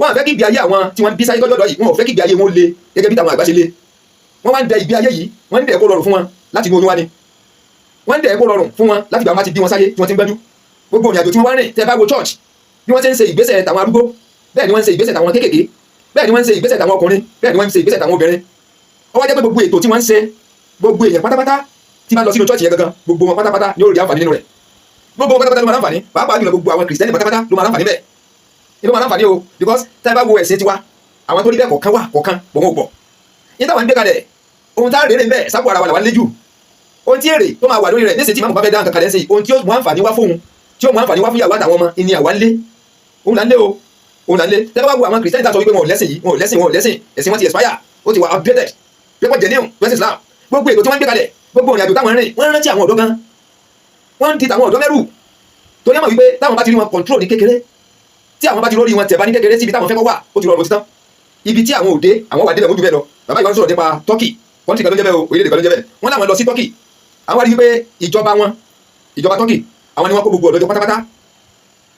Wọ́n á fẹ́ kí ìgbé ayé àwọn tí wọ́n bí sáyé tọ́jọ́ yìí, wọn ò fẹ́ kí ìgbé ayé wọn le gẹ́gẹ́ bí táwọn àgbà ṣe le. Wọ́n wá ń dẹ ìgbé ayé yìí, wọ́n ń dẹ̀ kó rọrùn fún wọn láti inú oyún wá ni. Wọ́n ń dẹ̀ kó rọrùn fún wọn láti gbà wọn ti bí wọn sáyé tí wọ́n ti ń gbẹ́jú. Gbogbo ìrìn àjò tí wọ́n wá rìn, tẹ́ bá wo church, bí wọ́n ṣe ń ṣe ìgbésẹ̀ tàwọn arúgbó, bẹ́ẹ̀ ni wọ́n ń ṣe ìgbésẹ̀ tàwọn kéékèèké, bẹ́ẹ̀ ni wọ́n ń ṣe ìgbésẹ̀ tàwọn ọkùnrin, bẹ́ẹ̀ ni wọ́n ń ṣe ìgbésẹ̀ tàwọn obìnrin. Ó wá jẹ́ pé gbogbo ètò tí wọ́n ń ṣe, gbogbo èèyàn pátápátá tí máa lọ sínú church yẹn gangan, gbogbo wọn pátápátá ni ó rí àǹfààní nínú rẹ̀. Gbogbo wọn pátápátá ló máa ráǹfààní, pàápàá jùlọ gbogbo àwọn Kìrìsìtẹ́nì pátápátá ló máa ráǹfààní bẹ́ẹ̀ ló máa ráǹfààní o, because tá ẹ bá wo ẹ̀sìn tiwa, àwọn tó rí bẹ́ẹ̀ kọ̀ọ̀kan wà, kọ̀ọ̀kan bọ̀ wọn ò pọ̀. Ní táwọn ń gbé kalẹ̀, ohun tá a rèrè ń bẹ́ẹ̀ sápò ara wa làwọn léjù. Ohun tí èrè tó máa wà lórí rẹ̀ níṣẹ́ tí màmú bá fẹ́ dá nǹkan kalẹ̀ ń sè, ohun tí ó mú àǹfààní wá fóun, tí ó mú àǹfààní wá fún ìyàwó àtàwọn ọmọ ìní àwa ń lé, òun là ń lé o, òun là ń lé. Tẹ́ bá wo àwọn Kìrìsìtẹ́nì tá a sọ wípé wọn ò lẹ́sìn yìí, wọn ò lẹ́sìn, wọn ò lẹ́sìn, ẹ̀sìn wọn ti expire, ó ti wà outdated, pépọ̀ genuine west Islam. Gbogbo ètò tí wọ́n ń gbé kalẹ̀, gbogbo ìrìn àjò táwọn rìn, wọ́n rántí àwọn ọ̀dọ́ gan, wọ́n ń di tàwọn ọ̀dọ́ mẹ́rù, torí àmọ̀ wípé táwọn bá ti rí wọn control ní kékeré, tí àwọn bá ti rórí wọn tẹ̀bá ní kékeré síbi táwọn fẹ́ kọ́ wà, ó ti rọrùn títán. Ibi tí àwọn òde àwọn wà débẹ̀ mójú bẹ́ẹ̀ lọ. Bàbá yìí wọ́n sọ̀rọ̀ nípa Turkey, country kan ló jẹ́ bẹ́ẹ̀ o, orílẹ̀-èdè kan ló jẹ́ bẹ́ẹ̀. Wọ́n láwọn lọ sí Turkey, àwọn wá rí wípé ìjọba wọn, ìjọba Turkey, àwọn ni wọ́n kó gbogbo ọ̀dọ́ jọ pátápátá.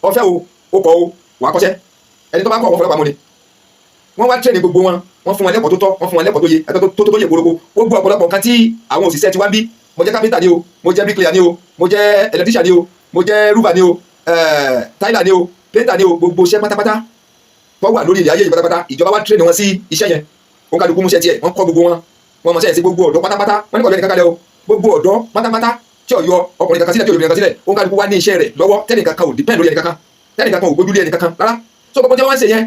Ọ̀fẹ́ o, ó kọ́ o, wà á kọ́ṣẹ́. Ẹni tó bá kọ́, wọ́n fọlọ́pàá mú ni. Wọ́n wá train gbogbo wọn, wọ́n fún wọn lẹ́kọ̀ọ́ tó tọ́, wọ́n fún wọn lẹ́kọ̀ọ́ tó yẹ tó tó yẹ kórókó. Gbogbo ọ̀pọ̀lọpọ̀ nǹkan tí àwọn òṣìṣẹ́ ti wá ń bí, mo jẹ́ kápẹ́ntà ni o, mo jẹ́ bricklayer ni o, mo jẹ́ electrician ni o, mo jẹ́ roofer ni o, tiler ni o, painter ni o, gbogbo iṣẹ́ pátápátá tó wà lórí ilẹ̀ ayé yìí pátápátá, ìjọba wá train wọn sí iṣẹ́ yẹn. Wọ́n kálukú múṣẹ́ tiẹ̀, wọ́n kọ́ gbogbo wọn, wọ́n mọṣẹ́ yẹn sí. Gbogbo ọ̀dọ́ pátápátá, wọ́n ní kọ̀ọ̀lẹ́ nìkan kalẹ̀ o, gbogbo ọ̀dọ́ pátápátá tí ò yọ ọkùnrin kankan sílẹ̀, tí ò yọ obìnrin kankan sílẹ̀, wọ́n kálukú wá ní iṣẹ́ rẹ̀ lọ́wọ́, tẹ́nìkan kan ò depend lórí ẹnìkankan, tẹ́nìkan kan ò gbójúlé ẹnìkankan rárá. So gbogbo tí wọ́n ń ṣe yẹn,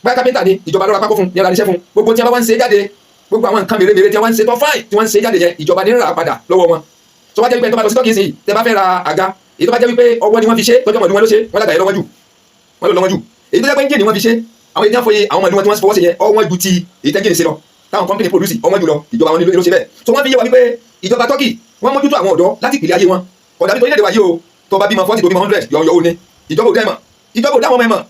báyà kápẹ́ntà ni, ìjọba lọ́ra pákó fún ní ara níṣẹ́ fún. Gbogbo tí wọ́n bá ń ṣe jáde, gbogbo àwọn nǹkan mèremère tí wọ́n ń ṣe tó fine tí wọ́n ń ṣe jáde yẹn, ìjọba ní rà padà lọ́wọ́ wọn. Tó bá jẹ́ wípé tó bá lọ sí Turkey sí, tẹ́ bá fẹ́ ra àga, èyí tó bá jẹ́ wípé ọwọ́ ni wọ́n fi ṣe, tọ́jú ọmọdé wọn ló ṣe, wọ́n lágbàá yẹn lọ́wọ́ jù, wọ́n lò lọ́wọ́ jù. Èyí tó jẹ́ pé engine wọ́n fi ṣe, àwọn èyí tí wọ́n fọyín àwọn ọmọdé wọn tí wọ́n fọwọ́ ṣe yẹn, ọwọ́n ju ti èyí tẹ́ńjìnì ṣe lọ, táwọn company produce, ọwọ́n jù lọ. Ìjọba wọn ló ṣe bẹ́ẹ̀. So wọ́n fi yé wa wípé ìjọba Turkey, wọ́n mójútó àwọn ọ̀dọ́ láti ìpìlẹ̀ ayé wọn. Kódà bí torílẹ̀-èdè wa yìí o, tó bá bímọ 40, tó bímọ 100, yọ̀ọ̀yọ̀ ò ní ìjọba ò dá ẹ̀ mọ̀, ìjọba ò dá àwọn ọmọ ẹ̀ mọ̀.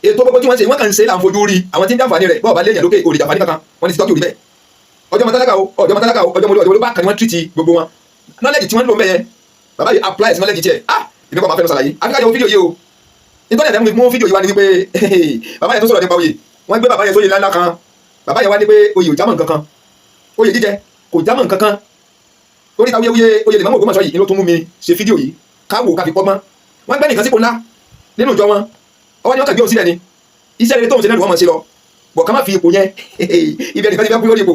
Ètò gbogbo tí wọ́n ṣe, wọ́n kàn ń ṣe là ń fojú rí. Àwọn tí ń jàǹfààní rẹ̀, bọ́ọ̀ bá léèyàn lókè, òrìjà àǹfààní kankan. Wọ́n ní ti Turkey ò rí bẹ́ẹ̀. Ọjọ́ mọ́tálákà o, ọjọ́ mọ́tálákà o, ọjọ́ mọ́lú, ọjọ́ mọ́lú bá kan ni wọ́n treat gbogbo wọn. Knowledge tí wọ́n ń lò ń bẹ̀ yẹn, bàbá yìí apply sí knowledge tiẹ̀. Ah, èmi kọ́ máa fẹ́ lọ ṣàlàyé, àfi ká jẹ́ wo fídíò yìí o. Nítorí ẹ̀ mú fídíò yìí wá ní wípé bàbá yẹn tó sọ̀rọ̀ nípa oyè, wọ́n gbé bàbá yẹn sóyè ńláńlá kan. Bàbá yẹn wá ní pé oyè ò jámọ́ nǹkan kan, oyè jíjẹ kò jámọ́ nǹkan kan. Torí ta wuyewuye oyè lè mọ́mọ́ Ògbómọ̀ṣọ́ yìí ni ló tún mú mi ṣe fídíò yìí, káwò ká fi kọ́gbọ́n. Wọ́n gbé nìkan sípò ńlá nínú ìjọ wọn, ọwọ́ ni wọ́n kàn gbé òun sílẹ̀ ni. Iṣẹ́ rere tóun ṣe náà ni wọ́n mọ̀ ṣe lọ bọ̀, ká má fi ipò yẹn ibi ẹnìkan ti fẹ́ kú lórí ipò.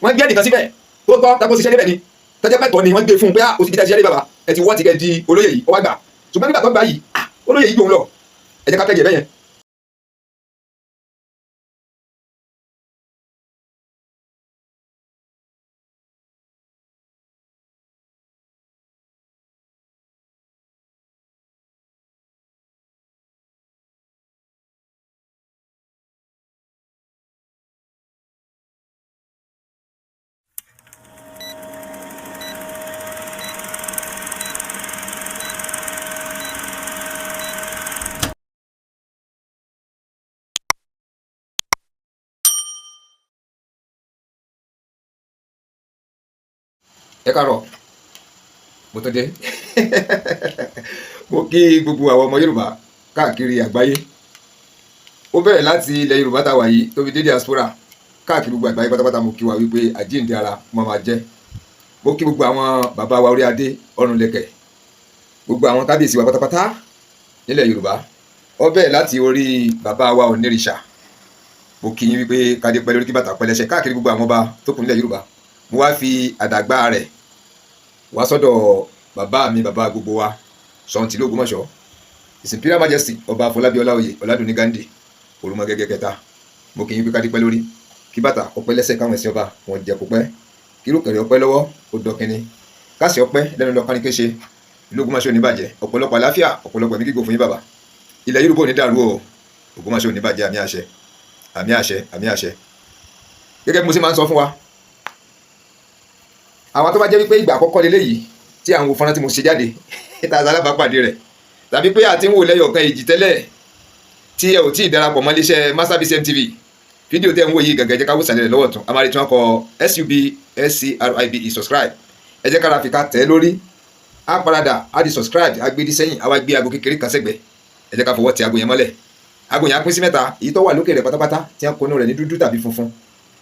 Wọ́n gbé ẹnìkan síbẹ̀ tó tọ́ tako ṣiṣẹ́ níbẹ̀ ni, tọ́jẹ́ pẹ̀tọ́ ni wọ́n gbé fún un pé ó sì fi tẹ́ ṣiṣẹ́ dé, bàbá ẹ ti wọ́ ti kẹ́ di olóyè yìí, ó wá gbà. Ṣùgbọ́n nígbà tó gbà yìí, olóyè yìí gbóhùn lọ. Ẹ jẹ́ ká tẹ́jẹ̀ bẹ́yẹn. Ẹ káàárọ̀, mo tó dé. Mo kí gbogbo àwọn ọmọ Yorùbá káàkiri àgbáyé. Ó bẹ̀rẹ̀ láti ilẹ̀ Yorùbá tá a wà yìí tó fi dé diaspora káàkiri gbogbo àgbáyé pátápátá. Mo kí wa wípé àjíǹde ara mo máa jẹ́. Mo kí gbogbo àwọn bàbá wa orí adé, ọrùn lẹ̀kẹ̀, gbogbo àwọn kábíyèsí wa pátápátá nílẹ̀ Yorùbá. Ó bẹ̀rẹ̀ láti orí bàbá wa Onírìṣà. Mo kí yín wípé kádé pẹ́ lórí, kí bàtà pẹ́ lẹ́sẹ̀, káàkiri gbogbo àwọn ọba tó kù nílẹ̀ Yorùbá. Mo wá fi àdàgbà rẹ̀ wá sọ́dọ̀ bàbá mi, bàbá gbogbo wa, Ṣọ̀ún tìlú Ògbómọ̀ṣọ́, His Imperial Majesty Ọba Afọlábí Ọláoyè Ọládùnní Ghandi Òrùmọgẹ́gẹ́ kẹta. Mo kí yín pé kádé pẹ́ lórí, kí bàtà ọpẹ́ lẹ́sẹ̀, káwọn ẹ̀sìn ọba wọn jẹ kó pẹ́, kí irúkẹ̀rẹ̀ ọpẹ́ lọ́wọ́ ó dọkínní, káṣí ọpẹ́ lẹ́nu lọ kárin kéṣe. Ìlú Ògbómọ̀ṣọ́ ò ní bàjẹ́. Ọ̀pọ̀lọpọ̀ àláfíà, ọ̀pọ̀lọpọ̀ ẹ̀mí gígùn fún yín, bàbá. Ilẹ̀ Yorùbá ò ní dàrú o. Ògbómọ̀ṣọ́ ò ní bàjẹ́. Àmì àṣẹ, àmì àṣẹ, àmì àṣẹ. Gẹ́gẹ́ bí mo ṣe máa ń sọ fún wa, àwọn tó bá jẹ́ wípé ìgbà àkọ́kọ́ leléyìí tí à ń wo fọ́nrán tí mo ṣe jáde tá a alábàápàdé rẹ̀, tàbí pé àti ń wò lẹ́yọ̀ kan èjì tẹ́lẹ̀ tí ẹ ò tí ì darapọ̀ mọ́ iléeṣẹ́ Master BCM TV, fídíò tẹ́ ń wò yìí gàgà, jẹ́ ká wò sàlẹ̀ rẹ̀ lọ́wọ́ tún, a máa rí tí wọ́n kọ SUBSCRIBE, subscribe. Ẹ jẹ́ kára fi ká tẹ̀ lórí, á paradà á di subscribe, á gbé dí sẹ́yìn, á wá gbé aago kékeré kan sẹ́gbẹ̀ẹ́. Ẹ jẹ́ ká fọwọ́ tẹ aago yẹn mọ́lẹ̀. Aago yẹn á pín sí mẹ́ta. Èyí tó wà lókè rẹ̀ pátápátá, tí wọ́n kọnu rẹ̀ ní dúdú tàbí funfun,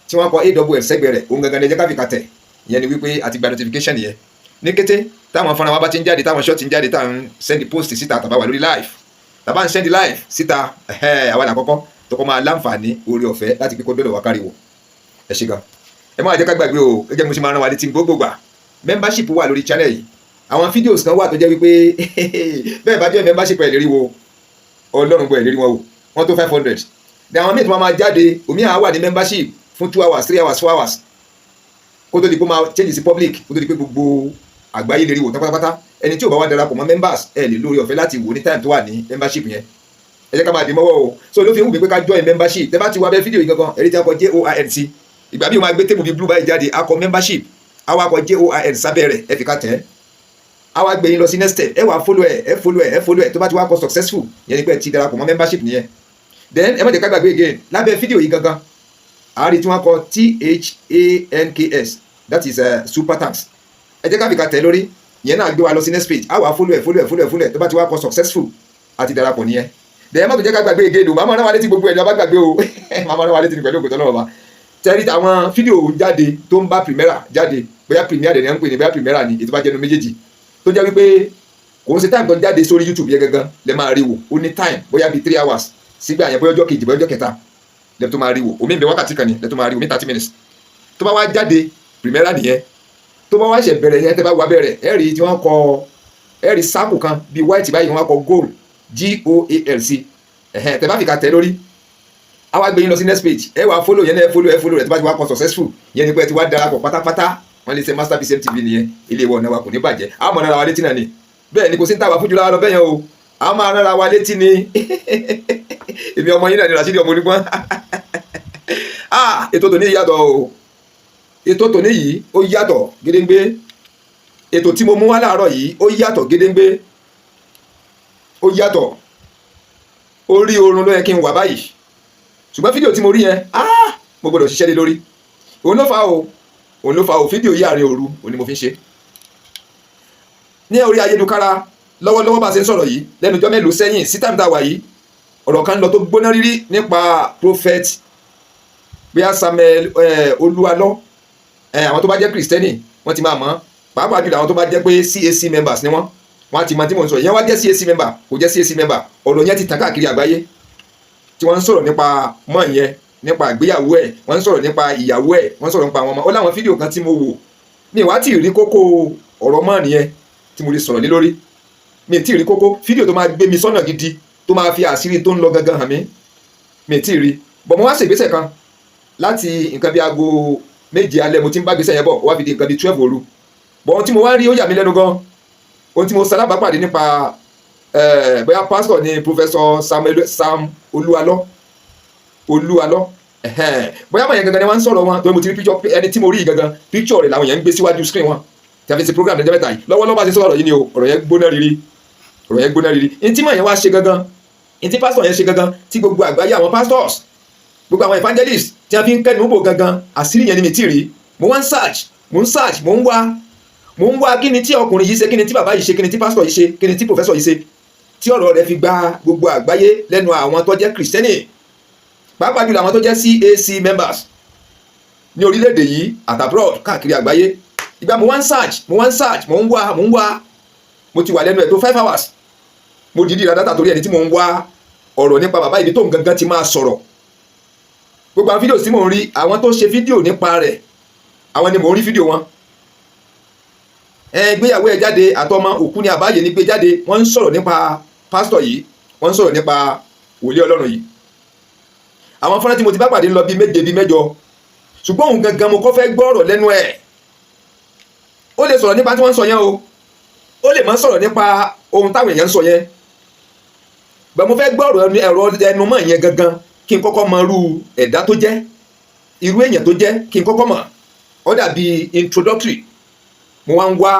tí wọ́n kọ awl sẹ́gbẹ̀ẹ́ rẹ̀, òun gangan ni ẹ jẹ́ ká fi ka tẹ̀. Ìyẹn ni wípé a ti gba notification yẹn. Ní kété táwọn fúnra wa bá ti ń jáde, táwọn short ń jáde, táwọn send post síta, tàbá wà lórí live, tàbá ń send live síta, àwa làkọ́kọ́ tó kọ́ máa láǹfààní oore ọ̀fẹ́ láti pé kó dọ́dọ̀ wá kárí wò. Ẹ ṣé gan. Ẹ má jẹ́ ká gbàgbé o, gẹ́gẹ́ bí mo ṣe máa rán wa létí gbogbo gbà, membership wà lórí channel yìí. Àwọn videos kan wà tó jẹ́ wípé bẹ́ẹ̀ bá jẹ́ membership, ẹ̀ lérí wo Ọlọ́run gbọ́, ẹ̀ lérí wọn o. Wọ́n tó 500 ní àwọn míì tó máa jáde. Omi àá wà ní membership fún 2 hours, 3 hours, 4 hours, kó tó di pé máa change sí public, kó tó di pé gbogbo àgbáyé lè rí wò tán pátápátá. Ẹni tí ò bá wá darapọ̀ mọ́ members, ẹ lè lórí ọ̀fẹ́ láti wò ní time tó wà ní membership yẹn. Ẹ jẹ́ ká máa dì mọ́wọ́ o. So ló fi ń wù mí pé ká join membership. Tẹ́ bá ti wá bẹ́ fídíò yìí gangan, ẹ̀rí tí a kọ JOIN sí. Ìgbà bí o máa gbé table bíi blue báyìí jáde, a kọ membership, a wá kọ JOIN sábẹ́ rẹ̀. Ẹ fi ká tẹ̀ ẹ́, a wá gbé yín lọ sí next step. Ẹ wá follow ẹ, ẹ follow ẹ, ẹ follow ẹ. Tó bá ti wá kọ successful, yẹn ni pé ẹ ti darapọ̀ mọ́ membership nìyẹn. Then ẹ má jẹ́ ká gbàgbé again, lábẹ́ fídíò yìí gangan, àárí tí wọ́n kọ THANKS, that is super thanks. Ẹ jẹ́ ká fi ká tẹ̀ lórí ìyẹn náà, gbé wa lọ sí next page. A wá follow ẹ, follow ẹ, follow ẹ, follow ẹ. Tó bá ti wá kọ successful, àti darapọ̀ nìyẹn. Then ẹ má tó jẹ́ ká gbàgbé again o, màá máa rán wa létí gbogbo ẹ̀ ní ọba gbàgbé o, màá máa rán wa létí ní pẹ̀lú ògùn tọ́lọ́wọ́ bá tẹ́rí. Àwọn fídíò jáde tó ń bá premiere jáde, bóyá premiere dẹ̀ ní à ń pè ní, bóyá premiere ni, ètò bá jẹ́nu méjèèjì, tó jẹ́ wípé kò ń ṣe time tó jáde sórí YouTube yẹn gangan lẹ máa rí wò. Ó ní time, bóyá bíi 3 hours sígbà yẹn, bóyá ọjọ́ kejì, bóyá ọjọ́ kẹta lẹ tó máa rí wò. Omi ń bẹ, wákàtí kan ni lẹ tó máa rí wò, omi 30 minutes. Tó bá wá jáde, premiere nìyẹn. Tó bá wá ṣe bẹ̀rẹ̀ yẹn, tẹ́ bá wà bẹ̀rẹ̀, ẹ rí tí wọ́n kọ, ẹ rí sáàpù kan bíi white báyìí, wọ́n kọ goal, goal sí. Ẹ̀hẹ́n, tẹ́ bá fi ka tẹ̀ lórí, a wá gbé yín lọ sí next page. Ẹ wá follow yẹn náà, ẹ follow, ẹ follow rẹ̀. Tó bá ti wá kọ successful, yẹn ni pé ẹ ti wá darapọ̀ pátápátá. Wọ́n lè ṣe Masterpiece MTV nìyẹn. Ilé ìwọ ọ̀nà wa kò ní bàjẹ́. A mọ̀ nára wa létí náà ni. Bẹ́ẹ̀ ni, kò sí ní tàwa fújú lára lọ bẹ́ẹ̀ yẹn o, a máa nára wa létí ni. Èmi ọmọ yín náà ni, Rasidi ọmọ onígbọ́n. Ah, ètò tòní yàtọ̀ o. Ètò tòní yìí, ó yàtọ̀ gédéǹgbé. Ètò tí mo mú wá láàárọ̀ yìí, ó yàtọ̀ gédéǹgbé, ó yàtọ̀. Orí oorun ló yẹ kí n wà báyìí, ṣùgbọ́n fídíò tí mo rí yẹn, ah, mo gbọ́dọ̀ ṣiṣẹ́ lé lórí. Òun ló fà o, òun ló fà o. Fídíò yìí, àárín òru òun ni mo fi ń ṣe. Ní orí ayélujára lọ́wọ́lọ́wọ́ bá a ṣe ń sọ̀rọ̀ yìí, lẹ́nu ọjọ́ mélòó sẹ́yìn sí time tá a wà yìí, ọ̀rọ̀ kan lọ tó gbóná rírí nípa prophet, bóyá Samuel Olúwalọ́. Àwọn tó bá jẹ́ Kristẹni, wọ́n ti máa mọ̀, pàápàá jùlọ àwọn tó bá jẹ́ pé CAC members ni wọ́n, wọ́n á ti mọ̀ tí mò ń sọ. Ìyẹn wá jẹ́ CAC member, kò jẹ́ CAC member, ọ̀rọ̀ yẹn ti tàn káàkiri àgbáyé, tí wọ́n ń sọ̀rọ̀ nípa mọ́ yẹn, nípa ìgbéyàwó ẹ̀, wọ́n ń sọ̀rọ̀ nípa ìyàwó ẹ̀, wọ́n ń sọ̀rọ̀ nípa àwọn ọmọ. Ó láwọn fídíò kan tí mo wò, mi wá tí ì rí kókó ọ̀rọ̀ mọ́ nìyẹn tí mo lè sọ̀rọ̀ lé lórí. Mi tí ì rí kókó fídíò tó máa gbé mi sọ́nà gidi, tó máa fi àṣírí tó ń lọ gangan hàn mí. Mi tí ì rí bọ̀. Mo wá ṣègbésẹ̀ kan láti nǹkan bí aago 7 alẹ́. Mo ti ń bá gbèsè yẹn bọ̀, ó wá fi di nǹkan bí 12 òru bọ̀. Ohun tí mo wá rí, ó yà mí lẹ́nu gan. Ohun tí mo ṣalábàápàdé nípa bóyá pásítọ̀ ni, Professor Samuel Sam Olúwalọ́, Olúwalọ́, bóyá mọ̀ yẹn gangan ni wọ́n ń sọ̀rọ̀ wọn, torí mo ti rí picture ẹni tí mo rí gangan. Picture rẹ̀ làwọn yẹn ń gbé síwájú screen wọn tí a fi ṣe program lẹ́jọ́ mẹ́ta yìí. Lọ́wọ́lọ́wọ́ bá ṣe sọ̀rọ̀ yìí ni o. Ọ̀rọ̀ yẹn gbóná riri, ọ̀rọ̀ yẹn gbóná riri. Ní tí mọ̀ yẹn wá ṣe gangan, ní tí pásítọ̀ yẹn ṣe gangan, tí gbogbo àgbáyé, àwọn pastors, gbogbo àwọn evangelists, tí wọ́n fi ń kẹ́nu bò gangan, àṣírí yẹn ni mi ti rí. Mo wá ń search, mo ń search, mo ń wá, mo ń wá. Kí ni tí ọkùnrin yìí ṣe? Kí ni tí bàbá yìí ṣe? Kí ni tí pásítọ̀ yìí ṣe? Kí ni tí professor yìí ṣe tí ọ̀rọ̀ rẹ̀ fi gba gbogbo àgbáyé lẹ́nu àwọn tó jẹ́ Kìrìsìtẹ́nì, pàápàá jùlọ àwọn tó jẹ́ CAC members ní orílẹ̀-èdè yìí àti abroad, káàkiri àgbáyé? Ìgbà mo wá ń search, mo wá ń search, mo ń wá, mo ń wá, mo ti wà lẹ́nu ẹ̀ tó 5 hours. Mo dìídì ra data torí ẹni tí mo ń wá ọ̀rọ̀ nípa bàbá ibi tó ń gangan ti máa sọ̀rọ̀. Gbogbo àwọn fídíò tí mò ń rí, àwọn tó ṣe fídíò nípa rẹ̀, àwọn ni mò ń rí fídíò wọn. Ẹ gbéyàwó ẹ jáde, àtọmọ, òkú ni àbáyé ní gbé jáde. Wọ́n ń sọ̀rọ̀ nípa pásítọ̀ yìí, wọ́n ń sọ̀rọ̀ nípa wòlíì Ọlọ́run yìí. Àwọn fọ́nrán tí mo ti bá pàdé ń lọ bíi méje, bíi mẹ́jọ, ṣùgbọ́n òun gangan mo kọ́ fẹ́ gbọ́ ọ̀rọ̀ lẹ́nu ẹ̀. Ó lè sọ̀rọ̀ nípa tí wọ́n ń sọ yẹn o, ó lè má sọ̀rọ̀ nípa ohun táwọn èèyàn ń sọ yẹn bẹ́ẹ̀. Mo fẹ́ gbọ́ ọ̀rọ̀ ẹ̀rọ ẹnu mọ́ yẹn gangan, kí n kọ́kọ́ mọ irú ẹ̀dá tó jẹ́, irú èèyàn tó jẹ́, kí n kọ́kọ́ mọ̀. Ó dàbí introductory. Mo wá ń wá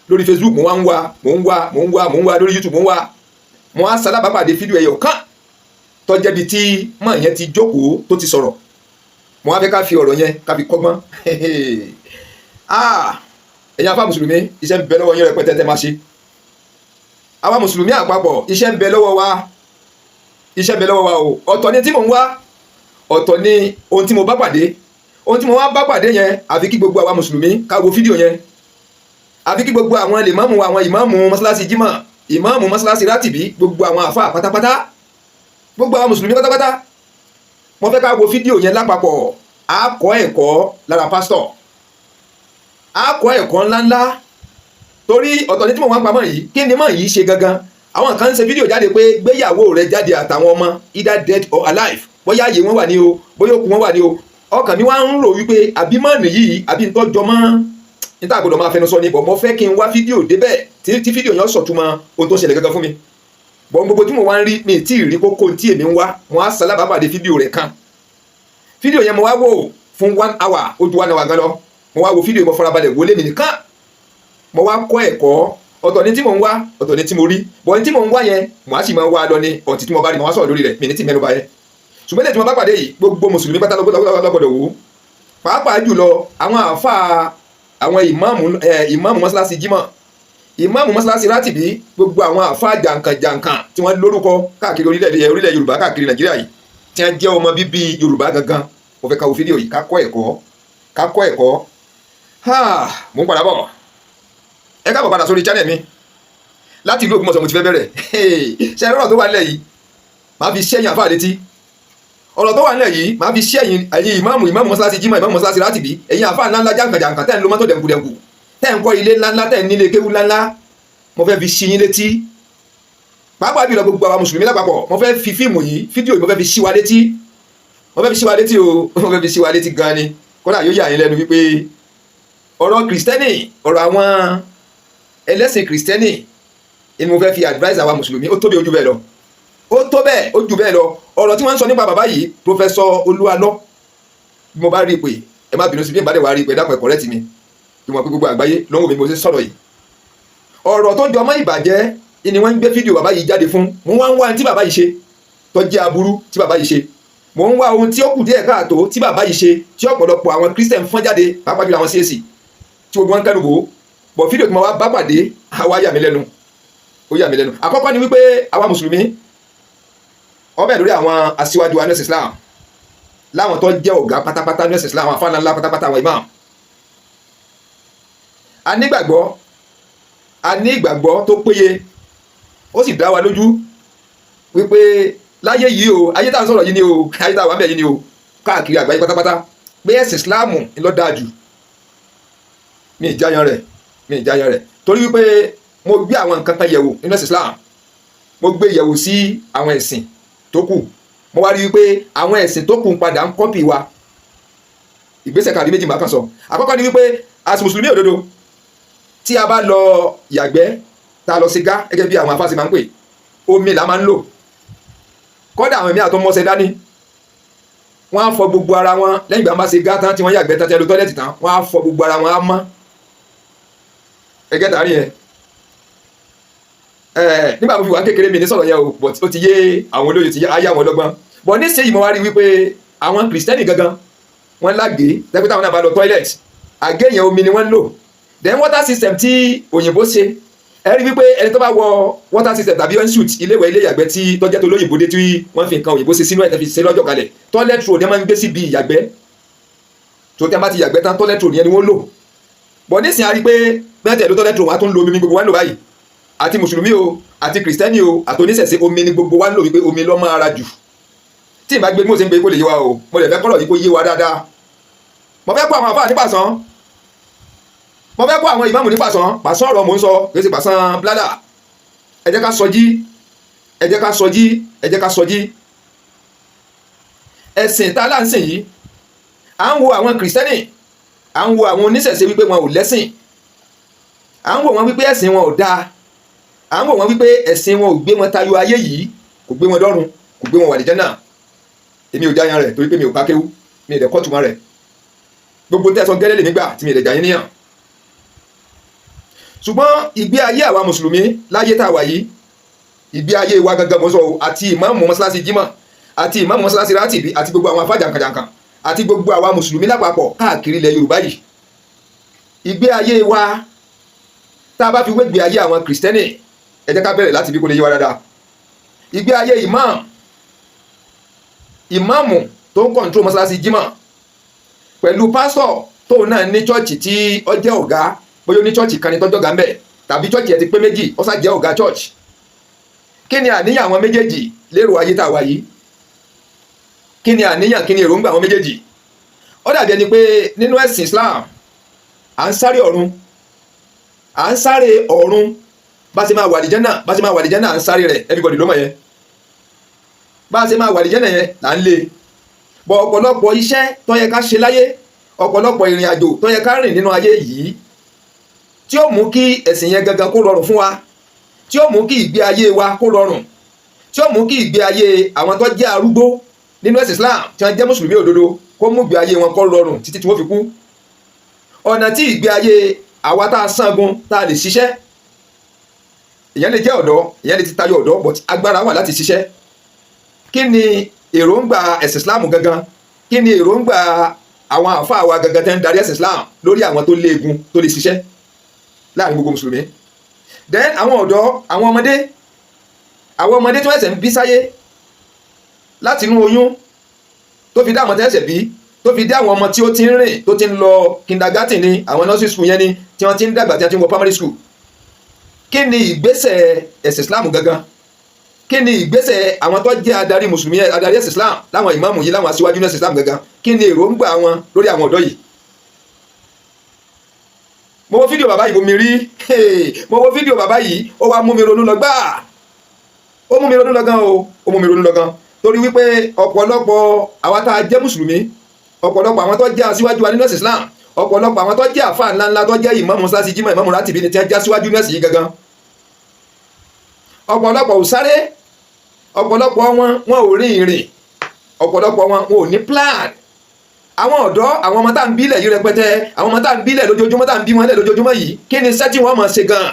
lórí Facebook, mo wá ń wá, mo ń wá, mo ń wá, mo ń wá lórí YouTube, mo ń wá. Mo wá sálábàápàdé fídíò ẹyọ kan tó jẹ́ bi tí mọ̀ yẹn ti jókòó, tó ti sọ̀rọ̀. Mo wá fẹ́ ká fi ọ̀rọ̀ yẹn ká fi kọ́gbọ́n. Ah, ẹ̀yin afá mùsùlùmí, iṣẹ́ ń bẹ lọ́wọ́ yín rẹpẹtẹ tẹ́ máa ṣe. Àwa mùsùlùmí àpapọ̀, iṣẹ́ ń bẹ lọ́wọ́ wa. Iṣẹ́ mi lọ́wọ́ wa o. Ọ̀tọ̀ ni tí mò ń wá, ọ̀tọ̀ ni ohun tí mo bá pàdé. Ohun tí mo wá bá pàdé yẹn, àfi kí gbogbo àwa mùsùlùmí ká wo fídíò yẹn, àfi kí gbogbo àwọn lèmọ́mù, àwọn ìmáàmù mọ́sálásí jímọ̀, ìmáàmù mọ́sálásí rátìbí, gbogbo àwọn àfáà pátápátá, gbogbo àwọn mùsùlùmí pátápátá, mo fẹ́ ká wo fídíò yẹn lápapọ̀. Á kọ́ ẹ̀kọ́ lára pásítọ̀, á kọ́ ẹ̀kọ́ ńláńlá, torí ọ̀tọ̀ ní tí mo wá ń pamọ́ yìí. Kí ni mọ̀ yìí ṣe gangan? Àwọn kan ń ṣe fídíò jáde pé gbéyàwó rẹ jáde àtàwọn ọmọ, either dead or alive, bóyá ààyè wọn wà ní o, bóyá òkú wọn wà ní o. Ọkàn mi wá ń rò wípé àbí mọ́ọ̀nì yìí, àbí ntọ́jọ́ mọ́ níta gbọ́dọ̀ máa fẹnu sọ ni bọ̀. Mo fẹ́ kí n wá fídíò débẹ̀ tí fídíò yẹn sọ̀túnmọ́ ohun tó ṣẹlẹ̀ gangan fún mi bọ̀. Gbogbo tí mo wá ń rí, mi tí ì rí kókó tí èmi ń wá. Mo á sálábàápàdé fídíò rẹ̀ kan. Fídíò yẹn, mo wá wò fún one hour, ó ju one hour gan lọ. Mo wá wo fídíò, mo farabalẹ̀ wọlé mi nìkan, mo wá kọ́ ẹ̀kọ́. Ọ̀tọ̀ ní tí mò ń wá, ọ̀tọ̀ ní tí mo rí bọ̀. Ní tí mò ń wá yẹn, mo á sì máa wá lọ ní ọ̀tí tí mo bá rí, mo wá sọ̀rọ̀ lórí rẹ̀. Mi ní tí mẹ́nu bà yẹn, ṣùgbọ́n ilé tí mo bá pàdé yìí, gbogbo mùsùlùmí pátá lọ́gbọ̀dọ̀ wò ó, pàápàá jùlọ àwọn àáfàá, àwọn ìmáàmù, ìmáàmù mọ́sálásí jímọ̀, ìmáàmù mọ́sálásí rátìbí, gbogbo àwọn àáfàá jàǹkànjàǹkàn tí wọ́n lórúkọ káàkiri orílẹ̀-èdè, orílẹ̀ Yorùbá, káàkiri Nàìjíríà yìí, tí wọ́n jẹ́ ọmọ bíbí Yorùbá gangan. Mo fẹ́ ká wo fídíò yìí, ká kọ́ ẹ̀kọ́, ká kọ́ ẹ̀kọ́. Mo ń padà bọ̀. Ẹ káàbọ̀ padà sórí channel mi láti ìlú Ògbómọ̀ṣọ́. Mo ti fẹ́ bẹ̀rẹ̀ ṣe ọ̀rọ̀ tó wà nílẹ̀ yìí, màá fi ṣẹ́yìn àfáà létí. Ọ̀rọ̀ tó wà nílẹ̀ yìí, màá fi ṣẹ́yìn ẹ̀yin ìmáàmù, ìmáàmù mọ́sálásí jímọ̀, ìmáàmù mọ́sálásí rátìbí, ẹ̀yin àfáà ńláńlá jàǹkànjàǹkàn tẹ́ ń lo mọ́tò dẹ̀nkùdẹ̀nkù, tẹ́ ń kọ́ ilé ńláńlá, tẹ́ ń nílé kéwú ńláńlá. Mo fẹ́ fi ṣí yín létí, pàápàá jùlọ gbogbo àwọn mùsùlùmí lápapọ̀. Mo fẹ́ fi fíìmù yìí, fídíò yìí, mo fẹ́ fi ṣí wa létí. Mo fẹ́ fi ṣí wa létí o, mo fẹ́ fi ṣí wa létí gan ni. Kódà yóò yà yín lẹ́nu wípé ọ̀rọ̀ kìrìsìtẹ́nì, ọ̀rọ̀ àwọn ẹlẹ́sìn kìrìsìtẹ́nì ni mo fẹ́ fi advise àwa mùsùlùmí. Ó tóbi ojú bẹ́ẹ̀ lọ, ó tó bẹ́ẹ̀, ó jù bẹ́ẹ̀ lọ. Ọ̀rọ̀ tí wọ́n ń sọ nípa bàbá yìí, Professor Olúalọ́, bí mo bá rí i pé, ẹ má bínú sí, bí n bá dẹ̀ wá rí i pé, dákun, ẹ correct mi. Bí mo pé gbogbo àgbáyé ló ń wò mí mo ṣe sọ̀rọ̀ yìí. Ọ̀rọ̀ tó jọ mọ́ ìbàjẹ́ ni wọ́n ń gbé fídíò bàbá yìí jáde fún. Mo wá ń wá tí bàbá yìí ṣe tó jẹ́ aburú tí bàbá yìí ṣe. Mo ń wá ohun tí ó kù díẹ̀ káàtó tí bàbá yìí ṣe, tí ọ̀pọ̀lọpọ̀ àwọn Christian fọ́n jáde, pàápàá jùlọ àwọn CAC, tí gbogbo wọn kẹ́nu bò ó bọ̀. Fídíò tí mo wá bá pàdé àwa yà mí lẹ́nu, ó yà mí lẹ́nu. Àkọ́kọ́ ni wípé àwa mùsùlùmí, ọbẹ̀ lórí àwọn aṣíwájú wa nẹ́sì Islam, láwọn tó jẹ́ ọ̀gá pátápátá nẹ́sì Islam, àwọn afáàná ńlá pátápátá, àwọn imam, a nígbàgbọ́, a ní ìgbàgbọ́ tó péye. Ó sì dá wa lójú wípé láyé yìí o, ayé tá à ń sọ̀rọ̀ yìí ni o, ayé tá à wà ń bẹ̀ yìí ni o, káàkiri àgbáyé pátápátá, pé ẹ̀sìn Islam ló dáa jù. Mi ìjáyan rẹ̀, mi ìjáyan rẹ̀, torí wípé mo gbé àwọn nǹkan kan yẹ̀wò nínú ẹ̀sìn Islam, mo gbé yẹ̀wò sí àwọn ẹ̀sìn tó kù, mo wá rí wípé àwọn ẹ̀sìn tó kù ń padà ń copy wa. Ìgbésẹ̀ kàbí méjì máa kàn sọ. Àkọ́kọ́ ni wípé as mùsùlùmí òdodo, tí a bá lọ yàgbẹ́, tá a lọ sí gá, gẹ́gẹ́ bí àwọn afáàsì máa ń pè, omi là máa ń lò. Kọ́dà àwọn ẹ̀mí àtọmọ́sẹ̀ dání, wọ́n á fọ gbogbo ara wọn lẹ́yìn ìgbà wọn bá ṣe gá tán, tí wọ́n yàgbẹ́ tán, tí wọ́n lọ toilet tán, wọ́n á fọ gbogbo ara wọn, á mọ́ ẹgẹ́ tàrí yẹn. Nígbà mo fi wà kékeré, mi ní sọ̀rọ̀ yẹn o, but ó ti yé àwọn olóye, ti yé ayé àwọn ọlọ́gbọ́n. But nísìnyí, mo wá rí wípé àwọn kìrìsìtẹ́nì gangan, wọ́n lágé tẹ́pẹ́ táwọn náà bá lọ toilet, àgé yẹn, omi ni wọ́n ń lò. Then water system tí òyìnbó ṣe, ẹ rí wípé ẹni tó bá wọ water system tàbí ensuite, iléèwẹ̀, ilé ìyàgbẹ́ tí tọ́jẹ́ tó lóyìnbó dé, tí wọ́n fi nǹkan òyìnbó ṣe sínú ẹ̀, tẹ́ fi ṣe lọ́jọ́ kalẹ̀, toilet roll ni wọ́n máa ń gbé síbi ìyàgbẹ́ tó tẹ́ bá ti yàgbẹ́ tán. Toilet roll yẹn ni wọ́n lò. Bọ̀ nísìnyí, a rí pé bẹ́ẹ̀ tẹ̀ ló toilet roll, wọn á tún lo omi. Gbogbo wa ń lò báyìí, àti mùsùlùmí o, àti kìrìsìtẹ́nì o, àti oníṣẹ̀ṣe, omi ni gbogbo wa ń lò, wípé omi ló máa ra jù. Tí ìbá gbé bí mo ṣe ń gbé, kó lè yé wa o. Mo lè fẹ́ kọ́rọ̀ yìí kó yé wa dáadáa. Mo fẹ́ kó àwọn àfáà ní pàṣán, mo fẹ́ kó àwọn ìmáàmù ní pàṣán. Pàṣán ọ̀rọ̀ mò ń sọ, kì í ṣe pàṣán bládà. Ẹ jẹ́ ká sọjí, ẹ jẹ́ ká sọjí, ẹ jẹ́ ká sọjí. Ẹ̀sìn tá a là ń sìn yìí, à ń wo àwọn kìrìsìtẹ́nì, à ń wo àwọn oníṣẹ̀ṣe wípé wọn ò lẹ́sìn, à ń wò wọn wípé ẹ̀sìn wọn ò dáa, à ń wò wọn wípé ẹ̀sìn wọn ò gbé wọn tayọ ayé yìí, kò gbé wọn dọ́run, kò gbé wọn wà lìjẹ́ náà. Èmi ò jáyan rẹ̀, torí pé mi ò ká kéwú, mi ò dẹ̀ kọ́tùmọ̀ rẹ̀. Gbogbo tẹ́sán gẹ́lẹ́ lèmi gbà tí mi ò dẹ̀ jà yín níyàn. Ṣùgbọ́n ìgbé ayé àwa mùsùlùmí láyé tá a wà yìí, ìgbé ayé wa gangan mo sọ o, àti ìmáàmù mọ́sálásí jímọ̀, àti ìmáàmù mọ́sálásí rátìbí, àti gbogbo àwọn afá jàǹkàjàǹkà, àti gbogbo àwa mùsùlùmí lápapọ̀ káàkiri ilẹ̀ Yorùbá yìí, ìgbé ayé wa, tá a bá fi wé ìgbé ayé àwọn kìrìsìtẹ́nì, ẹ jẹ́ ká bẹ̀rẹ̀ láti bí kó lè yé wa dáadáa. Ìgbé ayé imam Ìmáàmù tó ń control mọ́sálásí jímọ̀ pẹ̀lú pásítọ̀ tóun náà ní church tí ó jẹ́ ọ̀gá, bóyá ó ní church kan ní tọ́jọ́ ọ̀gá ń bẹ̀ tàbí church ẹ̀ ti pé méjì, ó sá jẹ́ ọ̀gá church. Kí ni àníyàn àwọn méjèèjì lérò ayé tá a wà yìí? Kí ni àníyàn, kí ni èròǹgbà àwọn méjèèjì? Ó dàbí ẹni pé nínú ẹ̀sìn Islam, à ń sáré ọ̀run, à ń sáré ọ̀run, bá ṣe máa wà àlìjẹ́nà, bá ṣe máa wà àlìjẹ́nà, à ń sáré rẹ̀. Everybody ló mọ̀ yẹn. Bá ṣe máa wà àlìjẹ́nà yẹn là ń lé bọ̀. Ọ̀pọ̀lọpọ̀ iṣẹ́ tó yẹ ká ṣe láyé, ọ̀pọ̀lọpọ̀ ìrìn àjò tó yẹ ká rìn nínú ayé yìí, tí ó mú kí ẹ̀sìn yẹn gangan kó rọrùn fún wa, tí ó mú kí ìgbé ayé wa kó rọrùn, tí ó mú kí ìgbé ayé àwọn tó jẹ́ arúgbó nínú ẹ̀sìn Islam, tí wọ́n jẹ́ mùsùlùmí òdodo, kó mú ìgbé ayé wọn kó rọrùn títí tí wọ́n fi kú, ọ̀nà tí ìgbé ayé àwa tá a sangun, tá a lè ṣiṣẹ́, ìyẹn lè jẹ́ ọ̀dọ́, ìyẹn lè ti tayọ ọ̀dọ́, but agbára wà láti ṣiṣẹ́. Kí ni èròǹgbà ẹ̀sìn Islam gangan? Kí ni èròǹgbà àwọn àáfàá wa gangan tẹ́ ń darí ẹ̀sìn Islam lórí àwọn tó léegun, tó lè ṣiṣẹ́ láàrin gbogbo mùsùlùmí? Then àwọn ọ̀dọ́, àwọn ọmọdé tí wọ́n ṣẹ̀ṣẹ̀ ń bí sáyé láti inú oyún, tó fi dá àwọn tẹ́sẹ̀ bí, tó fi dé àwọn ọmọ tí ó ti ń rìn, tó ti ń lọ kindergarten ni, àwọn nursery school yẹn ni, tí wọ́n ti ń dàgbà, tí wọ́n ti ń wọ primary school, kí ni ìgbésẹ̀ ẹ̀sìn Islam gangan? Kí ni ìgbésẹ̀ àwọn tó jẹ́ adarí mùsùlùmí, adarí ẹ̀sìn Islam, láwọn ìmáàmù yìí, láwọn aṣíwájú ní ẹ̀sìn Islam gangan? Kí ni èròǹgbà wọn lórí àwọn ọ̀dọ́ yìí? Mo wo fídíò bàbá yìí, mo mi rí, mo wo fídíò bàbá yìí, ó wá mú mi ronú lọ gbáà. Ó mú mi ronú lọ gan o, ó mú mi ronú lọ gan, torí wípé ọ̀pọ̀lọpọ̀ àwa tá a jẹ́ mùsùlùmí, ọ̀pọ̀lọpọ̀ àwọn tó jẹ́ aṣíwájú wa nínú ẹ̀sìn Islam, ọ̀pọ̀lọpọ̀ àwọn tó jẹ́ àfáà ńláńlá, tó jẹ́ ìmáàmù sáàsì jímọ̀, ìmáàmù rátìbí ni, tí wọ́n já síwájú nínú ẹ̀sìn yìí gangan, ọ̀pọ̀lọpọ̀ ò sáré, ọ̀pọ̀lọpọ̀ wọn, wọn ò rin ìrìn, ọ̀pọ̀lọpọ̀ wọn, wọn ò ní plan. Àwọn ọ̀dọ́, àwọn ọmọ tá à ń bílẹ̀ yìí rẹpẹtẹ, àwọn ọmọ tá à ń bílẹ̀ lójoojúmọ́, tá à ń bí wọn lẹ̀ lójoojúmọ́ yìí, kí ni iṣẹ́ tí wọ́n máa ṣe gan?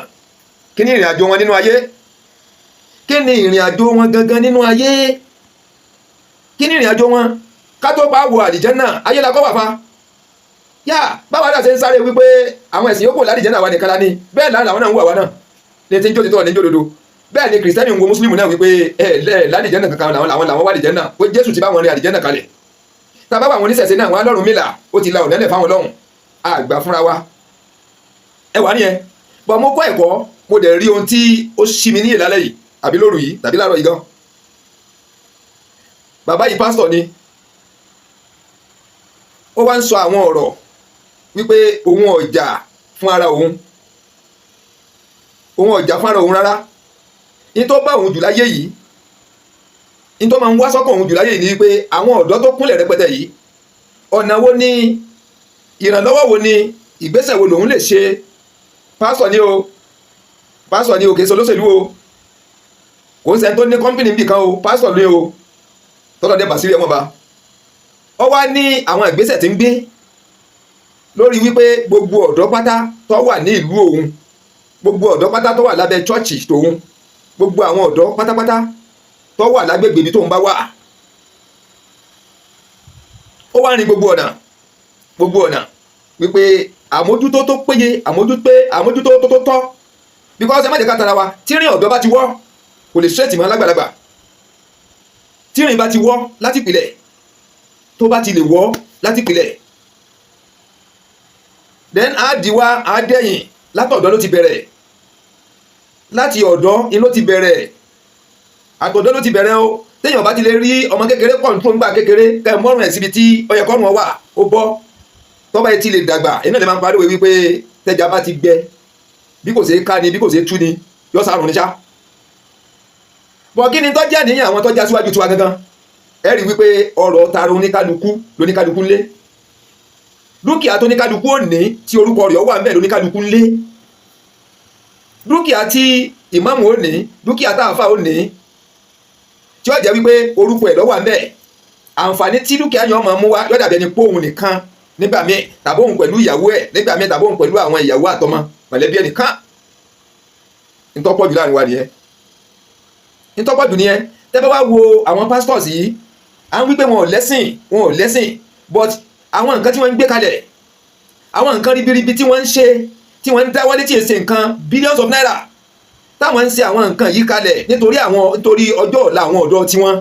Kí ni ìrìn àjò wọn nínú ayé? Kí ni ìrìn àjò wọn gangan nínú ayé? Kí ni ìrìn àjò wọn? Ká tó bá wo àlìjẹ́nnà, ayé la kọ́ wà fa yá. Báwa náà ṣe ń sáré wípé àwọn ẹ̀sìn yòókù lálìjẹ́nnà, wa nìkan la ní, bẹ́ẹ̀ lára àwọn náà ń wò àwa náà ní tí ń jó títọ́ ní jó dodo. Bẹ́ẹ̀ ni kìrìsìtẹ́nì ń wo mùsùlùmí náà wípé ẹ lẹ́ lálìjẹ́nnà kankan, làwọn wà àlìjẹ́nnà, pé Jésù ti bá wọn rin àlìjẹ́nnà kalẹ̀. Tàbá àwọn oníṣẹ̀ṣe náà, wọn lọ́rùn mílà, ó ti la ọ̀nà lẹ̀ fáwọn lọ́hùn àgbà fúnra wa. Ẹ wà nìyẹn bọ́. Mo kọ́ ẹ̀kọ́, mo dẹ̀ rí ohun tí ó ṣí mi ní ìlálẹ́ yìí, àbí lóru yìí, tàbí láàárọ̀ yìí gan. Bàbá yìí, pásítọ̀ ni. Ó wá ń sọ àwọn ọ̀rọ̀ wípé òun ọ̀jà fún ara òun, òun ọ̀jà fún ara òun rárá. Ní tó bá òun jù láyé yìí, ní tó máa ń wá sọ́kàn òun jù láyé yìí ni wípé àwọn ọ̀dọ́ tó kúnlẹ̀ rẹpẹtẹ yìí, ọ̀nà wo ni, ìrànlọ́wọ́ wo ni, ìgbésẹ̀ wo lòun lè ṣe? Pásítọ̀ ni o, pásítọ̀ ni o, kì í ṣe olóṣèlú o, kò ń sẹ́ni tó ní company níbì kan o, pásítọ̀ ni o. Tọ́lọ́ dẹ́ bàṣírí ẹ̀wọ̀n ba, ó wá ní àwọn ìgbésẹ̀ tí ń gbé lórí wípé gbogbo ọ̀dọ́ pátá tó wà ní ìlú òun, gbogbo ọ̀dọ́ pátá tó wà lábẹ́ church tòun, gbogbo àwọn ọ̀dọ́ pátápátá tó wà lágbègbè ibi tóun bá wà, ó wá rin gbogbo ọ̀nà, gbogbo ọ̀nà wípé àmójútó tó péye, àmójútó, àmójútó tó tọ́, because ẹ má jẹ́ ká tara wa, tírín ọ̀dọ́ bá ti wọ́, kò lè straight mọ́ lágbàlagbà. Tírín bá ti wọ́ láti ìpìlẹ̀, tó bá ti lè wọ́ láti ìpìlẹ̀, then á di wá, á dẹ̀yìn. Látọ̀dọ̀ ló ti bẹ̀rẹ̀, láti ọ̀dọ́ ni ló ti bẹ̀rẹ̀, àtọ̀dọ́ ló ti bẹ̀rẹ̀ o. Téèyàn bá ti lè rí ọmọ kékeré control ńgbà kékeré, kẹ́ ẹ mọ́rùn ẹ̀ síbi tí ó yẹ kọ́rùn ọ wà, ó bọ́. Tọ́ba yìí ti lè dàgbà, èyí náà lè máa ń pariwo wípé tẹ́ja bá ti gbẹ, bí kò ṣeé ká ni, bí kò ṣeé tú ni, yọ sárùn ní ṣá. Bọ̀ kí ni tọ́jà níyàn àwọn tọ́jà síwájú tiwa gangan? Ẹ rí wípé ọ̀rọ̀ tara oníkálukú lóníkálukú ńlé, dúkìá tó níkálukú ò ní tí orúkọ rẹ̀ wà ńbẹ̀ lóníkálukú ńlé, dúkìá tí ìmáàmù ò ní, dúkìá tá àáfà ò ní, tí ó jẹ́ wípé orúkọ ẹ̀ ló wà ńbẹ̀. Àǹfààní tí dúkìá yẹn máa mú wá yóò dàbí ẹni pé òun nìkan nígbà míì, tàbí òun pẹ̀lú ìyàwó ẹ̀ nígbà míì, tàbí òun pẹ̀lú àwọn ìyàwó àtọmọ mọ̀lẹ́bí ẹ̀ nìkan. Ntọ́pọ̀ jù láàrin wa nìyẹn, ntọ́pọ̀ jù nìyẹn. Tẹ́ bá wá wo àwọn pastors yìí, à ń wí pé wọn ò lẹ́sìn, wọn ò lẹ́sìn, but àwọn nǹkan tí wọ́n ń gbé kalẹ̀, àwọn nǹkan ribiribi tí wọ́n ń ṣe, tí wọ́n ń dáwọ́lé, tí èsè nǹkan billions of naira, táwọn ń ṣe àwọn nǹkan yìí kalẹ̀ nítorí àwọn, nítorí ọjọ́ ọ̀la àwọn ọ̀dọ́ tiwọn.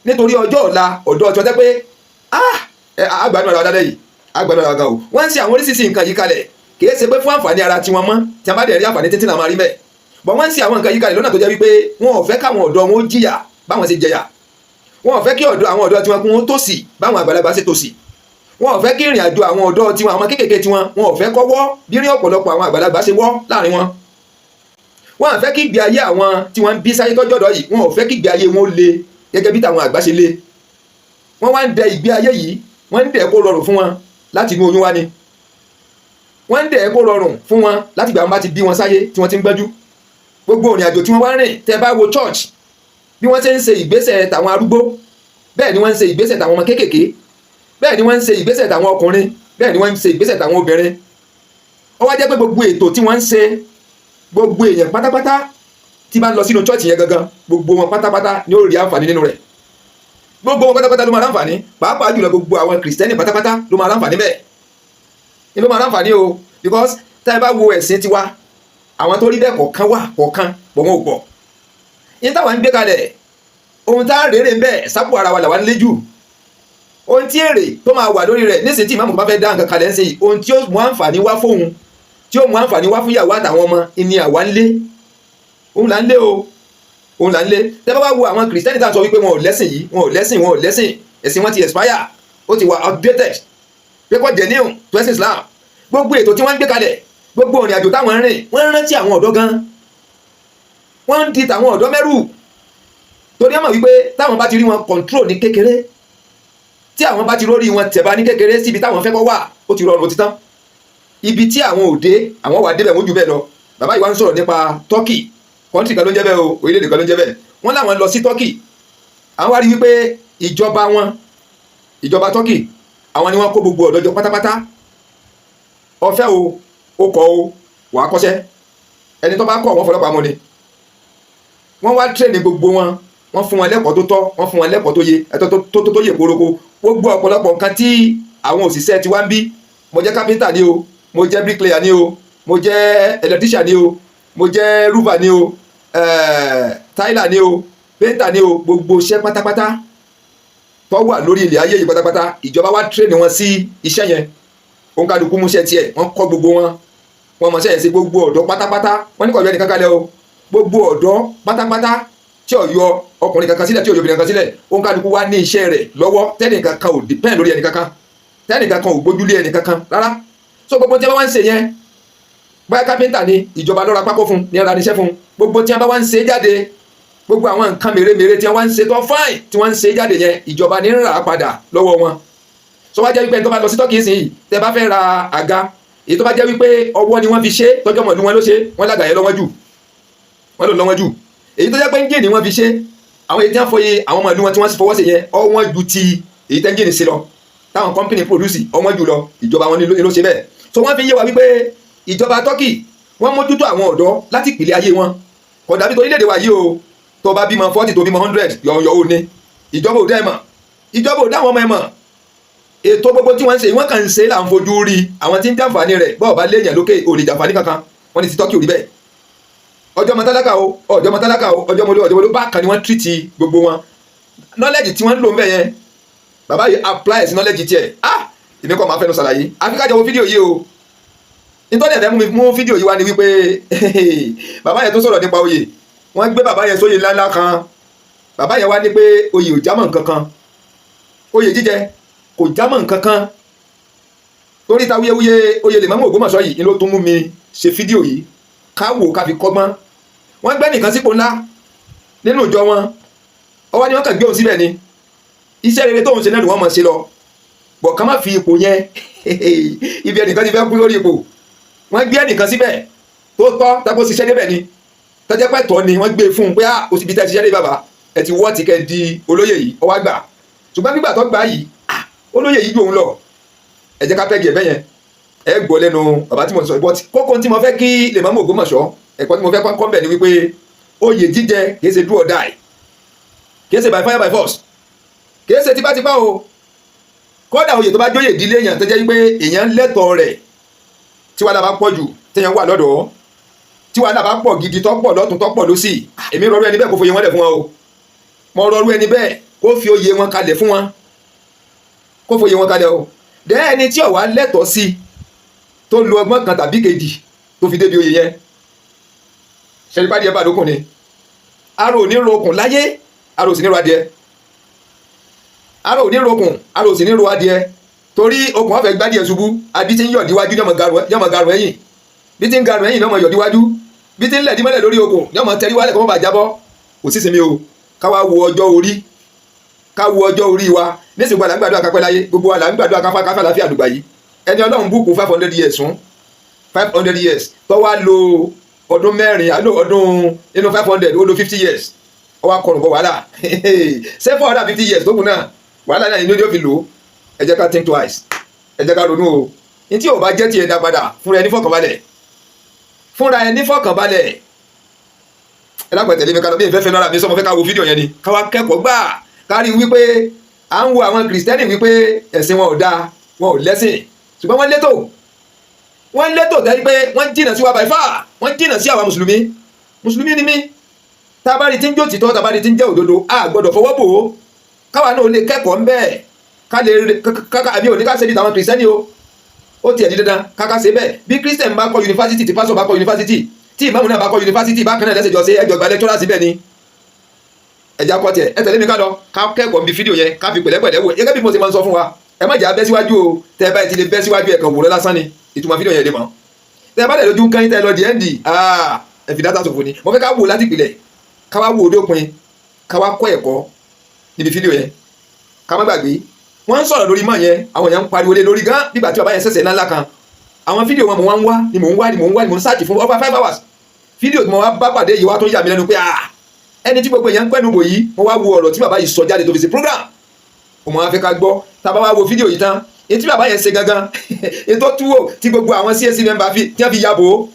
Nítorí ọjọ́ ọ̀la ọ̀dọ́ tí wọ́n tẹ́ pé, ah, àgbàdo ara wa dálẹ̀ yìí, àgbàdo ara wa gan o. Wọ́n ń ṣe àwọn oríṣiríṣi nǹkan yìí kalẹ̀, kì í ṣe pé fún àǹfààní ara tiwọn mọ́. Tí a bá dẹ̀ rí àǹfààní títí náà máa rí bẹ́ẹ̀ bọ̀, wọ́n ń ṣe àwọn nǹkan yìí kalẹ̀ lọ́nà tó jẹ́ wípé wọn ò fẹ́ káwọn ọ̀dọ́ wọn ó jìyà báwọn ṣe jẹyà. Wọn ò fẹ́ kí ọ̀dọ́ àwọn ọ̀dọ́ tiwọn kún ó tòṣì báwọn àgbàlagbà ṣe tòṣì. Wọn ò fẹ́ kí ìrìn àjò àwọn ọ̀dọ́ tiwọn, àwọn kéékèèké tiwọn, wọn ò fẹ́ kọ́ wọ́ bí rí ọ̀pọ̀lọpọ̀ àwọn àgbàlagbà ṣe wọ́ láàrin wọn. Wọn à fẹ́ kí ìgbé ayé àwọn tí wọ́n ń bí sáyé tọ́jọ́dọ̀ yìí, wọn ò fẹ́ kí ìgbé ayé wọn ó le gẹ́gẹ́ bí tàwọn àgbà ṣe le. Wọ́n wá ń dẹ ìgbé ayé yìí, wọ́n ń dẹ̀ kó rọrùn fún wọn láti inú oyún wá ni. Wọ́n ń dẹ̀ kó rọrùn fún wọn láti ìgbà wọn bá ti bí wọn sáyé tí wọ́n ti ń gbẹ́jú. Gbogbo ìrìn àjò tí wọ́n wá rìn, tẹ́ bá wo church, bí wọ́n ṣe ń ṣe ìgbésẹ̀ tàwọn arúgbó, bẹ́ẹ̀ ni wọ́n ń ṣe ìgbésẹ̀ tàwọn ọmọ kéékèèké, bẹ́ẹ̀ ni wọ́n ń ṣe ìgbésẹ̀ tàwọn ọkùnrin, bẹ́ẹ̀ ni wọ́n ń ṣe ìgbésẹ̀ tàwọn obìnrin. Ó wá jẹ́ pé gbogbo ètò tí wọ́n ń ṣe, gbogbo èèyàn pátápátá tí bá ń lọ sínú church yẹn gangan, gbogbo wọn pátápátá ni ó rí àǹfààní nínú rẹ̀. Gbogbo wọn pátápátá ló máa ráǹfààní, pàápàá jùlọ gbogbo àwọn Kìrìsìtẹ́nì pátápátá ló máa ráǹfààní. Bẹ́ẹ̀ ni ló máa ráǹfààní o, because tá ẹ bá wo ẹ̀sìn tiwa, àwọn tó rí bẹ́ẹ̀ kọ̀ọ̀kan wà, kọ̀ọ̀kan bọ̀, wọn ò pọ̀. Ní táwa ń gbé kalẹ̀, ohun tá a rèrè ń bẹ̀ sápò ara wa làwa ń lé jù. Ohun tí èrè tó máa wà lórí rẹ̀ nísìnyí, tí ìmáàmù bá fẹ́ dá nǹkan kalẹ̀ ń ṣe yìí, ohun tí ó mú àǹfààní wá fóun, tí ó mú àǹfààní wá fún ìyàwó àtàwọn ọmọ ìní àwa ń lé, òun là ń lé o, òun là ń lé. Tẹ́ bá wá wo àwọn Kìrìsìtẹ́nì tá à ń sọ wípé wọn ò lẹ́sìn yìí, wọn ò lẹ́sìn, wọn ò lẹ́sìn, ẹ̀sìn wọn ti expire, ó ti wà outdated, pé kọ́ genuine tó ẹ̀sìn Islam, gbogbo ètò tí wọ́n ń gbé kalẹ̀, gbogbo ìrìn àjò táwọn ń rìn, wọ́n ń rántí àwọn ọ̀dọ́ gan, wọ́n ń di tàwọn ọ̀dọ́ mẹ́rù, torí wọ́n mọ̀ wípé táwọn bá ti rí wọn control ní kékeré, tí àwọn bá ti rórí wọn tẹ̀ba ní kékeré síbi táwọn fẹ́ kọ́ wà, ó ti rọrùn, ó ti tán. Ibi tí àwọn ò dé, àwọn wà débẹ̀, wọ́n jù bẹ́ẹ̀ lọ. Bàbá yìí wá ń sọ̀rọ̀ nípa Turkey. Country kan ló ń jẹ́ bẹ́ẹ̀ o, orílẹ̀-èdè kan ló ń jẹ́ bẹ́ẹ̀. Wọ́n láwọn lọ sí Turkey, àwọn wá rí wípé ìjọba wọn, ìjọba Turkey, àwọn ni wọ́n kó gbogbo ọ̀dọ́ jọ pátápátá. Ọ̀fẹ́ o, ó kọ́ o, wàá kọ́ṣẹ́. Ẹni tó bá kọ́, wọ́n fọlọ́pàá mú ni. Wọ́n wá train gbogbo wọn, wọ́n fún wọn lẹ́kọ̀ọ́ tó tọ́, wọ́n fún wọn lẹ́kọ̀ọ́ tó yẹ, ẹ̀tọ́ tó yẹ kóróko. Gbogbo ọ̀pọ̀lọpọ̀ nǹkan tí àwọn òṣìṣẹ́ ti wá ń bí, mo jẹ́ kápẹ́ńtà ni o, mo jẹ́ bricklayer ni o, mo jẹ́ electrician ni o, mo jẹ́ roofer ni o, tiler ni o, painter ni o, gbogbo iṣẹ́ pátápátá tó wà lórí ilẹ̀ ayé yìí pátápátá, ìjọba wá train wọn sí iṣẹ́ yẹn. Òǹkàlùkù múṣẹ́ tiẹ̀, wọ́n kọ́ gbogbo wọn, wọ́n mọṣẹ́ yẹn sí. Gbogbo ọ̀dọ́ pátápátá, wọ́n ní kò yọ ẹnì kankan lẹ́ o. Gbogbo ọ̀dọ́ pátápátá, tí ò yọ ọkùnrin kankan sílẹ̀, tí ò yọ obìnrin kankan sílẹ̀, òǹkàlùkù wá ní iṣẹ́ rẹ̀ lọ́wọ́. Tẹ́nì kankan ò depend lórí ẹnì kankan, tẹ́nì kankan ò gbójúlé ẹnì kankan rárá. So gbogbo tí wọ́n wá ń ṣe yẹn, báyà kápẹ́ńtà ni, ìjọba ló ra pákó fún ní ara níṣẹ́ fún. Gbogbo tí wọ́n bá wá ń ṣe jáde, gbogbo àwọn nǹkan mèremère tí wọ́n wá ń ṣe tó fine, tí wọ́n ń ṣe jáde yẹn, ìjọba ní ń rà á padà lọ́wọ́ wọn. So wá jẹ́ wípé tó bá lọ sí Turkey sí yìí, tẹ́ bá fẹ́ ra àga, èyí tó bá jẹ́ wípé ọwọ́ ni wọ́n fi ṣe, tọ́jọ́ mọ̀lú wọn ló ṣe, wọ́n lága yẹn lọ́wọ́ jù, wọ́n lò lọ́wọ́ jù. Èyí tó jẹ́ pé ẹ́ńjìnì wọ́n fi ṣe, àwọn èyí tí wọ́n fọyé àwọn ọmọ ìlú wọn tí wọ́n fọwọ́ sí yẹn, ọwọ́n ju ti èyí tẹ́ ẹ́ńjìnì ṣe lọ, táwọn company produce, ọwọ́n jù lọ. Ìjọba wọn ló ṣe bẹ́ẹ̀. So wọ́n fi yé wa wípé ìjọba Turkey, wọ́n mójútó àwọn ọ̀dọ́ láti ìpìlẹ̀ ayé wọn. Kò dàbí torílẹ̀-èdè wa yìí o. Tó bá bímọ 40, tó bímọ 100, yọ̀ọ̀yọ̀ ò ní. Ìjọba ò dá ẹ̀ mọ̀, ìjọba ò dá àwọn ọmọ ẹ̀ mọ̀. Ètò gbogbo tí wọ́n ń ṣe, wọ́n kàn ń ṣe là ń fojú rí. Àwọn tí ń jàǹfààní rẹ̀, bọ́ọ̀ bá léèyàn lókè, ò lè jàǹfààní kankan. Wọ́n ní ti Turkey ò rí bẹ́ẹ̀. Ọjọ́ ọmọ tálákà o, ọjọ́ ọmọ tálákà o, ọjọ́ ọmọlú, ọjọ́ ọmọlú, bákan ni wọ́n treat gbogbo wọn. Knowledge tí wọ́n ń lò ń bẹ̀ yẹn, bàbá yìí apply sí knowledge tiẹ̀. Ah, èmi kọ́ máa fẹ́nu ṣàlàyé, àfi ká jọ wo fídíò yìí o. Nítorí ẹ̀fẹ́ mú mi mú fídíò yìí wá ni wípé bàbá yẹn tó sọ̀rọ̀ nípa oyè, wọ́n gbé bàbá yẹn sóyè ńláńlá kan. Bàbá yẹn wá ní pé oyè ò jámọ́ nǹkan kan, oyè jíjẹ kò jámọ́ nǹkan kan. Torí ta wúyewúye oyè lè mọ́mú Ògbómọ̀ṣọ́ yìí ni ló tún mú mi ṣe fídíò yìí, ká wò, ká fi kọ́gbọ́n. Wọ́n gbé nìkan sípò ńlá nínú ìjọ wọn, ọwọ́ ni wọ́n kàn gbé òun síbẹ̀ ni. Iṣẹ́ rere tóun ṣe náà ni wọ́n mọ̀ ṣe lọ bọ̀, ká má fi ipò yẹn ibi ẹnìkan ti fẹ́ kú lórí ipò. Wọ́n gbé ẹnìkan síbẹ̀ tó tọ́ tábó ṣiṣẹ́ débẹ̀ ni, tọ́jẹ́ pẹ́ tọ́ ni wọ́n gbé fún un pé, ah, o sì bí tẹ́ ṣiṣẹ́ dé, bàbá ẹ ti wọ́ ti kẹ́ di olóyè yìí, ọwọ́ àgbà. Ṣùgbọ́n nígbà tó gbà yìí, ah, olóyè yìí ju òun lọ. Ẹ jẹ́ ká pẹ́gì ẹ̀ bẹ́yẹn, ẹ gbọ́ lẹ́nu bàbá tí mo sọ. But kókó tí mo fẹ́ kí lè mọ́mú Ògbómọ̀ṣọ́, ẹ̀kọ́ tí mo fẹ́ kọ́ mbẹ̀ ni wípé oyè jíjẹ kìí ṣe do or die, kìí ṣe by fire by force, kìí ṣe tipátipá o. Kódà oyè tó bá jóyè ìdílé èèyàn, tó jẹ́ wípé èèyàn lẹ́tọ̀ọ́ rẹ̀, tí wàhálà bá pọ̀ jù, téèyàn wà lọ́dọ̀, tí wàhálà bá pọ̀ gidi, tó pọ̀ lọ́tún, tó pọ̀ lọ́sì, èmi rọrú ẹni bẹ́ẹ̀ kó foyè wọn lẹ̀ fún wọn o. Mo rọrú ẹni bẹ́ẹ̀ kó Kó fi oyè wọn kalẹ̀ fún wọn, kó fi oyè wọn kalẹ̀ o. Dẹ́ ẹni tí ó wá lẹ́tọ̀ọ́ sí, tó lo ọgbọ́n kan tàbí kejì tó fi débi oyè yẹn, ṣẹlifádìí ẹ bá dókun ni. Arò ò ní rokùn láyé, arò sì ní ro adìẹ. Arò ò ní rokùn, arò sì ní ro adìẹ, torí okùn ọ̀fẹ́ gbádìẹ ṣubú. Àbí tí ń yọ̀ díwájú yọmọ garùn ẹ̀yìn, bí tí ń garùn ẹ̀yìn yọmọ yọ̀ díwájú, bí tí ń lẹ̀dí mọ́lẹ̀ lórí okùn yọmọ tẹrí wálẹ̀ kó má bàa jábọ́. Kò sí sinmi o. Ká wá wo ọjọ́ orí, ká wo ọjọ́ orí wa nísìnyí. Gbọ́dọ̀ gbàdúrà kápẹ́ láyé, gbogbo wa là ń gbàdúrà káfá káfá láfíà àdùgbà yìí. Ẹni Ọlọ́run bùkún 500 years fún, 500 years, tó wá lo ọdún 4 àlọ́ ọdún nínú 500, ó lo 50 years, ó wá kọrùn bọ̀ wàhálà. Ṣé 450 years tó kù náà, wàhálà náà ni yóò fi lò ó? Ẹ jẹ́ ká think twice, ẹ jẹ́ ká ronú o. Ní tí ò bá jẹ́ tiẹ̀, dá padà fúnra ẹni, fọkànbalẹ̀, fúnra ẹni fọkànbalẹ̀. Ẹ lápẹ̀ tẹ̀lé mi ká lọ. Bí ìfẹ́ fẹ́ lọ́ra mi sọ, mo fẹ́ ká wo fídíò yẹn ni, ká wá kẹ́kọ̀ọ́ gbà, ká rí wípé à ń wo àwọn Kìrìsìtẹ́nì wípé ẹ̀sìn wọn ò dáa, wọn ò lẹ́sìn, ṣùgbọ́n wọ́n létò, wọ́n létò tẹ́lẹ̀ pé wọ́n jìnnà sí wa by far, wọ́n jìnnà sí àwa mùsùlùmí. Mùsùlùmí ni mí. Tábàrí tí ń jó tìtọ́, tábàrí tí ń jẹ́ òdodo, a gbọ́dọ̀ fọwọ́ bò ó. Káwa náà lè kẹ́kọ̀ọ́ ńbẹ́, ká lè ká àbí òní ká ṣe bí tàwọn Kìrìsìtẹ́nì o. Ó tiẹ̀ di dandan káká ṣe bẹ́ẹ̀. Bí Christian bá kọ́ yunifásitì, tí pásọ̀ bá kọ́ yunifásitì, tí ìmáàmù náà bá kọ́ yunifásitì, bákan náà lẹ́sẹ̀ jọ ṣe, ẹjọ́ gba lecturer síbẹ̀ ni. Ẹ̀já kọ́ tiẹ̀, ẹ tẹ̀lé mi ká lọ, ká kẹ́kọ̀ọ́ níbi fídíò yẹn, ká fi pẹ̀lẹ́pẹ̀lẹ́ wò. Gẹ́gẹ́ bí mo ṣe máa ń sọ fún wa, ẹ má jà bẹ́ síwájú o. Tẹ́ ẹ bá ti lè bẹ́ síwájú, ẹ̀ kàn wòrán lásán ni, ìtumọ̀ fídíò yẹn lè mọ̀. Tẹ́ ẹ bá dẹ̀ lójú kẹ́yìn, tẹ́ ẹ lọ di end, ẹ fi data ṣòfò ni. Mo fẹ́ ká wò láti ìpìlẹ̀, ká wá wò dópin, ká wá kọ́ ẹ̀kọ́ níbi fídíò yẹn. Ká má gbàgbé, wọ́n ń sọ̀rọ̀ lórí mọ̀ yẹn, àwọn èèyàn ń pariwo lé lórí gan nígbà tí bàbá yẹn ṣẹ̀ṣẹ̀ ńláńlá kan. Àwọn fídíò wọn mò ń wá ni mò ń wá ni mò ń wá ni mò ń search fún over 5 hours. Fídíò tí mo wá bá pàdé yìí wá tó yà mí lẹ́nu pé, ah, ẹni tí gbogbo èèyàn ń pẹ́nu bò yìí, mo wá wo ọ̀rọ̀ tí bàbá yìí sọ jáde tó fi ṣe program. Òun á fẹ́ ká gbọ́. Tá a bá wá wo fídíò yìí tán, èyí tí bàbá yẹn ṣe gangan, ètò túwò tí gbogbo àwọn CAC member fi tí wọ́n fi yàbò,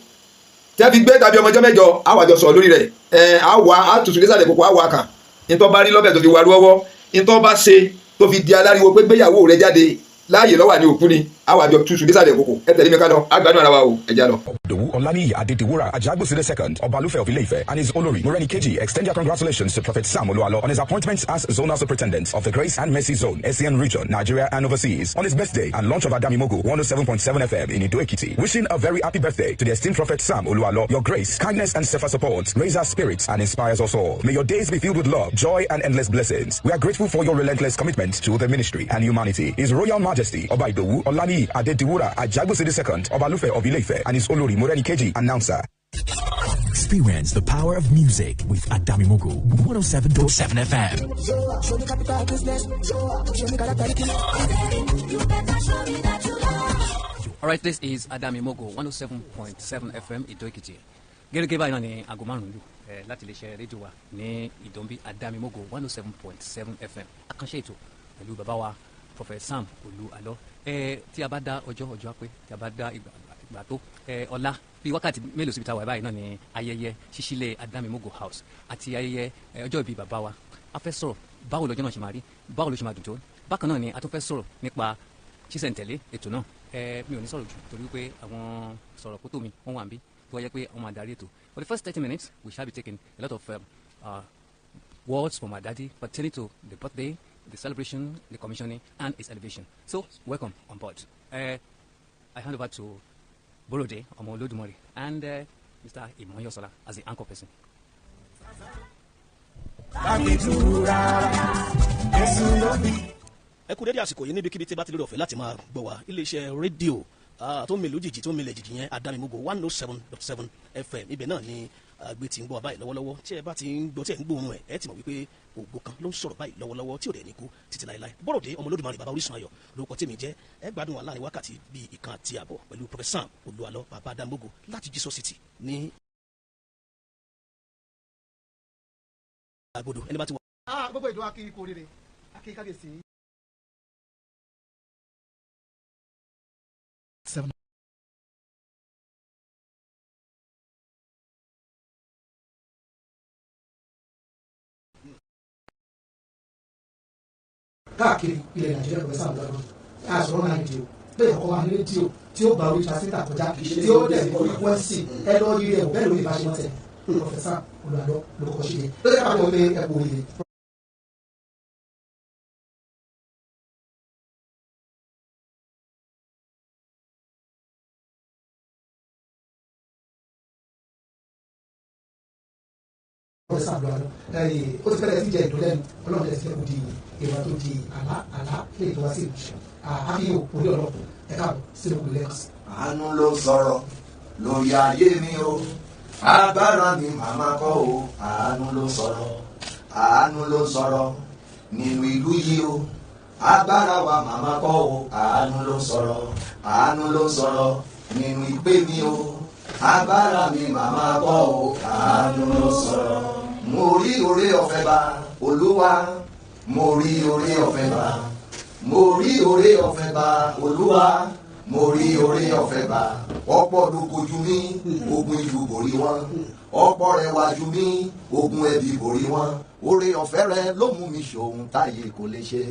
tí wọ́n fi gbé tàbí ọmọjọ́ mẹ́jọ, àwọn àjọ sọ̀rọ̀ lórí rẹ̀. Ẹ̀ àwa àtútù désàlẹ̀ kókó àwa kan ìtọ́ bá rí lọ́bẹ̀ tó fi wà lọ́wọ́, ìtọ́ bá ṣe tó fi di aláriwo pé gbéyàwó rẹ̀ jáde láàyè lọ́wọ́ ní òkú ni, àwọn àjọ túṣu désàlẹ̀ kókó. Ẹ tẹ̀lé mi ká lọ, àgbàdo ara wa o, ẹ já lọ. Dowu Olaniyi Adediwura Ajagbosi II, Obalufe of Ile-Ife, and his Olori Moreni Keji extend their congratulations to Prophet Sam Olualo on his appointment as Zonal Superintendent of the Grace and Mercy Zone, SCN Region, Nigeria and overseas, on his birthday and launch of Adamimogo 107.7 FM in Ido Ekiti. Wishing a very happy birthday to the esteemed Prophet Sam Olualo. Your grace, kindness, and self support raise our spirits and inspires us all. May your days be filled with love, joy, and endless blessings. We are grateful for your relentless commitment to the ministry and humanity. His Royal Majesty, Oba Idowu Olaniyi Adediwura Ajagbosi II, Obalufe of Ile-Ife, and his Olori Moreni Keji, announcer. Experience the power of music with Adamimogo 107.7 FM. All right, this is Adamimogo 107.7 FM Ido Ekiti. Gẹ́gẹ́ báyìí náà ni aago 5 lù ẹ láti lè ṣe rédíò wa ní Ìdòǹbí, Adamimogo 107.7 FM. Àkànṣe ètò pẹ̀lú bàbá wa Prophet Sam Olú Alọ́. Ẹ tí a bá dá ọjọ́, ọjọ́ á pé, tí a bá dá ìgbà, ìgbà tó ẹ ọ̀la, bíi wákàtí mélòó síbi tá a wà báyìí náà ni ayẹyẹ ṣíṣílẹ̀ Adamimogo House àti ayẹyẹ ọjọ́ ìbí bàbá wa. A fẹ́ sọ̀rọ̀ báwo lọ́jọ́ náà ṣe máa rí, báwo ló ṣe máa dùn tó. Bákan náà ni a tún fẹ́ sọ̀rọ̀ nípa ṣísẹ̀ntẹ̀lé ètò náà. Ẹ mi ò ní sọ̀rọ̀ jù torí pé àwọn sọ̀rọ̀ kótó mi wọ́n wà níbí tó wáyé pé wọ́n máa darí ètò. For the first 30 minutes, we shall be taking a lot of words from our daddy pertaining to the birthday, the celebration, the commissioning and its elevation. So welcome on board. I hand over to Borode Ọmọ Olódùmarè and Mr. Imoyosola as the anchor person. Bámi tura, Jésù ló bí. Ẹ kú dédé àsìkò yìí níbikíbi tí bá ti lórí ọ̀fẹ́ láti máa gbọ́ wa. Iléeṣẹ́ rédíò tó ń mèlú jìjì, tó ń milẹ̀ jìjì yẹn, Adamimogo 107.7 FM, ibẹ̀ náà ni àgbẹ̀ tí ń gbọ́ báyìí lọ́wọ́lọ́wọ́. Tí ẹ bá ti ń gbọ́, tí ẹ ń gbóhùn ẹ̀, ẹ ti mọ̀ wípé ògo kan ló ń sọ̀rọ̀ báyìí lọ́wọ́lọ́wọ́ tí ò dẹ̀ ní kú títí láéláé. Bọ́rọ̀dé Ọmọ Olódùmarè, Bàbá Orísun Ayọ̀ lórúkọ tèmi jẹ́. Ẹ gbádùn wa láàrin wákàtí bíi 1.5 pẹ̀lú Prophet Sam Olúalọ, Bàbá Adamimogo láti Jesus City ní Agodo. Ẹni bá ti wà. Gbogbo ìlú akí kú oríire, akí kábíyèsí. Seven. Káàkiri ilẹ̀ Nàìjíríà, pẹ̀lú sáà lọ́dún àṣọ̀rọ̀ náà rédíò bẹ́ẹ̀ kọ́ wa ní rédíò tí ó gba orí transmitter kọjá, tí ó dẹ̀ ní frequency. Ẹ lọ yiri ẹ̀ bẹ́ẹ̀ lórí ìbáṣepọ̀ tẹ̀. Professor Olùwàlọ́ lórúkọ ṣe ló jẹ́ ká pọ̀ pé ẹ kú oríire. Professor Abdul, ó ti fẹ́rẹ̀ sí jẹ́ ìdólẹ́nu Ọlọ́run tẹ̀sí fẹ́ kó di ìwà tó di àlá àlá lè tó wá sí ìmúṣẹ. Àfihàn orí ọlọ́pọ̀ ẹ káàbọ̀ sínú òkú lẹ́ẹ̀kan sí. Àánú ló sọ̀rọ̀ lórí ayé mi o, agbára mi màmá kọ́ o, àánú ló sọ̀rọ̀, àánú ló sọ̀rọ̀ nínú ìlú yìí o, agbára wa màmá kọ́ o, àánú ló sọ̀rọ̀, àánú ló sọ̀rọ̀ nínú ìpè mi o, agbára mi màmá kọ́ o, àánú ló sọ̀rọ̀. Mo rí oore ọ̀fẹ́ bá Olúwa, mo rí oore ọ̀fẹ́ bá, mo rí oore ọ̀fẹ́ bá Olúwa, mo rí oore ọ̀fẹ́ bá. Ọ̀pọ̀ ló kojú mi, ogun ìlú borí wọn, ọ̀pọ̀ rẹ̀ wájú mi, ogun ẹbí borí wọn. Oore ọ̀fẹ́ rẹ ló mú mi ṣòun táyé kò lè ṣe.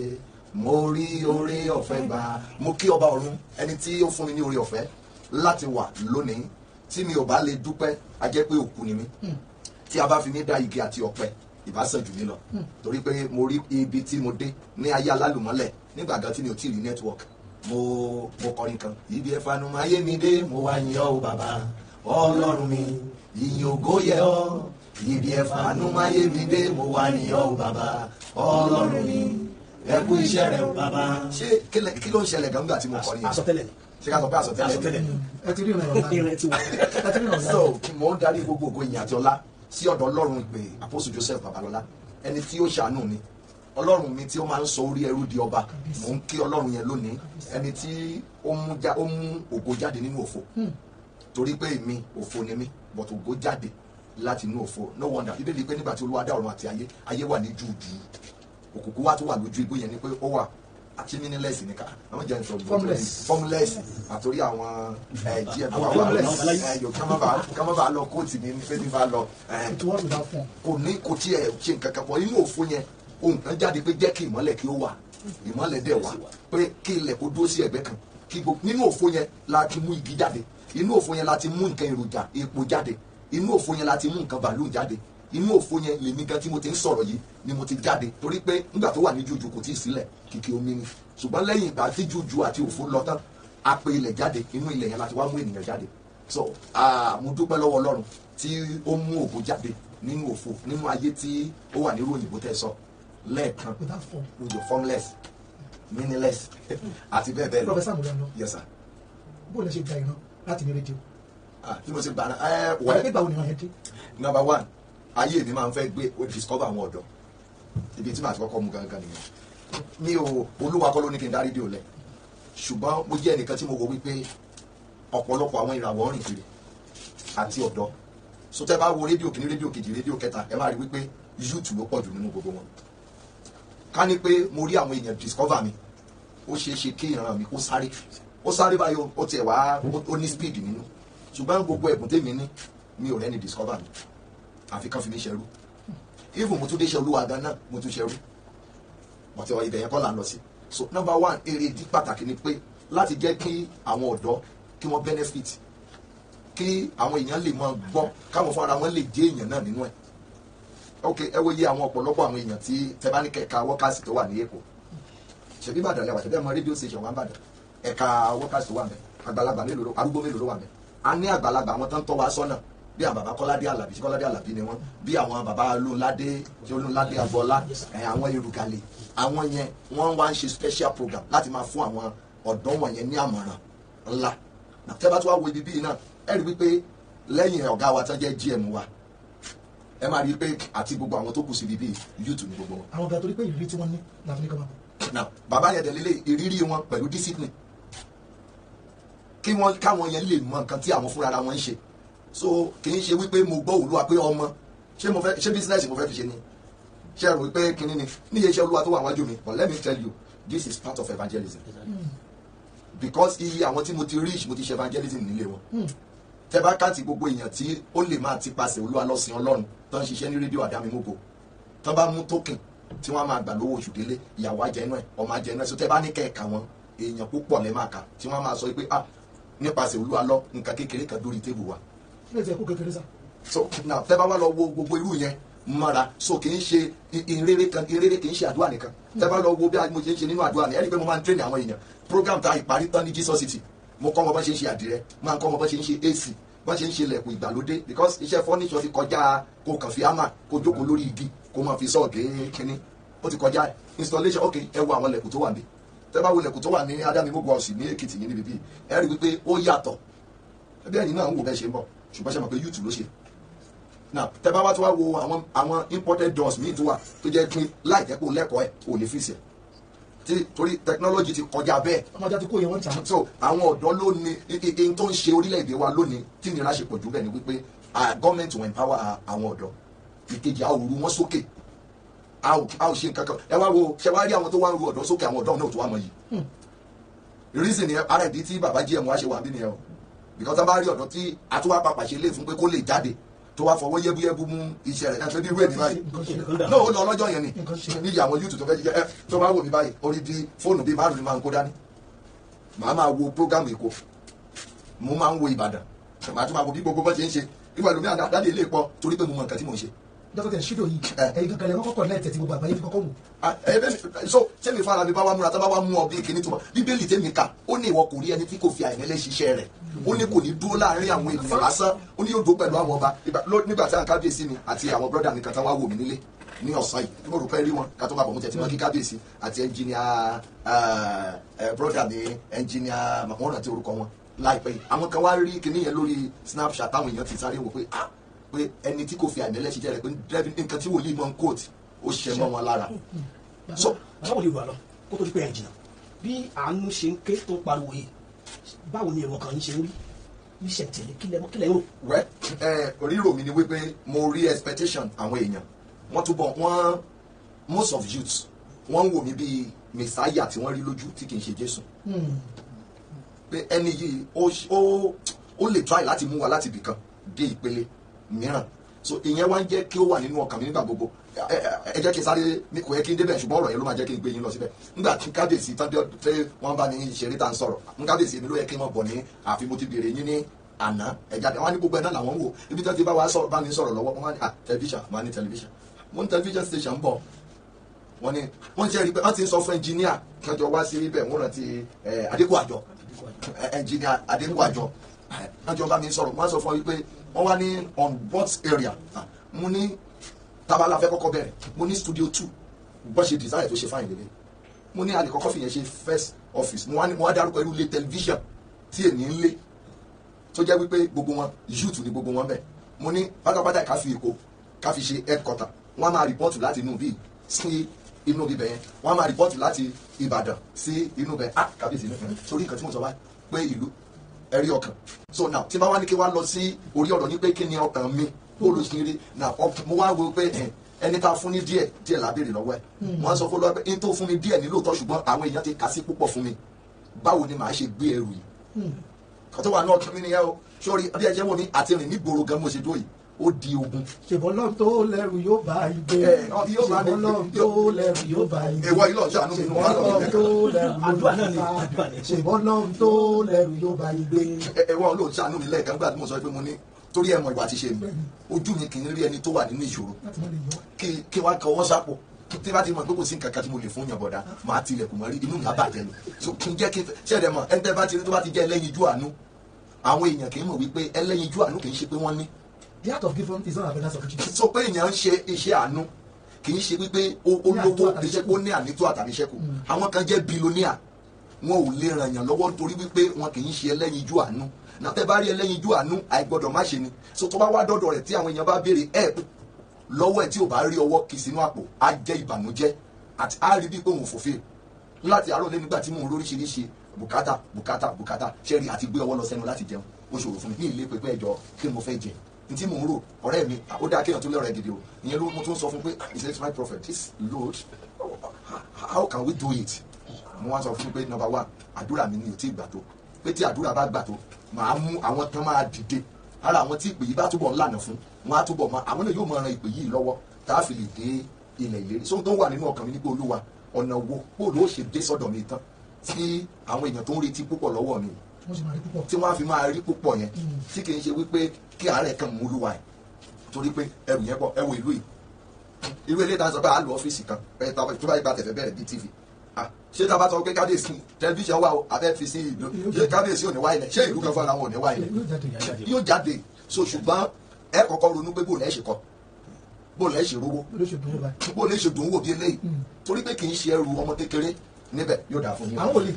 Mo rí oore ọ̀fẹ́ gbà. Mo kí ọba ọ̀run, ẹni tí ó fún mi ní oore ọ̀fẹ́ láti wà lónìí. Tí mi ò bá lè dúpẹ́, a jẹ́ pé òkú ni mí. Tí a bá fi mí dá igi àti ọ̀pẹ, ìbá sàn jù mí lọ, torí pé mo rí ibi tí mo dé ní ayé alálùmọ́lẹ̀ nígbà gan tí mi ò tí ì rí network. Mo kọrin kan, ibi ẹ̀fanu máa yé mi dé, mo wá yìn ọ́ o bàbá Ọlọ́run mi, ìyìn ògo yẹ ọ́. Ibi ẹ̀fanu máa yé mi dé, mo wá yìn ọ́ o bàbá Ọlọ́run mi, ẹ kú iṣẹ́ rẹ o bàbá. Ṣé kí ló ń ṣẹlẹ̀ gan nígbà tí mo kọrin yẹn? Àsọtẹ́lẹ̀ ni. Ṣé ká sọ pé àsọtẹ́lẹ̀ ni? Ẹ ti rí ìrànlọ́wọ́ ìrìn ti wà. ẹ ti rí ìrànlọ́wọ́. So mo ń darí gbogbo ògo, ìyìn àti ọlá sí ọ̀dọ̀ Ọlọ́run ìpè Apostle Joseph Babalọlá, ẹni tí ó ṣàánú mi, Ọlọ́run mi tí ó máa ń sọ orí ẹrú di ọba. Mò ń kí Ọlọ́run yẹn lónìí, ẹni tí ó mú ògo jáde nínú òfo, torí pé èmi òfo ni mí, but ògo jáde láti inú òfo. No wonder Bíbélì pé nígbà tí Olúwa dá ọ̀run àti ayé, ayé wà ní júùjù, òkùnkùn wá tó wà lójú igbó yẹn ni pé ó wà àti meaningless ní ká àwọn jẹ́ nsọ Formless. Formless àtòrí àwọn gm Formless. yóò ká má bàa lọ kóòtù ní pé ní bá lọ It was without form. Kò ní kò tiẹ̀ ṣe nǹkan kan pọ̀ inú òfo yẹn. Ohun kan jáde pé jẹ́ kí ìmọ́lẹ̀ kí ó wà, ìmọ́lẹ̀ dẹ̀ wà, pé kí ilẹ̀ kó dúró sí ẹ̀gbẹ́ kan, kí gbogbo nínú òfo yẹn la ti mú igi jáde, inú òfo yẹn la ti mú nǹkan èròjà epo jáde, inú òfo yẹn la ti mú nǹkan bàálù jáde, inú òfo yẹn lèmi gan tí mo ti ń sọ̀rọ̀ yìí ni mo ti jáde, torí pé nígbà tó wà ní jújù kò tí ì sílẹ̀, kìkì omi ni. Ṣùgbọ́n lẹ́yìn ìgbà tí jújù àti òfo lọ tán, a pe ilẹ̀ jáde, inú ilẹ̀ yẹn la ti wá mú ènìyàn jáde. So mo dúpẹ́ lọ́wọ́ Ọlọ́run tí ó mú ògo jáde nínú òfo, nínú ayé tí ó wà nírú òyìnbó tẹ́ sọ lẹ́ẹ̀kan, Without form. Ojo formless, meaningless àti bẹ́ẹ̀ bẹ́ẹ̀ lọ. Professor Amúlọ́nà. Yes sir. Bó lẹ ṣe gba ìran láti ní rédíò? Tí mo ṣe gbà náà Wẹ́ẹ́. Wẹ́ Nígbà wo ni ìran yẹn dé? Number one, ayé mi máa ń fẹ́ gbé discover àwọn ọ̀dọ́. Ibi tí màá ti kọ́kọ́ mú gangan nìyẹn. Mi ò, Olúwa kọ́ ló ní kí n dá rédíò lẹ̀, ṣùgbọ́n mo jẹ́ ẹnìkan tí mo wò wípé ọ̀pọ̀lọpọ̀ àwọn ìràwọ̀ rìn kiri àti ọ̀dọ́. So tẹ́ bá wo rédíò kìíní, rédíò kejì, rédíò kẹta, ẹ máa rí wípé youth ló pọ̀ jù nínú gbogbo wọn. Ká ní pé mo rí àwọn èèyàn discover mi, ó ṣeé ṣe kí ìran mi kó sáré, ó sáré báyìí, ó tiẹ̀ wá ó ní speed nínú. Ṣùgbọ́n gbogbo ẹ̀bùn tèmi ní, mi ò rẹ́ni discover mi, àfi kán fi mí ṣẹrú. Even mo tún dé ṣe Olúwa gan náà, mo tún ṣẹrú ọ̀tẹ̀. Ibẹ̀ yẹn kọ́ là ń lọ sí. So number one, èrè ìdí pàtàkì ni pé láti jẹ́ kí àwọn ọ̀dọ́ kí wọ́n benefit, kí àwọn èèyàn lè máa gbọ́, káwọn fúnra wọn lè jẹ́ èèyàn náà nínú ẹ̀. Ok, ẹ wo iye àwọn ọ̀pọ̀lọpọ̀ àwọn èèyàn tí tẹ bá ní kẹ̀ka workers tó wà ní Èkó. Ṣèbí Ìbàdàn lẹ́wà, ṣèbí ẹ̀mọ rédíò station wà ń bàdàn, ẹ̀ka workers tó wà mẹ́, àgbàlagbà mélòó ló, arúgbó mélòó ló wà mẹ́? A ní àgbàlagbà, àwọn tó ń tọ́ wa sọ́nà bí àwọn bàbá Kọ́ládé Àlàbí, ṣé Kọ́ládé Àlàbí ni wọ́n, bí àwọn bàbá Olúnládé, ṣé Olúnládé Agbọ́lá, ẹ̀ àwọn Erùgàlè, àwọn yẹn wọ́n wá ń ṣe special program láti máa fún àwọn ọ̀dọ́ wọ̀nyẹn ní àmọ̀ràn ńlá. Tẹ́ bá tún wá wo ibi bíi náà, ẹ rí wípé lẹ́yìn ọ̀gá wa tán jẹ́ GM wa, ẹ máa rí i pé àti gbogbo àwọn tó kù síbi bíi youth ní gbogbo wọn. Àwọn ọ̀gá, torí pé ìrírí tí wọ́n ní làfi ní kọ́ máa bọ̀. Now, bàbá yẹn tẹ̀lé ìrírí wọn pẹ̀lú discipline, kí wọ́n káwọn yẹn lè mọ nǹkan tí àwọn fúnra wọn ń ṣe. So kì í ṣe wípé mo gbọ́ Olúwa pé ọmọ ṣé mo fẹ́ ṣé business mo fẹ́ fi ṣe ni, ṣé ẹ rò wípé kinní ni ní iṣẹ́ Olúwa tó wà wájú mi. But let me tell you, this is part of evangelism, because iye àwọn tí mo ti reach, mo ti ṣe evangelism nílé wọn. Tẹ bá káàtì gbogbo èèyàn tí ó lè máa ti pasẹ̀ Olúwa lọ́sìn Ọlọ́run tó ń ṣiṣẹ́ ní rédíò Àdámímógo, tó bá mú token tí wọ́n á máa gbà lówó oṣù délé, ìyàwó ajẹnú ẹ̀, ọmọ ajẹnú ẹ̀. So tẹ bá ní kẹ́ẹ̀ka wọn, èèyàn púpọ̀ lẹ́ máa kà tí wọ́n á máa sọ pé, ah, nípasẹ̀ Olúwa lọ, nǹkan kékeré kan dórí tébù wa. Kí ló ti ẹkú kékeré sá? So now, tẹ bá wá lọ wo gbogbo irú yẹn mọ́ra, so kì í ṣe ìrere kan, ìrere kì í ṣe àdúrà nìkan. Tẹ bá lọ wo bí mo ṣe ń ṣe nínú àdúrà ni, ẹ rí i pé mo máa ń train àwọn èèyàn. Program tá ìparí tán ní Jesus City, mo kọ́ wọn bá ṣe ń ṣe àdìrẹ, máa ń kọ́ wọn bá ṣe ń ṣe AC. Bọ́n ṣe ń ṣe ilẹ̀kùn ìgbàlódé, because iṣẹ́ furniture ti kọjá kó kàn fi hammer kó jókòó lórí igi kó máa fi sọ́ọ̀gì kínní, ó ti kọjá installation. Ok, ẹ wo àwọn ilẹ̀kùn tó wà níbí. Tẹ́ bá wo ilẹ̀kùn tó wà ní Adámimógo House ní Èkìtì yìí níbí bíi, ẹ rí wípé ó yàtọ̀. Ẹbí ẹ̀yin náà ń wò bẹ́ẹ̀ ṣe ń bọ̀, ṣùgbọ́n ṣe mọ̀ pé YouTube ló ṣe. Now, tẹ́ bá wá tó wá wo àwọn imported doors míì tó wà tó jẹ́ pé láì jẹ́ pé o lẹ́kọ̀ọ́ ẹ̀, o lè fix ẹ̀ tí, torí technology ti kọjá bẹ́ẹ̀. Ọmọdé ti kó yẹn, wọ́n ta. So àwọn ọ̀dọ́ ló ní ihun tó ń ṣe orílẹ̀-èdè wa lónìí tí ìnira ṣe pọ̀ jù bẹ́ẹ̀ ni wípé government will empower àwọn ọ̀dọ́. Ìkejì, a ò ru wọn sókè, a ò ṣe nǹkan kan. Ẹ wá wo, ṣe wá rí àwọn tó wá ń ru ọ̀dọ́ sókè, àwọn ọ̀dọ́ náà tó wá mọ yìí. Reason ni ara ìdí tí bàbá GM wa ṣe wà bí nìyẹn o, because tá a bá rí ọ̀dọ́ tí a tún wá papà ṣe lé fún pé kó lè jáde, tó wá fọwọ́ yẹ́búyẹ́bú mú iṣẹ́ rẹ̀, ẹ bí irú èmi báyìí náà, ó lọ lọ́jọ́ yẹn ni níyì àwọn YouTube tó fẹ́ jíjẹ. Ẹ tó bá wò mí báyìí, orí di fóònù bíi márùn-ún ni máa ń kó dání. Màá máa wo program Èkó, mo máa ń wo Ìbàdàn, màá tún máa wo bí gbogbo bọ́ ṣe ń ṣe ìwà lómi àdáde ilé pọ̀, torí pé mo mọ nǹkan tí mò ń ṣe. Dókítà tẹ̀ ṣídò yìí, ẹ̀yin kankan lẹ kọ́kọ́ connect tí gbogbo àgbáyé fi kọ́kọ́ wò. So ṣé mi fara mi bá wa múra tá bá wa mú ọ bí kinní tó mọ Bíbélì tèmi kà, ó ní ìwọ kò rí ẹni tí kò fi àìmẹ́lẹ́ ṣiṣẹ́ rẹ̀, ó ní kò ní dúró láàrin àwọn ènìyàn lásán, ó ní yóò dúró pẹ̀lú àwọn ọba. Nígbà tí àwọn kábíyèsí mi àti àwọn brọ́dà mi kan tán wá wò mí nílé ní ọ̀sán yìí, mo rò pé rí wọn ká tó máa bọ̀, mo tẹ̀ tí wọ́n kí kábíyèsí àti ẹnjìníà brọ́dà mi, ẹnjìníà, wọ́n rántí orúkọ wọn láìpẹ́ yìí. Àwọn kan wá rí kinní yẹn lórí Snapchat, táwọn èèyàn ti sáré wò pé ah, pé ẹni tí kò fi àìmẹ́lẹ́ ṣiṣẹ́ rẹ̀, pé nǹkan tí wòlíì mọ́ ń kóòtù, ó ṣe mọ́ wọn lára. So báwo lè wà lọ kó tó di pé ẹ jìnnà, bí àánú ṣe ń ké tó pariwo yìí, báwo ni èrò ọkàn yín ṣe ń rí iṣẹ́ tẹ̀lé? Kílẹ̀ ń rò? Wẹ́ ẹ rírò mi ni wípé mo rí expectation àwọn èèyàn, wọ́n túbọ̀ wọ́n, most of youths, wọ́n ń wò mí bíi messiah tí wọ́n rí lójú tí kì í ṣe Jésù, pé ẹni yìí ó lè try láti mú wa láti ibìkan dé ìpele mìíràn. So ìyẹn wá ń jẹ́ kí ó wà nínú ọkàn mi nígbà gbogbo. Ẹ jẹ́ kí n sáré mi, kò yẹ kí n débẹ̀, ṣùgbọ́n ọ̀rọ̀ yẹn ló máa jẹ́ kí n gbé yín lọ síbẹ̀. Nígbà tí kábíyèsí tán dé, wọ́n bá ní ṣeré tá à ń sọ̀rọ̀ n kábíyèsí, èmi ló yẹ kí n mọ̀ bọ̀ ní àfi mo ti béèrè yín ní àná ẹ jáde. Wọ́n á ní gbogbo ẹ̀ náà làwọn ń wò ibi tí wọ́n ti bá wa sọ̀rọ̀, bá mi sọ̀rọ̀ lọ́wọ́. Wọ́n á ní tẹlifíṣàn, wọ́n á ní tẹlifíṣàn, mo ní tẹlifíṣàn station ń bọ̀. Wọ́n ní wọ́n ṣe rí pé wọ́n ti ń sọ fún ẹnjìníà kí wọ́n jọ wá sí ibẹ̀, wọ́n rántí Adékòàjọ, ẹnjìníà Adékòàjọ, wọ́n jọ bá mi sọ̀rọ̀. Wọ́n sọ fún mi pé wọ́n wá ní on what area. Mo ní tábàlà fẹ́ kọ́kọ́ bẹ̀rẹ̀, mo ní studio 2, bó ṣe design tó ṣe fine lélẹ̀. Mo ní a lè kọ́kọ́ fìyẹn ṣe first office. Mo wá ní, mo wá dárúkọ irú ilé tẹlifíṣàn tí èmi ń lé, tó jẹ́ wípé gbogbo wọn youth ni gbogbo wọn bẹ̀. Mo ní pátápátá, ká fi Èkó ká fi ṣe headquarter, wọ́n á máa report láti inú bíi sí inú bíbẹ̀ yẹn, wọ́n á máa report láti Ìbàdàn sí inú bẹ̀. Ah, kábíyèsí ní sórí nǹkan tí mo sọ báyìí pé ìlú ẹ̀rí ọkàn. So now, tí bá wá ní kí wá lọ sí orí ọ̀rọ̀ ní pé kí ni ọkàn mi bó ló ṣe rí now, mo wá wo pé ẹni tá a fún ní díẹ̀ díẹ̀ lábẹ́rẹ́ lọ́wọ́ ẹ̀, wọ́n sọ fún lọ́wọ́ pé n tó fún mi díẹ̀ ní lóòótọ́, ṣùgbọ́n àwọn èèyàn ti kà sí púpọ̀ fún mi, báwo ni màá ṣe gbé ẹrù yìí? Kọ́ tó wà ní ọkàn mi nìyẹn o. Sórí bí ẹ ṣe wò mí, àti rìn nígboro gan mo ṣe dó yìí, ó di ogun. Ṣèbọn lọ́n tó lẹ́rù yóò bá igbe. Yóò bá mi. Ṣèbọn lọ́n tó lẹ́rù yóò bá igbe. Ìwọ ilé ọ̀ṣọ́ àánú mi nù wá Ṣèbọn lọ́ọ̀ lọ́n tó lẹ́rù yóò Àdúrà bá náà ni, igbe. àdúrà ni. Ṣèbọn lọ́n tó lẹ́rù yóò bá igbe. Ẹwà olóòtú àánú mi lẹ́ẹ̀kan gbà tí mo sọ pé mo ní torí ẹ mọ ìwà àti ṣe mi, ojú mi kì í rí ẹni tó wà nínú ìṣòro Láti má lè yọ. kí wá kọwọ́ sápò. Tí bá ti mọ̀ pé kò sí nǹkan kan tí mo lè fún yàn, bọ̀dá, màá tilẹ̀kùn mọ́ rí, inú mi á bàjẹ́ lọ. So kí n jẹ́ kí n ṣẹ̀dẹ̀ mọ̀, ẹni tẹ́ bá ti rí tó bá ti jẹ́ ẹlẹ́yinjú àánú, àwọn èèyàn kì í mọ̀ wípé ẹlẹ́yinjú àánú kì í ṣe pé wọ́n ní. The art of giving is not abundance of riches. So pé èèyàn ń ṣe iṣẹ́ àánú kì í ṣe wípé ó Ní lówó, ànító kì í ṣe pé ó ní ànító àtàníṣẹ́kù. Àwọn kan jẹ́ billionaire, wọn ò lè ràn yàn lọ́wọ́ nítorí wípé wọn kì í ṣe ẹlẹ́yinjú àánú náà. Tẹ́ bá rí ẹlẹ́yinjú àánú, àìgbọ́dọ̀ má ṣe ni. So tó bá wá dọ́dọ̀ rẹ̀, tí àwọn èèyàn bá béèrè help lọ́wọ́ ẹ̀, tí ò bá rí ọwọ́ kì sínú àpò, á jẹ́ ìbànújẹ́ àti á rí bí pé òun ò fòfin láti àárọ̀ lé. Nígbà tí mò ń lóríṣiríṣi bùkátà bùkátà bùkátà, ṣẹ́rí àti gbé ọwọ́ lọ sẹ́nu láti jẹun, ó ṣòro fún mi ní ilé pépé ẹjọ́ kí ni mo fẹ́ jẹ n tí mò ń rò. Ọ̀rẹ́ mi, ó dáa kéèyàn tó lé ọ̀rẹ́ gidi o. Ìyẹn ló mo tún sọ fún pé he says, "My prophet, this load, how can we do it?" Mo wá sọ fún pé number one, àdúrà mi ni ò tí ì gbà tó, pé tí àdúrà bá gbà tó, màá mú àwọn tán máa dìde ara àwọn tí ìpè yìí bá túbọ̀ ń lànà fún wọn, á túbọ̀ máa àwọn náà yóò máa ran ìpè yìí lọ́wọ́ tá a fi lè dé ilẹ̀ ìlérí. Sóhun tó wà nínú ọkàn mi ní pé Olúwa, ọ̀nà wo bó ló ṣe dé sọ́dọ̀ mi tán tí àwọn èèyàn tó ń retí púpọ̀ lọ́wọ́ mi, Wọ́n sì máa rí púpọ̀. tí wọ́n á fi máa rí púpọ̀ yẹn, tí kì í ṣe wípé kí àárẹ̀ kan mú Olúwa ẹ̀ torí pé ẹrù yẹn pọ̀. Ẹ wo ìlú yìí, irú eléyìí tá a sọ pé a lọ ọ́fíìsì kan ẹ tó bá yẹ bá tẹ̀fẹ̀ bẹ̀rẹ̀ bíi TV, ah, Ṣé tá a bá sọ pé kábíyèsí tẹlifíṣàn wà o, abẹ́ fi sí ìlú, ṣé kábíyèsí ò ní wá ilẹ̀? Ṣé ìlú kan fúnra wọn ò ní wá ilẹ̀? Yóò jáde. So ṣùgbọ́n ẹ kọ́kọ́ ronú pé bóòlù ẹ ṣe kọ́, bóòlù ẹ ṣe rówó, bóòlù ẹ ṣe dùn wò bí eléyìí, torí pé kì í ṣe ẹrù ọmọ kékeré níbẹ̀. Yóò dáa fún yín. Àwọn olè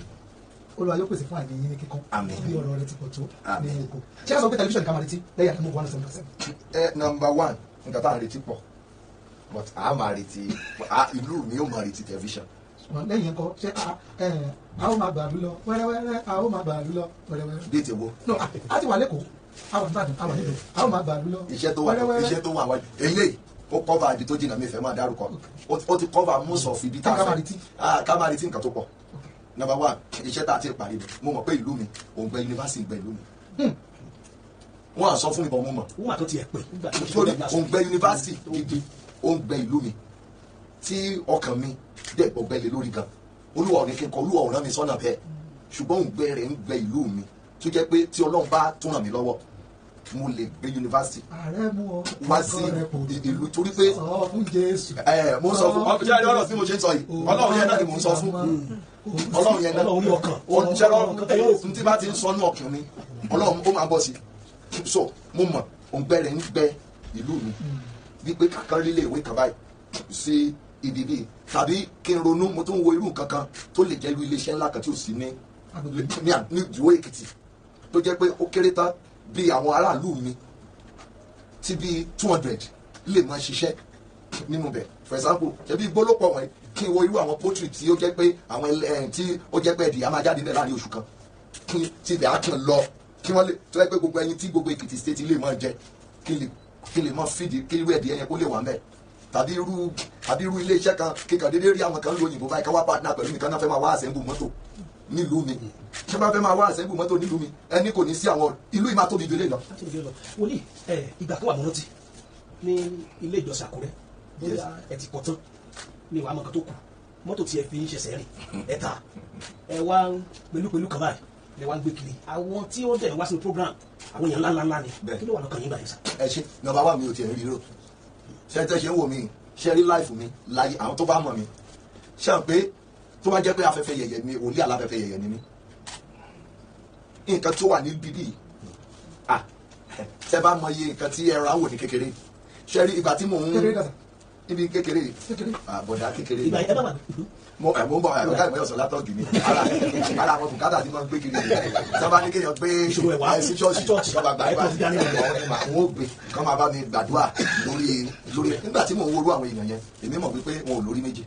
Olúwa yóò pèsè fún àìní yín ní kíkún bí ọ̀rọ̀ rẹ ti pọ̀ tó ní oko. Ṣé a sọ pé tẹlifíṣàn ká máa retí lẹ́yìn Àdàmú 107.7? Ẹ number one, nǹkan tá à ń retí pọ̀, but a máa retí, ìlú mi yóò máa retí tẹlifíṣàn. Lẹ́yìn ẹ̀kọ́ ṣé a ó máa gbàlú lọ wẹ́rẹ́wẹ́rẹ́, a ó máa gbàlú lọ wẹ́rẹ́wẹ́rẹ́. Bí ti wo. No, a ti wà lẹ́kọ̀ọ́, a wà níbàdàn, a wà nílùú, a ó máa gbàlú lọ wẹ́rẹ́wẹ́rẹ́. Iṣẹ́ tó wà wájú eléyìí ó cover ibi tó jìnnà, mi fẹ́ máa dárúkọ, ó ti cover most of ibi tá a fẹ́ ká máa retí nǹkan tó pọ̀. Number one, iṣẹ́ tá a ti parí ni mo mọ̀ pé ìlú mi òǹgbẹ yunifásitì ń gbẹ ìlú mi. Wọ́n á sọ fún ìbọn mo mọ̀. Wọ́n àtọ́ tiẹ̀ pé. Sórí òǹgbẹ yunifásitì gidi òǹgbẹ ìlú mi tí ọkàn mi dẹ̀ gbọ̀gbẹ́ lé lórí gan. Olúwa ò ní kí n kọ, Olúwa ò rán mi sọ́nà bẹ́ẹ̀, ṣùgbọ́n òǹgbẹ rẹ̀ ń gbẹ ìlú mi tó jẹ́ pé tí Ọlọ́run bá tún ràn mí lọ́wọ́ mo lè gbé yunifásitì wá sí ìlú, torí pé mo sọ fún ọ̀rọ̀ ọ̀rọ̀ tí mo ṣe ń sọ yìí, Ọlọ́run yẹn náà ni mo ń sọ fún, Ọlọ́run yẹn náà ọ̀nṣẹ́ tí bá ti ń sọ ní ọkàn mi, Ọlọ́run ó máa bọ̀ sí. So mo mọ̀ òǹgbẹ rẹ̀ ń gbẹ ìlú mi wípé kàkán lílé ìwé kan báyìí sí ibi bíi, tàbí kí n ronú, mo tún wo irú nǹkan kan tó lè jẹ́ irú iléeṣẹ́ ńlá kan tí ò sí ní ìdúró Èkìtì, tó jẹ́ pé ó kéré tán bí àwọn aráàlú mi tí bíi 200 lè máa ṣiṣẹ́ nínú bẹ̀. For example, ṣebí gbólópọ̀ wọ̀nyí, kí n wo irú àwọn poultry tí ó jẹ́ pé àwọn tí ó jẹ́ pé ẹ̀dìyà máa jáde bẹ́ẹ̀ láàrin oṣù kan, kí tí ibẹ̀ á kàn lọ, kí wọ́n lè tó jẹ́ pé gbogbo ẹyin tí gbogbo Èkìtì state lè máa jẹ, kí lè máa fìdí kí irú ẹ̀dìyẹ yẹn kó lè wà mẹ́. Tàbí irú iléeṣẹ́ kan kíkan déédéé rí àwọn kan lóyìnbó báyìí ká wá partner pẹ̀lú nìkan náà fẹ́ máa wá àṣẹ́ńbù mọ́tò nílùú mi. Ṣé bá fẹ́ máa wá àṣẹ́ńbù mọ́tò nílùú mi, ẹni kò ní sí àwọn ìlú yìí máa tóbi jù lé lọ. Wòlíì, ìgbà kan wà mo rántí ní ilé ìjọsìn Àkúrẹ́, bóyá ẹ ti kọ tán ní ìwà àmọ́ kan tó kù, mọ́tò tí ẹ fi ń ṣẹ̀ṣẹ̀ rìn ẹ ta ẹ wá pẹ̀lúpẹ̀lú kan báyìí ẹ wá ń gbé kiri, àwọn tí ó dẹ̀ wá sínú program àwọn èèyàn ńláńlá ni, kí ló wà lọ́kàn yín báyìí sá. Ẹ ṣe nọ́mbà wà, mi ò tiẹ̀ rí rò ṣe tẹ́ ṣe ń wò mí, ṣe rí láìfù mi láyé, àwọn tó bá mọ̀ mi ṣe hàn pé tó bá jẹ́ pé afẹ́fẹ́ yẹ̀yẹ̀ mi, òlí aláfẹ́fẹ́ yẹ̀yẹ̀ ni mí. Nǹkan tó wà ní bíbí tẹ́ bá mọ iye nǹkan tí ẹran á wò ní kékeré, ṣe rí ìgbà tí mò ń ibi kékeré àbọ̀dá kékeré mo ń bọ̀ àbọ̀dá ìmọ̀ ọ̀sán látọ̀gì mi ara àwọn bùkátà tí wọ́n ń gbé kiri sábà ní kéèyàn gbé sí ṣọ́ọ̀ṣì kọ́ máa gbàdúrà, àwọn ò gbé kọ́ máa bá mi gbàdúrà lórí lórí. Nígbà tí mò ń worú àwọn èèyàn yẹn, èmi mọ̀ wípé wọn ò lórí méjì.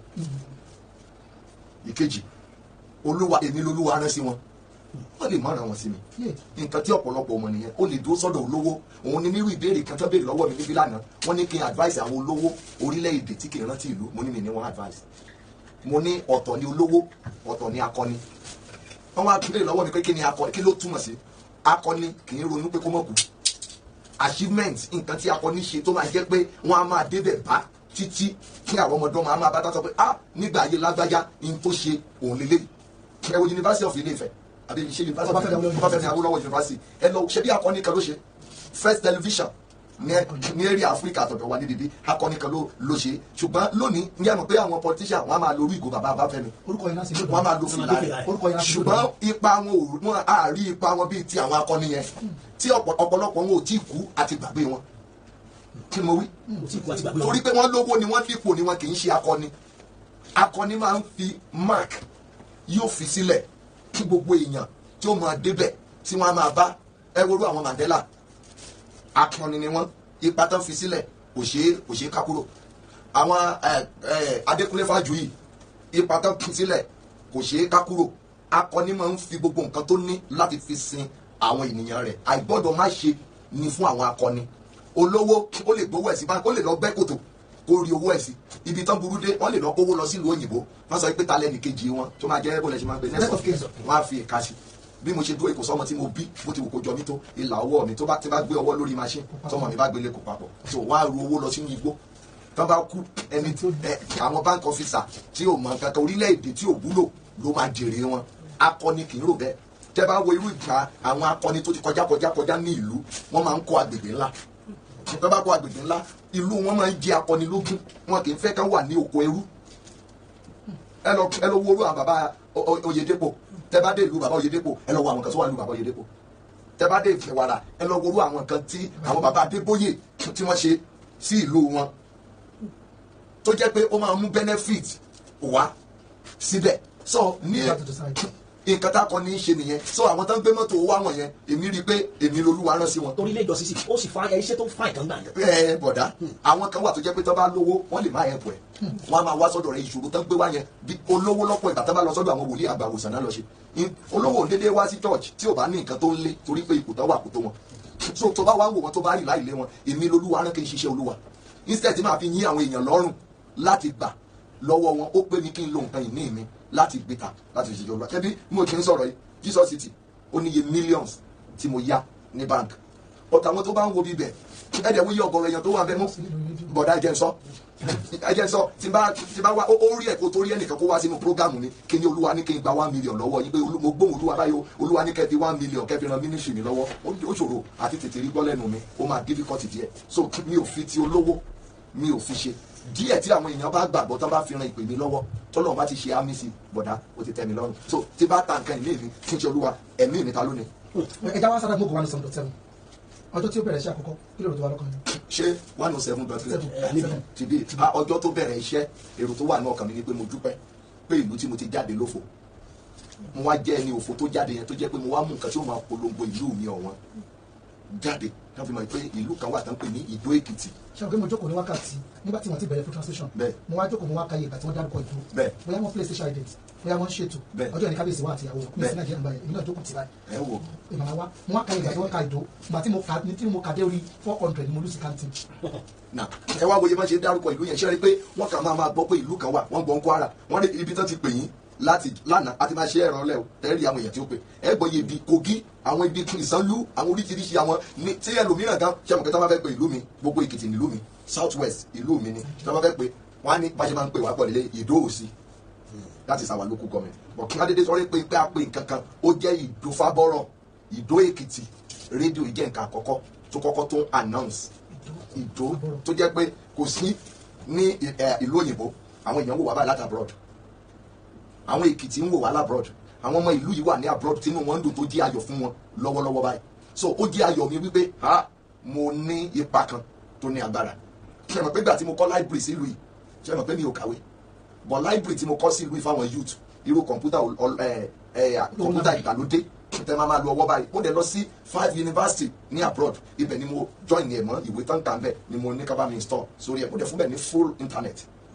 Ìkejì, Olúwa èmi lolúwa rán sí wọn, wọ́n lè má ràn wọ́n sí mi. Nǹkan tí ọ̀pọ̀lọpọ̀ ọmọ nìyẹn, ó lè dúró sọ́dọ̀ olówó. Òun ni nírú ìbéèrè kan tó béèrè lọ́wọ́ mi níbí lánàá, wọ́n ní kí n advice àwọn olówó orílẹ̀-èdè tí kì í rántí ìlú. Mo ní mi ní wọ́n advice, mo ní ọ̀tọ̀ ni olówó, ọ̀tọ̀ ni akọni. Wọ́n wá béèrè lọ́wọ́ mi pé kí ni akọni, kí ló túmọ̀ sí akọni? Kì í ronú pé kó mọ̀ kú. Achievement, nǹkan tí akọni ṣe tó máa jẹ́ pé wọ́n á máa débẹ̀ bá títí kí àwọn ọmọdé máa máa bá tá sọ pé ah, nígbà ayé lágbájá ní tó ṣe òun lélẹ́yìí. Ẹ wo University of Ilé-Ifẹ̀ àbí ṣe University Ọbáfẹ́mi Awólọ́wọ̀ University, ẹ lọ ṣe bí akọni kan ló ṣe first television ní area Africa àtọ̀dọ̀ wa níbi bí akọni kan ló ṣe. Ṣùgbọ́n lónìí ní àmọ̀ pé àwọn politician wọ́n á máa lo orí ìgò bàbá Ọbáfẹ́mi, wọ́n á máa lo fìlà rẹ̀, ṣùgbọ́n ipa wọn ò wọ́n á rí ipa wọn bíi ti àwọn akọni yẹn tí ọ̀pọ̀lọpọ̀ wọn ò tí kú àti gbàgbé wọn. Kí mo wí? Torí pé wọ́n lówó ni wọ́n dípò ni wọ́n kì í ṣe akọni. Akọni máa ń fi mark yóò fi sílẹ̀ kí gbogbo èèyàn tí ó máa débẹ̀ tí wọ́n á máa bá. Ẹ worú àwọn Mandela, akọni ni wọ́n, ipa tán fi sílẹ̀ kò ṣeé ká kúrò. Àwọn Adékúnlé Fájuyì, ipa tán fi sílẹ̀ kò ṣeé ká kúrò. Akọni máa ń fi gbogbo nǹkan tó ní láti fi sin àwọn ènìyàn rẹ̀. Àìgbọ́dọ̀ má ṣe ni fún àwọn akọni. Olówó ó lè gbowó ẹ̀ sí báńkì, ó lè lọ gbẹ́ kòtò kó rí owó ẹ̀ sí ibi tán burú dé, wọ́n lè lọ kówó lọ sílùú òyìnbó. Wọ́n sọ pé ta lẹ́nì kejì wọn tó máa jẹ́ bó lẹ ṣe máa ń gbé next of kin, wọ́n á fi ìka sí. Bí mo ṣe dúró ìkòsọ́ ọmọ tí mo bí bó ti wù kó jọ mí tó, ìlà ọwọ́ mi tó bá ti bá gbé ọwọ́ lórí machine tọmọ mi bá gbélé kó papọ̀, so wọ́n á ru owó lọ sínú igbó. Tán bá kú ẹni àwọn bank officer tí ò mọ nǹkan kan, orílẹ̀-èdè tí ò wúlò ló máa jèrè wọn. Akọni kì í rò bẹ́ẹ̀. Tẹ́ bá wo irú ìgbà àwọn akọni tó ti kọjá kọjá kọjá ní ìlú, wọ́n máa ń kọ́ agbègbè ńlá. Tọ́ bá kó agbègbè ńlá, ìlú wọn máa ń jẹ akọni lógún, wọn kì í fẹ́ kán wà ní oko ẹrú. Ẹ lọ wo orú àwọn bàbá Oyèdépò. Tẹ bá dé ìlú bàbá Oyèdépò, ẹ lọ wo àwọn nǹkan tó wà ìlú bàbá Oyèdépò. Tẹ bá dé Ìfẹ̀wàrà, ẹ lọ wo orú àwọn nǹkan tí àwọn bàbá Adébóyè tí wọ́n ṣe sí ìlú wọn, tó jẹ́ pé ó máa mú benefit wá síbẹ̀. So ní nǹkan tá a kọ ní í ṣe nìyẹn. So àwọn tó ń gbé mọ́tò wá wọ̀nyẹn, èmi rí i pé èmi lolúwa rán sí wọn. Torí ilé ìjọsìn sì ó sì fa iṣẹ́ tó fa ìtàn gbà. Ẹ bọ̀dá, àwọn kan wà tó jẹ́ pé tó bá lówó wọ́n lè má ẹ̀pọ̀ ẹ̀, wọ́n á máa wá sọ́dọ̀ rẹ̀. Ìṣòro tó ń gbé wá yẹn, bí olówó lọ́pọ̀ ìgbà tó bá lọ sọ́dọ̀ àwọn wòlíì àgbà àwòsàn náà lọ ṣe. Olówó ò déédéé wá sí church tí ò bá ní nǹkan tó ń lé, torí pé ipò tán wà kó tó wọn. So tó bá wá wò wọn, tó bá rí láì lé wọn, èmi lolúwa rán kí n ṣiṣẹ́ olúwa. Instead tí màá fi yín àwọn èèyàn lọ́rùn láti gbà lọ́wọ́ wọn, ó pé mi kí n lo nǹkan ìní mi láti gbé ta láti fi ṣiṣẹ́ olúwa. Ṣebí mo ti ń sọ̀rọ̀ yìí, Jesus City ó níye millions tí mo yá ní bank. Ọ̀tà àwọn tó bá ń wo bíbẹ̀, ẹ̀dẹ̀ wúyẹ ọ̀gọ̀rọ̀ èèyàn tó wà bẹ́ẹ̀ mú. Bọ̀dá, ẹ̀jẹ̀ ń sọ, ẹ̀jẹ̀ ń sọ, tí bá wá ó rí ẹ̀kọ́ tó rí ẹnìkan kó wá sínú prógámù mi, kí ni olúwa ní kí n gba 1 million lọ́wọ́ yín, pé mo gbóhùn olúwa báyìí o, olúwa ní kẹ́ fi 1 million kẹ́ fi ran ministry mi lọ́wọ́. Ó ṣòro àti tètè rí gbọ́ lẹ́nu mi, ó máa difficult díẹ̀. So mi ò fi ti olówó, mi ò fi ṣe. Díẹ̀ tí àwọn èèyàn bá gbàgbọ́, tán bá fi ran ìpè mi lọ́wọ́, tọ́lọ́run bá ti ṣe àmì sí, bọ̀dá, ó ti tẹ́ mi lọ́rùn. So tí bá ta nǹkan ìní mi kí n ṣe olúwa, ẹ̀mí mi ta lónìí. Ẹ já wá sára gbogbo 107.7. Ọjọ́ tí ó bẹ̀rẹ̀ iṣẹ́ àkọ́kọ́, kí ló rò tó wà lọ́kàn yín? Ṣé 107.7 ti bí ọjọ́ tó bẹ̀rẹ̀ iṣẹ́, èrò tó wà ní ọkàn mi ni pé mo dúpẹ́ pé ìlú tí mo ti jáde lófo, mo wá jẹ́ ẹni òfo tó jáde yẹn, tó jẹ́ pé mo wá mú nǹkan tí ó máa polongo ìlú mi ọ̀wọ́n jáde, tán fi mọ̀ pé ìlú kan wà tán pè ní Ìdó Èkìtì. Ṣé o pé mo jókòó ní wákàtí nígbà tí wọ́n ti bẹ̀rẹ̀ full translation? Mo wá jókòó, mo wá ka iye ìgbà tí wọ́n dárúkọ Ìdó. Bóyá wọ́n play special event, bóyá wọ́n ṣètò ọjọ́ ìní kábíyèsí wa àti ìyàwó mi sí Nàìjíríà báyìí, èmi náà jókòó tì báyìí. Ẹ wò. Ìmọ̀ràn wa, mo wá ka iye ìgbà tí wọ́n ka Ìdó. Ìgbà tí mo ka tí mo kà dé orí 400 ni mo lose counting. Na ẹ wá wòye bá ṣe dárúkọ ìlú yẹn, ṣe rí i pé wọ́n kàn máa gbọ́ pé ìlú kan wà, wọ́n gbọ́ ń Kwara, wọ́n rí ibi tán ti pè yín láti lánàá àti máa ṣe ẹ̀rọ lẹ́ o, tẹ́lẹ̀ àwọn èèyàn tí ó pè ẹ gbọ́ iye ibi Kogi, àwọn ibi Ìsànlú, àwọn oríṣiríṣi àwọn ní tí ẹlòmíràn gan ṣe mọ̀ pé tí wọ́n bá fẹ́ pe ìlú mi, gbogbo Èkìtì nílùú mi, South West ìlú mi ni, tí wọ́n bá fẹ́ pe wọ́n á ní bá ṣe máa ń pè wá pọ̀ nílé Ìdó Òsì. That is our local government. But kí adédé sọrí pé a pè nǹkan kan, ó jẹ́ Ìdó Fábọ́rọ̀, Ìdó Èkìtì. Rédíò jẹ́ nǹkan àkọ́kọ́ tó kọ́kọ́ tó ń announce Ìdó, tó jẹ́ pé kò sí ní ìlú òyìnbó. Àwọn èèyàn wò wá báyìí láti abroad, àwọn Èkìtì ń wò wá labroad, àwọn ọmọ ìlú yìí wà ní abroad, tínú wọn ń dùn, tó jẹ́ ayọ̀ fún wọn lọ́wọ́lọ́wọ́ báyìí. So ó jẹ́ ayọ̀ mi wípé ha mo ní ipa kan tó ní agbára. Ṣe mọ̀ pé ìgbà tí mo kọ́ library sí ìlú yìí, ṣe mọ̀ pé mi ò kàwé, but library tí mo kọ́ sí ìlú yìí fáwọn youth, irú kọ̀ǹpútà kọ̀ǹpútà ìgbàlódé tẹ máa lo ọwọ́ báyìí, mo dẹ̀ lọ sí 5 university ní abroad, ibẹ̀ ni mo join ẹ̀ mọ́ ìwé tán kà ń bẹ̀ ni mo ní ká bá mi install sórí ẹ̀. Mo dẹ̀ fún bẹ̀ ní full internet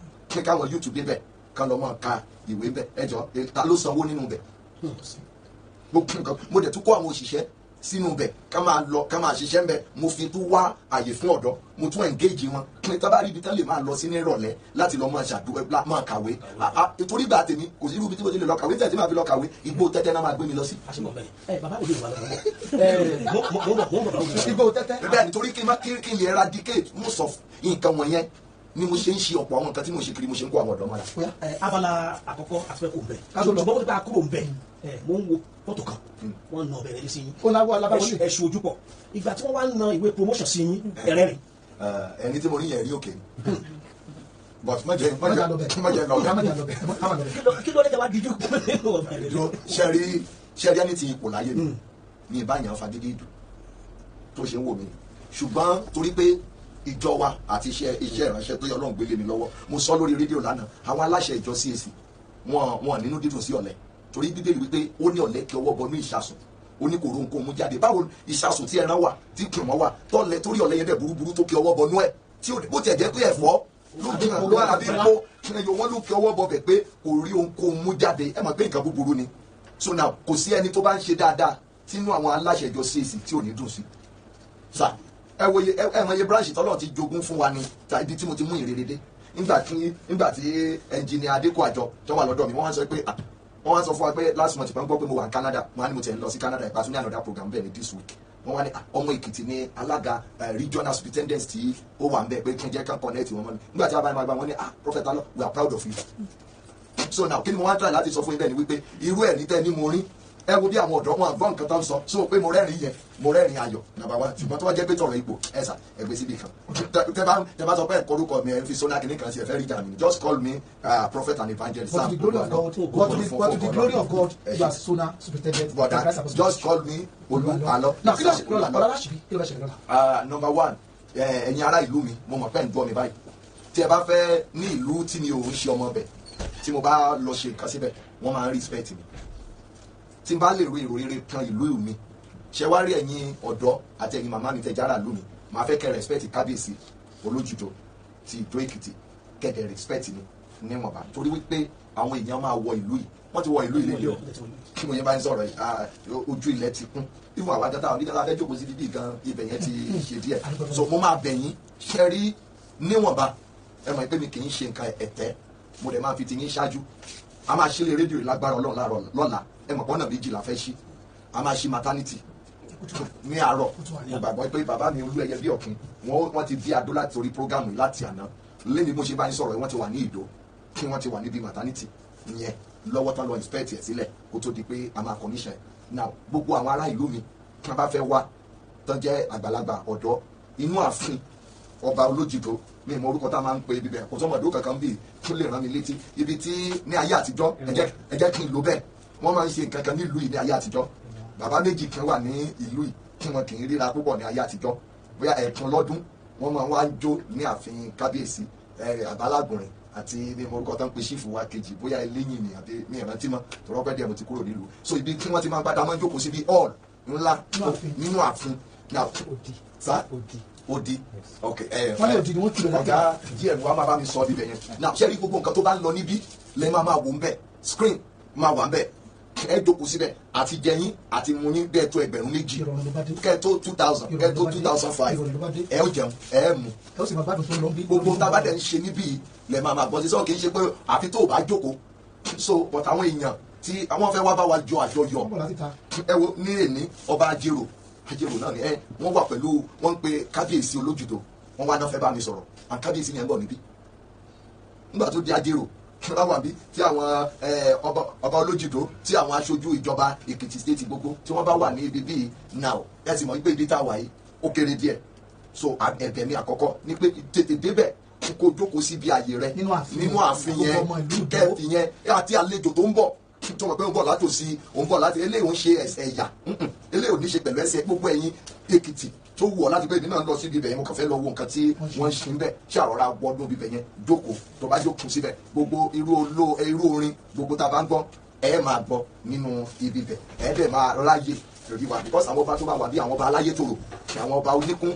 kí káwọn youth débẹ̀ kán lọ máa ka ìwé bẹ̀. Ẹ jọ, ta ló sanwó nínú bẹ̀? Gbogbo nǹkan mo dẹ̀ tún kó àwọn òṣìṣẹ́ sínú bẹ̀ ká máa lọ ká máa ṣiṣẹ́ ń bẹ̀. Mo fi tún wá àyè fún ọ̀dọ́, mo tún engage wọn kí tá bá rí ibi tán lè máa lọ sí ní ìrọ̀lẹ́ láti lọ máa ṣàdúrà, máa kàwé. Torí ìgbà tèmi, kò sí irú ibi tí mo ti lè lọ kàwé. Tẹ̀ tí màá fi lọ kàwé, igbó tẹ́tẹ́ náà máa gbé mi lọ sí. Àṣìbọ̀ bẹ́ẹ̀ ẹ bàbá òde ìwà lọ́wọ́ ẹ, mo bọ̀, mo bọ̀, bàbá òde. Igbó tẹ́tẹ́. Bẹ́ẹ̀ nítorí kí n má kí n lè eradicate most of nǹkan wọ̀nyẹn ni mo ṣe ń ṣe ọ̀pọ̀ àwọn nǹkan tí mo ṣe kiri, mo ṣe ń kó àwọn ọ̀dọ́ mọ́ra. Ẹ, abala àkọ́kọ́ àti fẹ́ kó ń bẹ̀, Ká tó lọ. ṣùgbọ́n kó tó bá kúrò ń bẹ̀, ẹ mo ń wo fọ́tò kan, wọ́n na ọbẹ̀ rẹ̀ sí yín. Ó láwọ́ alábàwọlé. Ẹ̀ṣù ojú pọ̀. Ìgbà tí wọ́n wá na ìwé promotion sí yín, ẹ̀rẹ́ rìn. Ẹni tí mo rí yẹn rí òkè ni, but má jẹ́ má Má jẹ́ jà lọ bẹ̀. má jẹ́ lọ Má bẹ̀. jà lọ bẹ̀. Má lọ bẹ̀. Kí ló dé tẹ wá díjú nínú ọbẹ̀ rẹ̀? Dúró, ṣẹ́rí ẹni tí ipò láyé mi ní ìbáyàn fagídí ìdù tó ṣe ń wò mí, ṣùgbọ́n torí pé ìjọ wa àti iṣẹ́ ìránṣẹ́ tó yẹ Ọlọ́run gbélé mi lọ́wọ́. Mo sọ lórí rédíò lánàá, àwọn aláṣẹ ìjọ CAC, wọn nínú dídùn sí ọ̀lẹ, torí Bíbélì wípé ó ní ọ̀lẹ kí ọwọ́ bọnú ìṣàsùn, ó ní kò ro nǹkan mú jáde. Báwo ìṣàsùn tí ẹran wà, tí kìmọ̀ wà, tọ́lẹ̀ torí ọ̀lẹ yẹn dẹ̀ burúburú tó kí ọwọ́ bọnú ẹ̀, tí bó tiẹ̀ jẹ́ pé ẹ̀fọ́ ló gbìyànjú ló àbí kó ẹyọ wọn ló kí ọwọ́ bọ bẹ̀ pé kò rí ohunkóhun mú jáde, ẹ mọ̀ pé nǹkan búburú ni. So now, kò sí ẹni tó bá ń ṣe dáadáa tínú àwọn aláṣẹ ìjọ CAC tí ò ní dùn sí. Sà, ẹ wo iye, ẹ mọ iye branch tọ́lọ̀ ti jogún fún wa ni ta ibi tí mo ti mú ìrere dé. Nígbà tí engineer Adékò àjọ tó wà lọ́dọ̀ mi, wọ́n wá sọ pé, ah, wọ́n wá sọ fún wa pé last month wọ́n gbọ́ pé mo wà ní Canada. Wọ́n á ní mo tiẹ̀ ń lọ sí Canada ìpàtún ní another program bẹ́ẹ̀ ni this week. Wọ́n wá ní, ah, ọmọ Èkìtì ní alága regional superintendent tí ó wà ń bẹ̀, pé kí n jẹ́ kán connect wọn mọ́ mi. Nígbà tí wọ́n bá mi gbà, wọ́n ní, "Ah, Prophet Alo, we are proud of you." So now, kí ni mo wá ń try láti sọ fún yín bẹ́ẹ̀ ni wípé irú ẹ̀ ní tẹ́ ní mo rí Ẹ wo bí àwọn ọ̀dọ́ wọn àgbọ̀n nǹkan tó ń sọ so pé mo rẹ́rìn yẹn, mo rẹ́rìn ayọ̀ nàbà wa. Ṣùgbọ́n tó bá jẹ́ pé tọ̀rọ̀ ipò ẹ sà ẹgbẹ́ síbi kan, tẹ bá sọ pé ẹ̀kọ́ orúkọ mi ẹ̀ ń fi sọ́nà kìíní kan sí ẹ fẹ́ rí ìjà mi, just call me prophet and evangelist. But to the glory of God, but to the glory of God, you are sona superintendent. But just call me Olú Alọ. Now kí ló lọ́la ọ̀la láṣìbí kí ló bá ṣẹlẹ̀ lọ́la. Number one, ẹ̀yin ará ìlú mi, mo mọ̀ pé ń gbọ́ mi báyìí. Tí ẹ bá fẹ́ ní ìlú tí mi ò ń ṣe ọmọ bẹ̀, tí mo bá lọ ṣe nǹkan síbẹ̀, wọ́n máa ń respect mi. Tí n bá lè ro èrò rere kan ìlú mi, ṣe wá rí ẹ̀yin ọ̀dọ́ àti ẹ̀yin màmá mi tẹ jára ìlú mi, màá fẹ́ kẹ́ respect kábíyèsí Olójúdó ti Ìdó Èkìtì, kẹ́dẹ̀ respect mi níwọ̀nba, torí wípé àwọn èèyàn máa wọ ìlú yìí, wọ́n ti wọ ìlú yìí lélẹ̀ o. Kí mo yẹn bá ń sọ̀rọ̀ yìí, ojú ilẹ̀ ti kún, ìfún àwọn àjọta onídàá fẹ́ jókòó sí bíbí gan, ibẹ̀ yẹn ti ṣe díẹ̀. So mo máa bẹ̀ yín, ṣe rí níwọ̀nba, ẹ mọ̀ pé mi kì í ṣe nǹkan ẹ̀tẹ́, mo dẹ̀ máa fi ti yín ṣáájú. A máa ṣílẹ̀ rédíò lágbára Ọlọ́run láàárọ̀ lọ́la. Ẹ mọ̀ pọ́nà méjì la fẹ́ ṣí. A máa ṣí maternity ní àárọ̀. Mo gbàgbọ́ pé bàbá mi Olúẹyẹ bí ọ̀kìn, wọ́n ti bí adó láti orí prógámù láti àná. Lẹ́ni mo ṣe bá yín sọ̀rọ̀, wọ́n ti wà ní Ìdó, kí wọ́n ti wà níbi maternity yẹn lọ́wọ́ tán lọ inspect ẹ̀ sílẹ̀ kó tó di pé a máa commission. Now gbogbo àwọn ará ìlú mi tí wọ́n bá fẹ́ wá tán jẹ́ àgbàlagbà ọ̀dọ́, inú ààfin ọba Olójìdó, mi mọ orúkọ tá a máa ń pe ibi bẹ́ẹ̀, kò sọmọdé kankan bíi tó lè rán mi létí ibi tí ní ayé àtijọ́. Ẹ jẹ́ kí n lò bẹ́ẹ̀, wọ́n máa ń ṣe nǹkan kan nílùú yìí ní ayé àtijọ́. Bàbá méjì kan wà ní ìlú yìí kí wọn kì í ríra púpọ̀ ní ayé àtijọ́, bóyá ẹ̀ẹ̀kan lọ́dún wọ́n máa wá ń jó ní ààfin kábíyèsí àbálágùnrin àti ní orúkọ tó ń pe sífù wa kejì, bóyá eléyìn ni àbí mi ìrántí mọ́, tọrọ pẹ́ díẹ̀ mo ti kúrò nílùú. So ibi tí wọ́n ti máa ń gbádà máa ń jókòó síbi hall ńlá nínú ààfin. Sa odi, ok, wọ́n lè odi ni wọ́n ti lọ láti ọ̀gá gm wa máa bá mi sọ ibẹ̀ yẹn. Now ṣé rí gbogbo nǹkan tó bá ń lọ níbí lẹ́ máa máa wò ń bẹ̀, screen máa wà ń bẹ̀, ẹ jókòó síbẹ̀ àti jẹyìn àti mu yín bẹ́ẹ̀ tó ẹgbẹ̀rún méjì, kẹ́ tó 2000, kẹ́ tó 2005, ẹ ó jẹun ẹ mu, ẹ ó sì máa gbádùn tó lọ bí. Gbogbo tá a bá dẹ̀ ń ṣe níbí lẹ́ máa máa gbọ́ sí sọ́ọ̀, kì í ṣe pé àfi tó o bá jókòó. So but àwọn èèyàn tí àwọn fẹ́ wá bá wa jọ àjọyọ̀, ẹ wo ní èní ọba Ajérò, Ajérò náà ni ẹ wọ́n wà pẹ̀lú, wọ́n ń pe kábíyèsí Olójúdó, wọ́n wá náà fẹ́ bá mi sọ̀rọ̀, à kábíyèsí yẹn ń bọ̀ níbí. Nígbà tó di Ajérò bá wà bí tí àwọn ọba Olójìdó, tí àwọn aṣojú ìjọba Èkìtì state gbogbo tí wọ́n bá wà ní ibi bíi now, ẹ sì mọ̀ pé ibi tá a wà yìí ó kéré díẹ̀. So ẹ̀bẹ̀ mi àkọ́kọ́ ni pé tètè débẹ̀ kó jókòó síbi ààyè rẹ nínú ààfin yẹn, kẹ́ẹ̀fì yẹn àti àlejò tó ń bọ̀ tó mọ̀ pé ó ń bọ̀ látòsí, ó ń bọ̀ láti eléyìí ó ń ṣe ẹ̀yà, eléyìí ò ní ṣe pẹ̀lú ẹsẹ̀. Gbogbo ẹ̀yin Èkìtì tó wù ọ́ láti pé èmi náà lọ síbi ibẹ̀ yẹn, mo kàn fẹ́ lọ wo nǹkan tí wọ́n ń ṣe ń bẹ̀, ṣàrọ̀ra wọnú ibẹ̀ yẹn jókòó. Tó bá jókòó síbẹ̀, gbogbo irú orin gbogbo tá a bá ń gbọ́ ẹ máa gbọ́ nínú ibi ibẹ̀, ẹ dẹ̀ máa ráyè rí wa, because àwọn ọba tó bá wà bí àwọn ọba aláyé tòrò, àwọn ọba oníkún,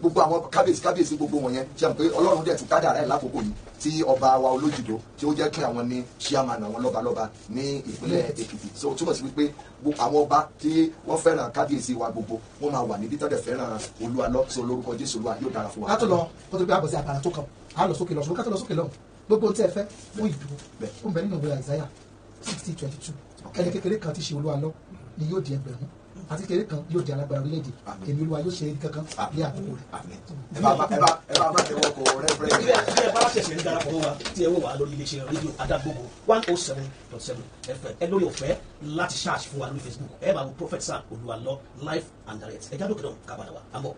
gbogbo àwọn kábíyèsí kábíyèsí gbogbo wọn yẹn, ṣe pé Ọlọ́run dẹ̀ tún kádàrá ẹ̀ lákòókò yìí tí ọba wa Olójìdó tí ó jẹ́ kí àwọn ní chairman àwọn lọ́balọ́ba ní ìpínlẹ̀ Èkìtì. So túmọ̀ sí wípé àwọn ọba tí wọ́n fẹ́ràn kábíyèsí wa gbogbo wọ́n máa wà níbi tọ́dẹ̀ fẹ́ràn Olúwa lọ. So lórúkọ Jésù Olúwa yóò dára fún wa. Ká tó lọ kó tó gbé àbọ̀sí àbàrà tó kàn á lọ sókè lọ, ṣùgbọ́n ká tó lọ sókè lọ, gbogbo tí ẹ fẹ́ fún ìdúró ó ń bẹ nínú ìwé Àìsáyà 60:22, ẹni kékeré kan ti ṣe Olúwa lọ ni yóò di ẹgbẹ̀rún, àti kékeré kan yóò di alágbára orílẹ̀-èdè, èmi Olúwa yóò ṣe é kankan ní àkókò rẹ̀. ẹ bá má tẹwọ́ kọ rẹ́fúrẹ́. Bí ẹ bá ṣẹ̀ṣẹ̀ ń darapọ̀ mọ́ wa tí ẹ wò wá lórí iléeṣẹ́ rédíò Adágbògo 107.7 FM, ẹ lórí ọ̀fẹ́ láti ṣáàṣì fún wa lórí Facebook, ẹ máa wo Prophet Sam Olúwalọ live and direct. Ẹ jáde òkè náà ká padà wá, à ń bọ̀.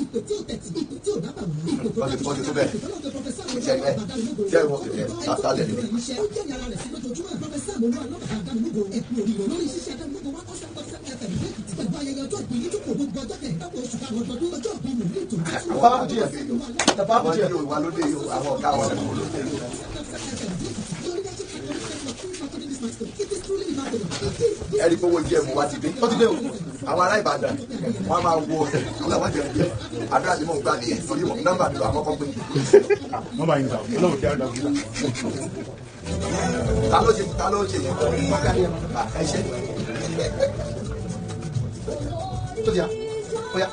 Ìpè tí ò tẹ̀tì, ìpè tí ò dábàá wọ́n, ìpè tó bá ti Wọ́n ti tó bẹ́ẹ̀. ìpè tó lọ́dọ̀ Professor Ṣé ẹ ṣé ẹ wọ́n ti tẹ̀ sátálẹ̀ níbi. Ó jẹ́ ìyára rẹ̀ sí lójoojúmọ́. Professor Olúwalọ bàbá Adámilógo, ẹ̀kú òrìrò lórí ṣíṣe Adámilógo 107.7 FM ní Èkìtì pẹ̀lú ayẹyẹ ọjọ́ ìbí yíjókòó gbogbo ọjọ́ kẹẹ̀ẹ́dọ́gbọ̀n oṣù karùn-ún ọdọọdún, ọjọ́ ìbí wòlíì tó Jésù. Àwọn yóò wá lóde yìí, àwọn ọ̀gá wa lóde yìí. Ẹ̀rí kówó jẹ́ mu wá ti dé. Ó ti dé o. Àwọn ará Ìbàdàn wọ́n máa wo ọlọ́wọ́n jẹ̀ jẹ́ àdúrà tí mò ń gbà nìyẹn torí nọ́mbà mi lọ àkọ́kọ́ pé. Nọ́mbà yìí nìkan Ọlọ́run dá ọdọ gíga. Ta ló ṣe ta ló ṣe yẹn? Ẹ ṣe. Tó ti yá, ó yá.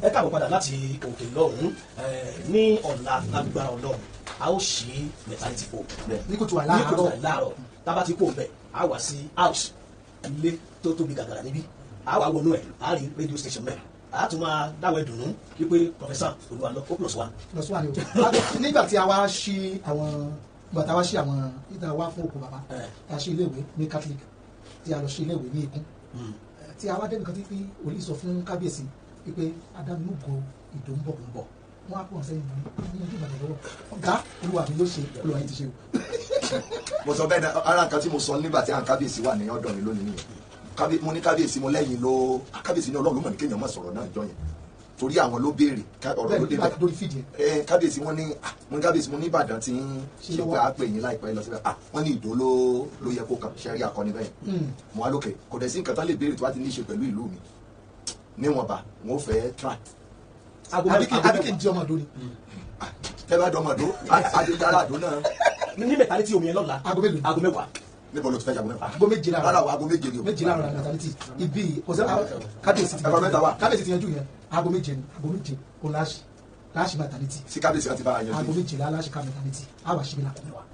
Ẹ káàbọ̀ padà láti òkè lọ́hùn-ún. Ní ọ̀la lágbára Ọlọ́run a ó ṣí maternity home Ní kùtù àì ní kùtù láàárọ̀. àì láàárọ̀. Tá a bá ti kó bẹ̀, a wá sí house ilé tó tóbi gàgàrà níbí, a wá wọnú ẹ̀, a rí radio station mẹ́, A tún máa dáwọ́ ẹ̀dùnnú wípé Professor Olúwalọ ó plus one. Plus one ni o. Nígbà tí a wá ṣí àwọn, ìgbà tí a wá ṣí àwọn ìta wá fún òkú bàbá, a ṣí iléèwé ní Catholic, tí a lọ ṣí iléèwé ní Ikún, tí a wá débi kan tí pé wòlíì sọ fún kábíyèsí wípé Adámimógo Ìdó ń bọ̀ ń bọ̀, wọ́n á pọ̀ sẹ́yìn ní ojú Ìbàdàn lọ́wọ́. Ọ̀gá olúwa mi ló ṣe, olúwa yìí ti ṣe o. Mo sọ bẹ́ẹ̀ náà, ara nǹkan tí mo sọ nígbà tí à ń kábíyèsí wà ní ọ̀dọ̀ mi lónìí nìyẹn. Mo ní kábíyèsí, mo lẹ́yìn ló kábíyèsí ní Ọlọ́run ló mọ̀ ní kéèyàn má sọ̀rọ̀ náà jọ yẹn, torí àwọn ló béèrè ọ̀rọ̀ ló débẹ̀. Lórí fídíò. Kábíyèsí wọn ní, mo ní kábíyèsí, mo ní Ìbàdàn tí ń ṣe pé a pè yín láìpẹ́ lọ síbẹ̀. Wọ́n ní Ìdó ló yẹ kó kàn ṣẹ́rí akọni bẹ́ẹ̀. Mo wá lókè kò dẹ̀ sí nǹkan tán lè béèrè tó bá ti ní í ṣe pẹ̀lú ìlú mi níwọ̀nba, wọn ò fẹ́ try. Àbí kì í di ọmọ àdó ni. Tẹ́ bá dọmọ àdó, adédára àdó náà. Ní mẹ̀tálítì omi yẹn lọ́la. Aago mélòó? Aago 10. Níbo ló ti fẹ́ jagun mẹ́fà? Aago 7 láàárọ̀. Rárá o, aago 7 ni o. 7 láàárọ̀ la mẹ̀tálítì ibi kò sẹ́ kábíyèsí ti Ẹ̀fọ́ mẹ́ta wà. Kábíyèsí ti yanjú yẹn. Aago 7 ni, aago 7 kò láṣì láṣì mẹ̀tálítì. Sí kábíyèsí láti bá a yanjú. Aago 7 láṣì ká mẹ̀tálítì, á wà síbi làkọ̀ mẹ́wàá.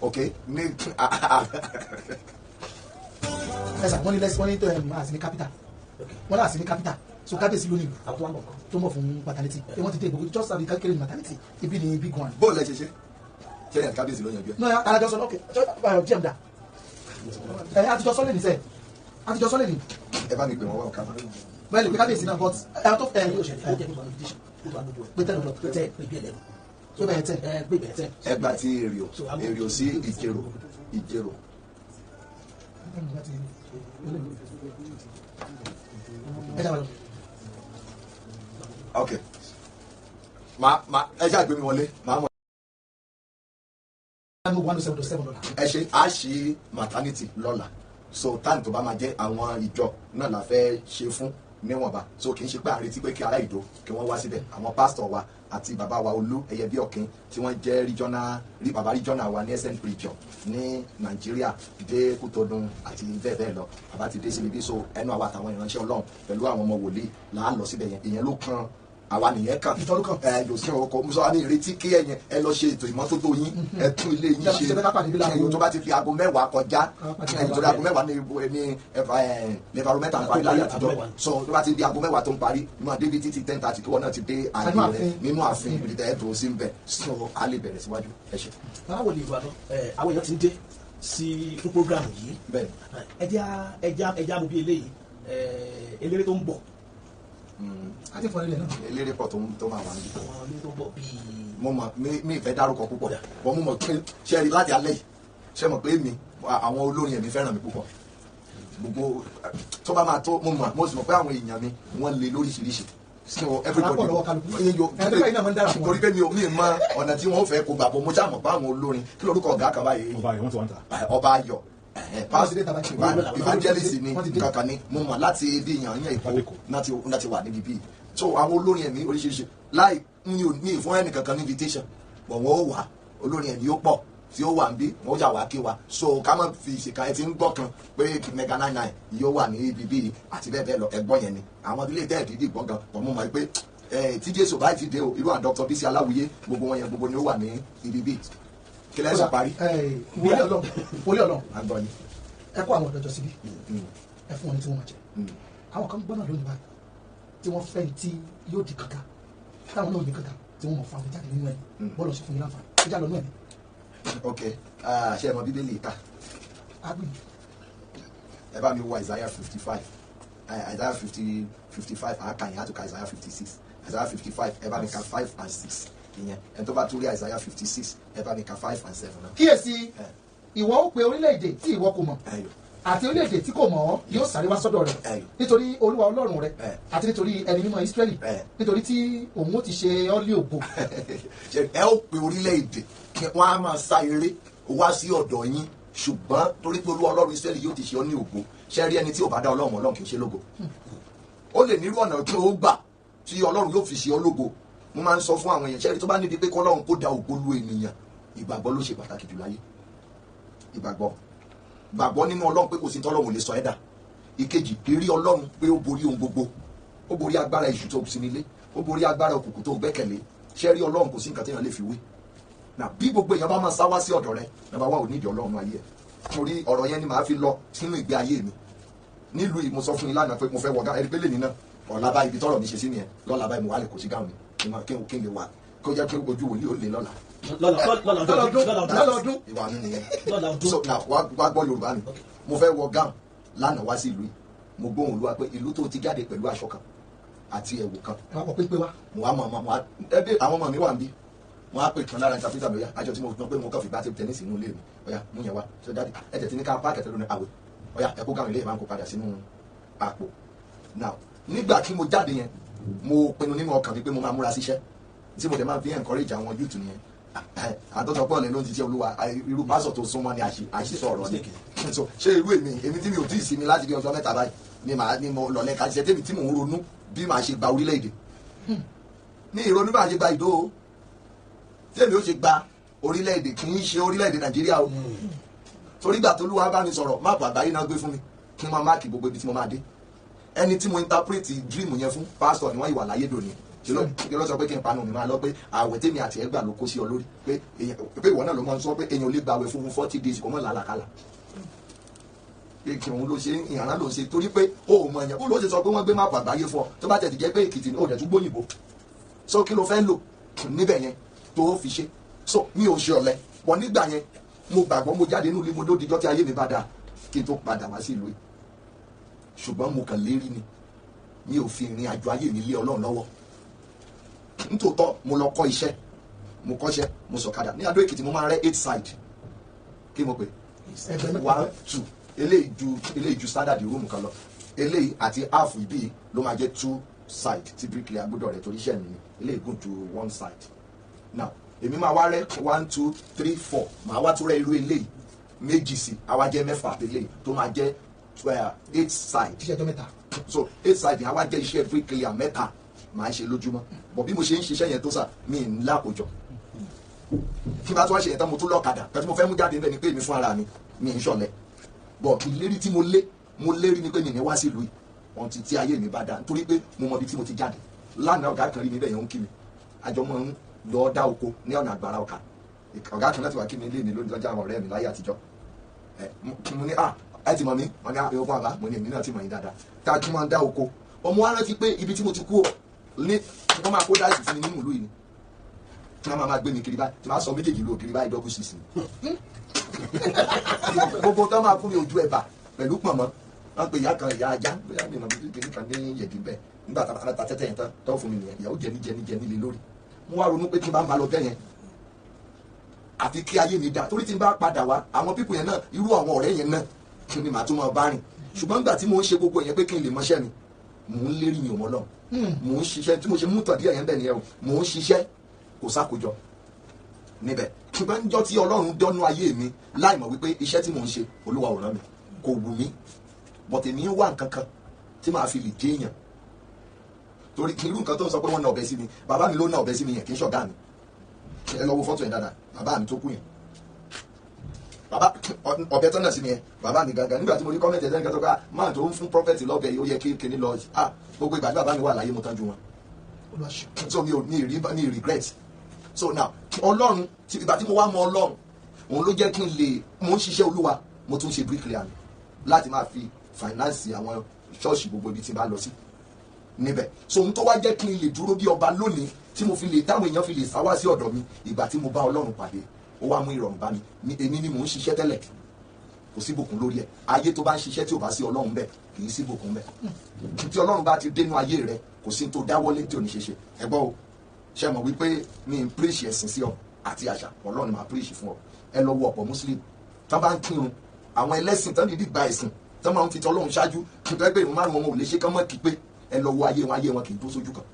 Ok ní. Ẹ sà, wọ́n ní lẹ́sí, wọ́n ní tó ẹ̀ máa sí ní capital, wọ́n náà sí ní capital, so kábíyèsí ló ní ìlú tó ń bọ̀ fún maternity ẹ. Wọ́n ti dé ìgbòho just àbí kékeré ní maternity ibi ní big one. Bóòlù ẹ ṣe ṣe ṣe yẹn, kábíyèsí ló yanjú ẹ. No, alájọ sọ, ok, jm da ẹ, àtijọ́ sọ́lẹ̀ ní sẹ́, àtijọ́ sọ́lẹ̀ ní. Ẹ bá mi pè wọ́n wá ọ̀ká. Bẹ́ẹ̀ lè pe kábíyèsí náà, but ẹ tó ẹ pé 10 o'clock tó bẹ̀rẹ̀ 10. Ẹ gba ti èrò èrò sí Ìjẹ̀rò Ìjẹ̀rò. Ẹ dábàá lọ. Ok, ma ẹ ṣáà gbé mi wọlé, màá mọ. 107.7 dollar. Ẹ ṣe, a ṣe maternity lọ́la, so táǹ tó bá máa jẹ́ àwọn ìjọ náà la fẹ́ ṣe fún níwọ̀nba, so kì í ṣe pé à ń retí pé kí ará Ìdó kí wọ́n wá síbẹ̀. Àwọn pásítọ̀ wa àti bàbá wa Olú ẹyẹ bí ọ̀kín tí wọ́n jẹ́ regional rí bàbá regional wa ní SN region ní Nàìjíríà dé Kútọ́dún àti bẹ́ẹ̀ bẹ́ẹ̀ lọ, bàbá ti dé síbi bí, so ẹnu àwa àtàwọn ìránṣẹ́ Ọlọ́run pẹ̀lú àwọn ọmọ wòlíì là á lọ síbẹ̀ yẹn. Ìyẹn ló kan àwa nìyẹn kan ẹ yóò sí ọkọ musa ní ìrètí kí ẹ̀yin ẹ lọ ṣe ètò ìmọ́tótó yín, ẹ tún ilé yín ṣe. Ẹ̀yin tó bá ti fi aago 10 kọjá, ẹ̀yin tó di aago 10 ní environmental ń parí láyé àtijọ́, so tó bá ti di aago 10 tó ń parí, máa débi títí 10:30 kí wọ́n náà ti dé ààyè rẹ nínú ààfin ibi tẹ́ ẹ tó sí ń bẹ̀, so a lè bẹ̀rẹ̀ síwájú. Ẹ ṣe. Báwo ni ìwà lọ àwọn èèyàn ti ń dé sí fún program yìí? Ẹja ẹja ẹja mo bí eléyìí eléré tó ń bọ̀. Àti fún ẹlẹ́rìí náà. Eléré pọ̀ tó máa wà níbi. Àwọn eléré tó ń bọ̀ bíi. Mo mọ̀, mi ìfẹ́ dárúkọ púpọ̀ bọ́, mo mọ̀ pé ṣe rí láti alẹ́ yìí, ṣe mọ̀ pé mi àwọn olórin ẹ̀mí fẹ́ràn mi púpọ̀, gbogbo tó bá máa tó, mo mọ̀, mo sì mọ̀ pé àwọn èèyàn mi wọ́n le lóríṣiríṣi, so everybody torí pé mi ò mi mọ ọ̀nà tí wọ́n fẹ́ kó gbàgbọ́, mo ṣáà mọ̀ pé àwọn olórin, kí lorúkọ ọ̀gá kan báyìí, Ọba Ayọ̀ evangelist ni kankan ni, mo mọ̀ láti bí yàn yàn Èkó náà ti wà níbi bíi, so àwọn olórin ẹ̀mí oríṣiríṣi láì ní ìfún ẹnì kankan ní invitation bọ̀, wọ́n ó wà, olórin ẹ̀mí ó pọ̀ tí ó wà níbí, wọ́n ó jà wá kí wa, so ká má fi ìṣèkà ẹ ti ń gbọ́ kan pé mega 99 yóò wà ní ibi bíi àti bẹ́ẹ̀ bẹ́ẹ̀ lọ. Ẹ̀gbọ́n yẹn ni àwọn ilé tẹ́ẹ̀ dídì gbọ́n gan pọ̀, mo mọ̀ pé tí Jésù báyìí ti dé o, irú àwọn Dr. Bisi Aláwuyé, gbogbo wọn yẹn gbogbo ni ó wà ní ibi bíi. Kí lẹ́sọ̀ sọ parí. Wòlíì Ọlọ́run, wòlíì Ọlọ́run, àgbọ̀n ni. Ẹ kó àwọn ọ̀dọ́jọ́ síbí, ẹ fún wọn ní tí wọ́n máa jẹ. Àwọn kan gbọ́nà lónìí báyìí tí wọ́n fẹ́ tí yóò di kankan, táwọn náà ò ní kankan tí wọ́n mọ̀ fún àwọn jáde nínú ẹ̀, bọ́ọ̀lù ṣe fún yín láǹfààní ẹ já lọ nú ẹ̀. Ok, ṣé ẹ mọ Bíbélì ká? Ẹ bá mi wo Isaiah 55, Isaiah 55, àákàyìn àtúkà Isaiah 56, Isaiah 55, ẹ bá mi ka 5 and 6 ìyẹn. Ẹ tó bá tún rí Isaiah 56, ẹ bá mi ka 5 and 7 náà. Kíyèsí, ìwọ ó pe orílẹ̀-èdè tí ìwọ kò mọ̀, àti orílẹ̀-èdè tí kò mọ̀ ọ́ yóò sáré wá sọ́dọ̀ rẹ̀, nítorí Olúwa Ọlọ́run rẹ̀ àti nítorí ẹni mímọ́ Ísírẹ́lì, nítorí tí òun ó ti ṣe ọ́ lé ògo. Ẹ ó pe orílẹ̀-èdè kí wọ́n á máa sá eré wá sí ọ̀dọ̀ yín, ṣùgbọ́n torí pé Olúwa Ọlọ́run Ísírẹ́lì yóò ti ṣe ọ́ ní ògo. Ṣe rí ẹni tí ò bá dá Ọlọ́run, Ọlọ́run kì í ṣe lógo. Ó lè nírú ọ̀nà tó gbà tí Ọlọ́run yóò fi ṣe ọ́ lógo. Mo máa ń sọ fún àwọn èèyàn, ṣe rí tó bá níbi pé kọ́lọ́run kó da ògo lu ènìyàn, ìgbàgbọ́ ló ṣe pàtàkì jù láyé. Ìgbàgbọ́, gbàgbọ́ nínú Ọlọ́run pé kò sí tọ́lọ́run ò lè sọ ẹ́ dà. Ìkejì, ìrí Ọlọ́run pé ó borí ohun gbogbo, ó borí agbára èṣù tó sinmi lé, ó borí agbára òkùnkùn tó gbẹ́kẹ̀lé. Ṣe rí Ọlọ́run kò sí nǹkan téèyàn lè fi wé. Nà bí gbogbo èèyàn bá máa sá wá sí ọ̀dọ̀ rẹ, nàbà wà ò nídìí Ọlọ́run ayé ẹ̀. Torí ọ̀rọ̀ yẹn ni màá fi lọ sínú ìgbé ayé mi. Nílùú yìí, mo sọ fún yín lánàá pé mo fẹ́ wọ gáwọn, ẹni pé lè ní náà ọ̀la báyìí, ibi tọ́rọ̀ mi ṣe sí nìyẹn. Lọ́la báyìí, mo wà lè kó sí gáwọn mi kí n lè wà kó jẹ́ pé ojú wòlíì ó lè lọ́la. Lọ́la ọdún. Ìwà mi nìyẹn. Lọ́la ọdún. So now, wá gbọ́ Yorùbá mi. Mo fẹ́ wọ gáwọn lánàá wá sí ìlú yìí, mo gbóhùn Olúwa pé ìlú tó ti jáde pẹ̀lú aṣọ kan àti ẹ̀wù kan. Ẹ wá pọ̀ pé wá. Mo wá mọ̀ mo wá ẹbí àwọn ọmọ mi wà níbí. Mo wá pè kan lára interpreter mi, ó yá, aṣọ tí mo gbọ́ pé mo kàn fi gbá table tennis inú ilé mi, ó yá, mú yẹn wá. Ṣé daddy ẹ tẹ̀ tí ní ká páàkì ẹ̀tẹ̀ lónìí àwẹ̀? Ó yá, ẹ kó gáwọn ilé yẹn, máa ń kó padà sínú àpò. Now, nígbà tí mo jáde yẹn, mo pinnu nínú ọkàn mi pé mo máa múra síṣẹ́, tí mo dẹ̀ máa fi encourage àwọn youth nìyẹn. Àtọ́sọpọ̀ ọ̀lẹ́ ló ń ṣiṣẹ́ Olúwa, irú pásọ̀ tó súnmọ́ ni àṣìṣọ ọ̀rọ̀ ni. So ṣé irú èmi tí mi ò tí ì sinmi láti bí ọjọ́ 3 báyìí ni màá ni mo lọ̀lẹ́ ká ṣiṣẹ́, tèmi tí mò ń ronú bí màá ṣe gba orílẹ̀-èdè, ní ìrònú bá ṣe gba ìdó o, tèmi ó ṣe gba orílẹ̀-èdè, kì í ṣe orílẹ̀-èdè Nàìjíríà o. Torí ìgbà tó Olúwa bá mi sọ̀rọ̀, map àgbáyé náà gbé fún mi kí n máa mark gbogbo ibi tí mo máa dé. Ẹni tí mo interpret dream yẹn fún, pastor ni wọ́n, ìwà láyé dòní. Kí ló sọ pé kí n panu mi máa lọ, pé àwẹ̀ tèmi àti ẹgbà ló kó sí ọ lórí, pé ìwọ náà ló máa ń sọ pé èèyàn ò lè gba àwẹ̀ fún 40 days kò mọ̀ làlàkàlà, pé kí òun ló ṣe ìhànà ló ṣe, torí pé o ò mọ̀ èèyàn. Bó ló ṣe sọ pé wọ́n gbé map àgbáyé fún ọ, tó bá tẹ̀ ti jẹ́ pé Èkìtì ní òdẹ̀ tún gbóyìnbó, so kí ló fẹ́ lò níbẹ̀ yẹn tó fi ṣe? So mi ò ṣe ọ̀lẹ wọ́n. Nígbà yẹn, mo gbàgbọ́, mo jáde nínú ilé, mo lódijọ́ tí ayé mi bá dáa kí n tó padà wá sí ìlú yìí. Ṣùgbọ́n mo kàn lérí ni, mi ò fi ìrìn àjò ayé mi lé Ọlọ́run lọ́wọ́. Nítòótọ́, mo lọ kọ́ iṣẹ́, mo kọ́ṣẹ́, mo sọ̀kadà ní Adó Èkìtì. Mo máa rẹ́ eight side, kí mo pè? One, two, eléyìí ju eléyìí ju standard room kan lọ, eléyìí àti half ibi ló máa jẹ́ two side tí bricklayer gbọ́dọ̀ rẹ̀, torí iṣẹ́ mi ni. Eléyìí gùn ju one side. Now, èmi máa wá rẹ́ one, two, three, four, màá wá tún rẹ́ irú eléyìí méjì sí, àwa jẹ́ mẹ́fà, eléyìí tó máa jẹ́ eight side. Iṣẹ́ ọjọ́ 3. So eight side yẹn á wá jẹ́ iṣẹ́ bricklayer mẹ́ta màá ṣe lójúmọ́. Bọ̀ bí mo ṣe ń ṣiṣẹ́ yẹn tó sà, mi ń lákòjọ. Tí bá tún wá ṣe yẹn tán, mo tún lọ́kadà. Pẹ̀lú mo fẹ́ mú jáde níbẹ̀ ni pé èmi fún ara mi, mi ń ṣọ̀lẹ. Bọ̀ ìlérí tí mo lé, mo lérí ni pé mi ní wá sílùú yìí ọ̀n ti tí ayé mi bá dáa, nítorí pé mo mọ ibi tí mo ti jáde. Lánàá, ọ̀gá kan rí mi bẹ́ẹ̀ yẹn, ó ń kí mi. Àjọ mọ́ ń lọ dá oko ní ọ̀nà àgbàrá ọkà. Ọ̀gá kan láti wá kí mi lé mi lónìí lọ́jà, àwọn ọ̀rẹ́ mi láyé àtijọ́. Ẹ mo ní, "Ah, ẹ ti mọ̀ mí?" Wọ́n ní, "Ah, ìwọ fún àbá." Mo ní, "Èmi náà ti mọ̀ yín dáadáa." Tá a tún máa ń dá oko, ọmọ wa rántí pé ibi tí mo ti kú ní, wọ́n máa kó dáìsì fún mi nínú ìlú yìí ni, tí wọ́n máa gbé mi kiri báyìí, tí wọ́n sọ méjèèjì lò kiri báyìí, double six ni gbogbo tó máa fún mi, ojú ẹ̀bà pẹ̀lú pọ̀nmọ́. Wọ́n pe ìyá kan, ìyá ajá, bóyá mi mọ̀ bí kìíní kan ní yẹ̀dí bẹ́ẹ̀. Nígbà tá a ta tẹ́tẹ́ yẹn tán, tó fún mi nìyẹn, ìyàwó jẹ ní jẹ ní jẹ nílé lórí. Mo wá ronú pé tí n bá ń ba lọ bẹ́ẹ̀ yẹn, àfi kí ayé mi dà, torí tí n bá padà wá, àwọn people yẹn náà, irú àwọn ọ̀rẹ́ yẹn náà kí ni màá tún máa bá rìn. Ṣùgbọ́n nígbà tí mo ń ṣe gbogbo yẹn pé kí n lè mọṣẹ́ mi, mò ń lérí, mi ò mọ́ lọ. Mò ń ṣiṣẹ́ tí mo ṣe mú tàn díẹ̀ yẹn bẹ́ẹ̀ nìyẹn o. Mò ń ṣiṣẹ́, kò sákòjọ níbẹ̀. Ṣùgbọ́n níjọ́ tí Ọlọ́run dọ́nú ayé mi, láì mọ̀ wípé iṣẹ́ tí mò ń ṣe, Olúwa ò rán mi, kò wù mí, but èmi ń wá nǹkan kan tí màá fi lè jẹ́ èèyàn, torí irú nǹkan tó ń sọ pé wọ́n na ọ̀bẹ sí mi, bàbá mi ló na ọ̀bẹ sí mi yẹn, kì í ṣọ̀gá mi. Ẹ lọ wo fọ́tò yẹn dáadáa, bàbá mi tó kú yẹn, bàbá ọ̀bẹ tó nà sí mi yẹn, bàbá mi gangan. Nígbà tí mo rí comment ẹ̀ sẹ́ni kan tó ká máa tó ń fún prophet lọ́bẹ̀ yìí, ó yẹ kí kíní lọ. Ah, gbogbo ìgbà tí bàbá mi wà láyé, mo tọ́jú wọn, so mi ò ní rí ní regret. So now, Ọlọ́run tí ìgbà tí mo wá mọ Ọlọ́run, òun ló jẹ́ kí n lè mo ń ṣiṣẹ́ Olúwa, mo tún ṣe bricklayer mi láti máa fi finance àwọn ṣọ́ọ̀ṣì gbogbo ibi tí n bá lọ sí níbẹ̀. So ohun tó wá jẹ́ kí n lè dúró bí ọba lónìí, tí mo fi lè táwọn èèyàn fi lè sá wá sí ọ̀dọ̀ mi, ìgbà tí mo bá Ọlọ́run pàdé, ó wá mú ìrọ̀rùn bá mi. Èmi ni mò ń ṣiṣẹ́ tẹ́lẹ̀, kò sí bùkún lórí ẹ̀. Ayé tó bá ń ṣiṣẹ́ tí ò bá sí Ọlọ́run bẹ́ẹ̀, kì í sí bùkún bẹ́ẹ̀. Tí Ọlọ́run bá ti dénú ayé rẹ, kò sí tó dáwọ́lé tí ò ní ṣe ṣe. Ẹ gbọ́ o, ṣe mọ̀ wípé mi ń preach ẹ̀sìn sí ọ àti àṣà, Ọlọ́run máa preach fún ọ. Ẹ lọ wo ọ̀pọ̀ Muslim tán bá ń kírun, àwọn ẹlẹ́sìn tán dìídì gba ẹ̀sìn, tán máa ń fi tọ́lọ́run ṣáájú, tó ẹgbẹ́ ìrun márùn wọn ò lè ṣe kán mọ́ kí pé. Ẹ lọ wo ayé wọn, ayé wọn kì í dúró sójú kan.